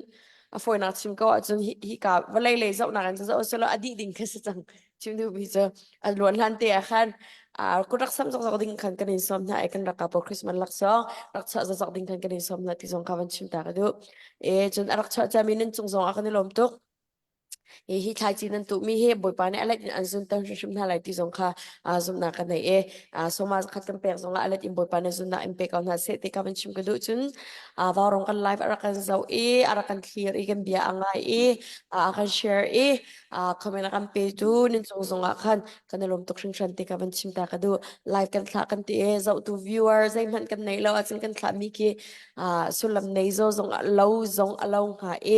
a fawinak chim ko ahcun hi hi ka vawlei lei zohnak in zoh selaw a dih ding kha si cang. Chim duhmi cu a luan hlan te ah khan kut rak sam zokzok ding khan kan in sawm hna i kan rak ka Christmas laksawng rak chuah zokzok ding khan kan in sawm hna ti zong kha van chim ta ka duh. E cun a rak chuah ciami nan cung zong ah kan i lawm tuk. Hi hi thlaici nan tuhmi hi Bawipa nih a let in an zunter hrimhrim hna lai ti zong kha zumhnak ka nei i sawma zakhat kan pek zong ah a let in Bawipa nih zunnak in pe ko hna seh ti kha van chim ka duh. Cun vaurawng kan live a rak kan zoh i a rak kan thlir i kan bia a ngai i a kan share i comment a kan petu nan cung zong ah khan kan i lawm tuk hringhran ti kha van chim ta ka duh. Live kan thlah kan ti i zohtu viewer zeihmanh kan nei lo ahcun kan thlahmi khi sullam nei zo zong lo zong a lo hnga i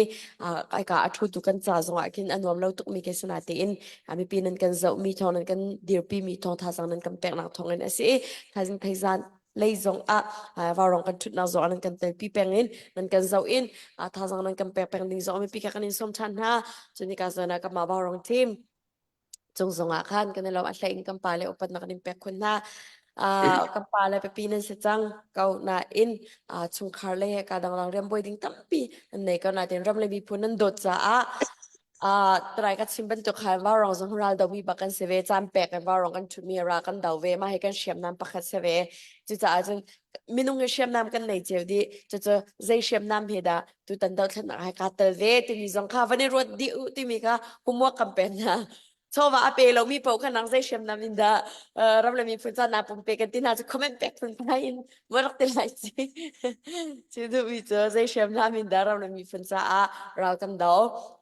ka a ṭhu tu kan ca zong ah khin a nuam lo tukmi ke sana tein mipi nan kan zohmi thawng nan kan dirpi mi thawng thazang nan kan peknak thawng in a si i thaizing thaizan lei zong ah vaurong kan ṭhutnak zong ah nan kan telpi peng in nan kan zoh in thazang nan kan pek peng ding zong mipi kha kan in sawm ṭhan hna cunika zawn ah kanmah vaurong team cung zongah khan kan i lawm a hlei in kan pa le upatnak kan in pek khun hna uh, kan pa le pipi nan si cang ko nain uh, chungkhar le he ka dangdang rian buai ding tampi nan nei ko nain ram le miphun nan dawt caah uh, trai ka chim bantuk khan vaurong zong ral do mi bak kan si ve caan pek in vaurong kan thut mi ra kan do ve ma hi kan hriamnam pakhat si ve cucaah cun minung hi hriamnam kan nei cio dih cucu zei hriamnam he dah tutan dothlennak hai kaa tel ve timi zong kha van i ruat dih u timi kha homework kan pen hna chawva a pe lomi paoh kha nang zei hriamnam in dah ram le miphun ca naa pumpe kan ti hna cu comment pek phun phai in va rak ti lai ci cu duhmi cu zei hriamnam in dah ram le miphun caah ral kan do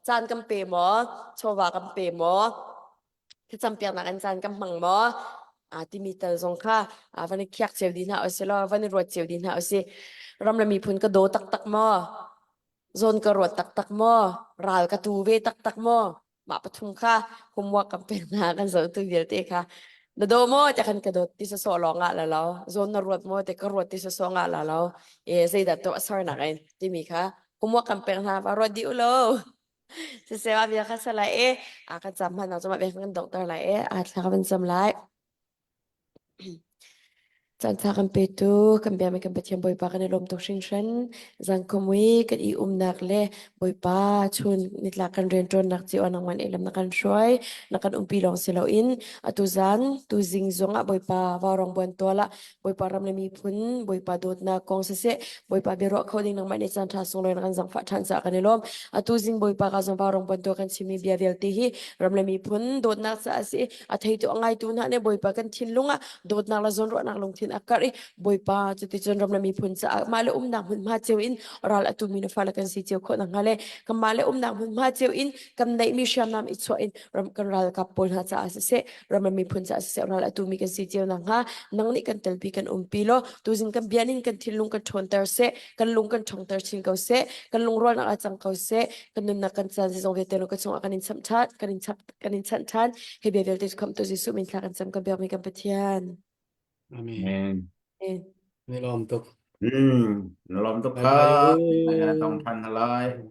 caan kan pe maw chawva kan pe maw thlacampiaknak in caan kan hmang maw a timi tal zong kha van i khiak cio dih hna usih law van i ruat cio dih hna usih ram le miphun ka daw taktak maw zawn ka ruat taktak maw ral ka tu ve taktak maw mah pathum kha homework kan pek hna kan zohtu vialte kha na daw maw te khan ka dawt ti sawsawh lawng ah la lo zawn na ruat maw te ka ruat ti sawsawh ngah la lo e zeidah tuah sarnak in timi kha homework kan pek hna va ruat dih u law Siseh mah bia kha sa lai i a kan cam hman cu mah bia kan donghter lai i a thla kan cam lai. Caan kan petu kan biami kan Pathian Bawipa kan i lawm tuk hringhran. Zangkhawmui kan i umnak le Bawipa chun nitlak kan rianṭuannak cio ah nangmah nih lam na kan hruai na kan umpi lawng si loin atu zan tu zing zong ah Bawipa vaurong buan tual ah Bawipa ram le miphun, Bawipa dawtnak kong siseh, Bawipa biaruah kho ding nangmah nih caan ṭha sunglawi na kan zangfah ṭhan caah kan i lawm. Atu zing Bawipa ka zong rong bantuk kan chimmi bia vialte hi ram le miphun dawtnak caah a si. A theitu a ngaitu hna nih Bawipa kan thinlung ah dawtnak le zawnruahnak lungthin a karh i Bawipa cuticun ram le miphun caah mah le umnak hmunhma cio in ral a tumi na fale kan si cio khawh nakhnga le kanmah le umnak hmunhma cio in kan neihmi hriamnam i chuah in ram kan ralkap pawl hna caah siseh ram le miphun caah siseh ral a tumi kan si cio nakhnga nang nih kan telpi kan umpi law tuzing kan bian in kan thinlung kan ṭhawnter seh kan lung kan ṭhawngter chin ko seh kan lungrualnak ah cang ko seh kan nunnak kan caan zeizong vialte kan chungah kan in cham ṭhan kan in chap kan in chanh ṭhan hi bia vialte cu khamhtu Jesuh min thla kan cam kan biakmi kan Pathian Amen. Amen. Ni lawm tuk. Mm, na lawm tuk Bye kha. bye. Tong than halai.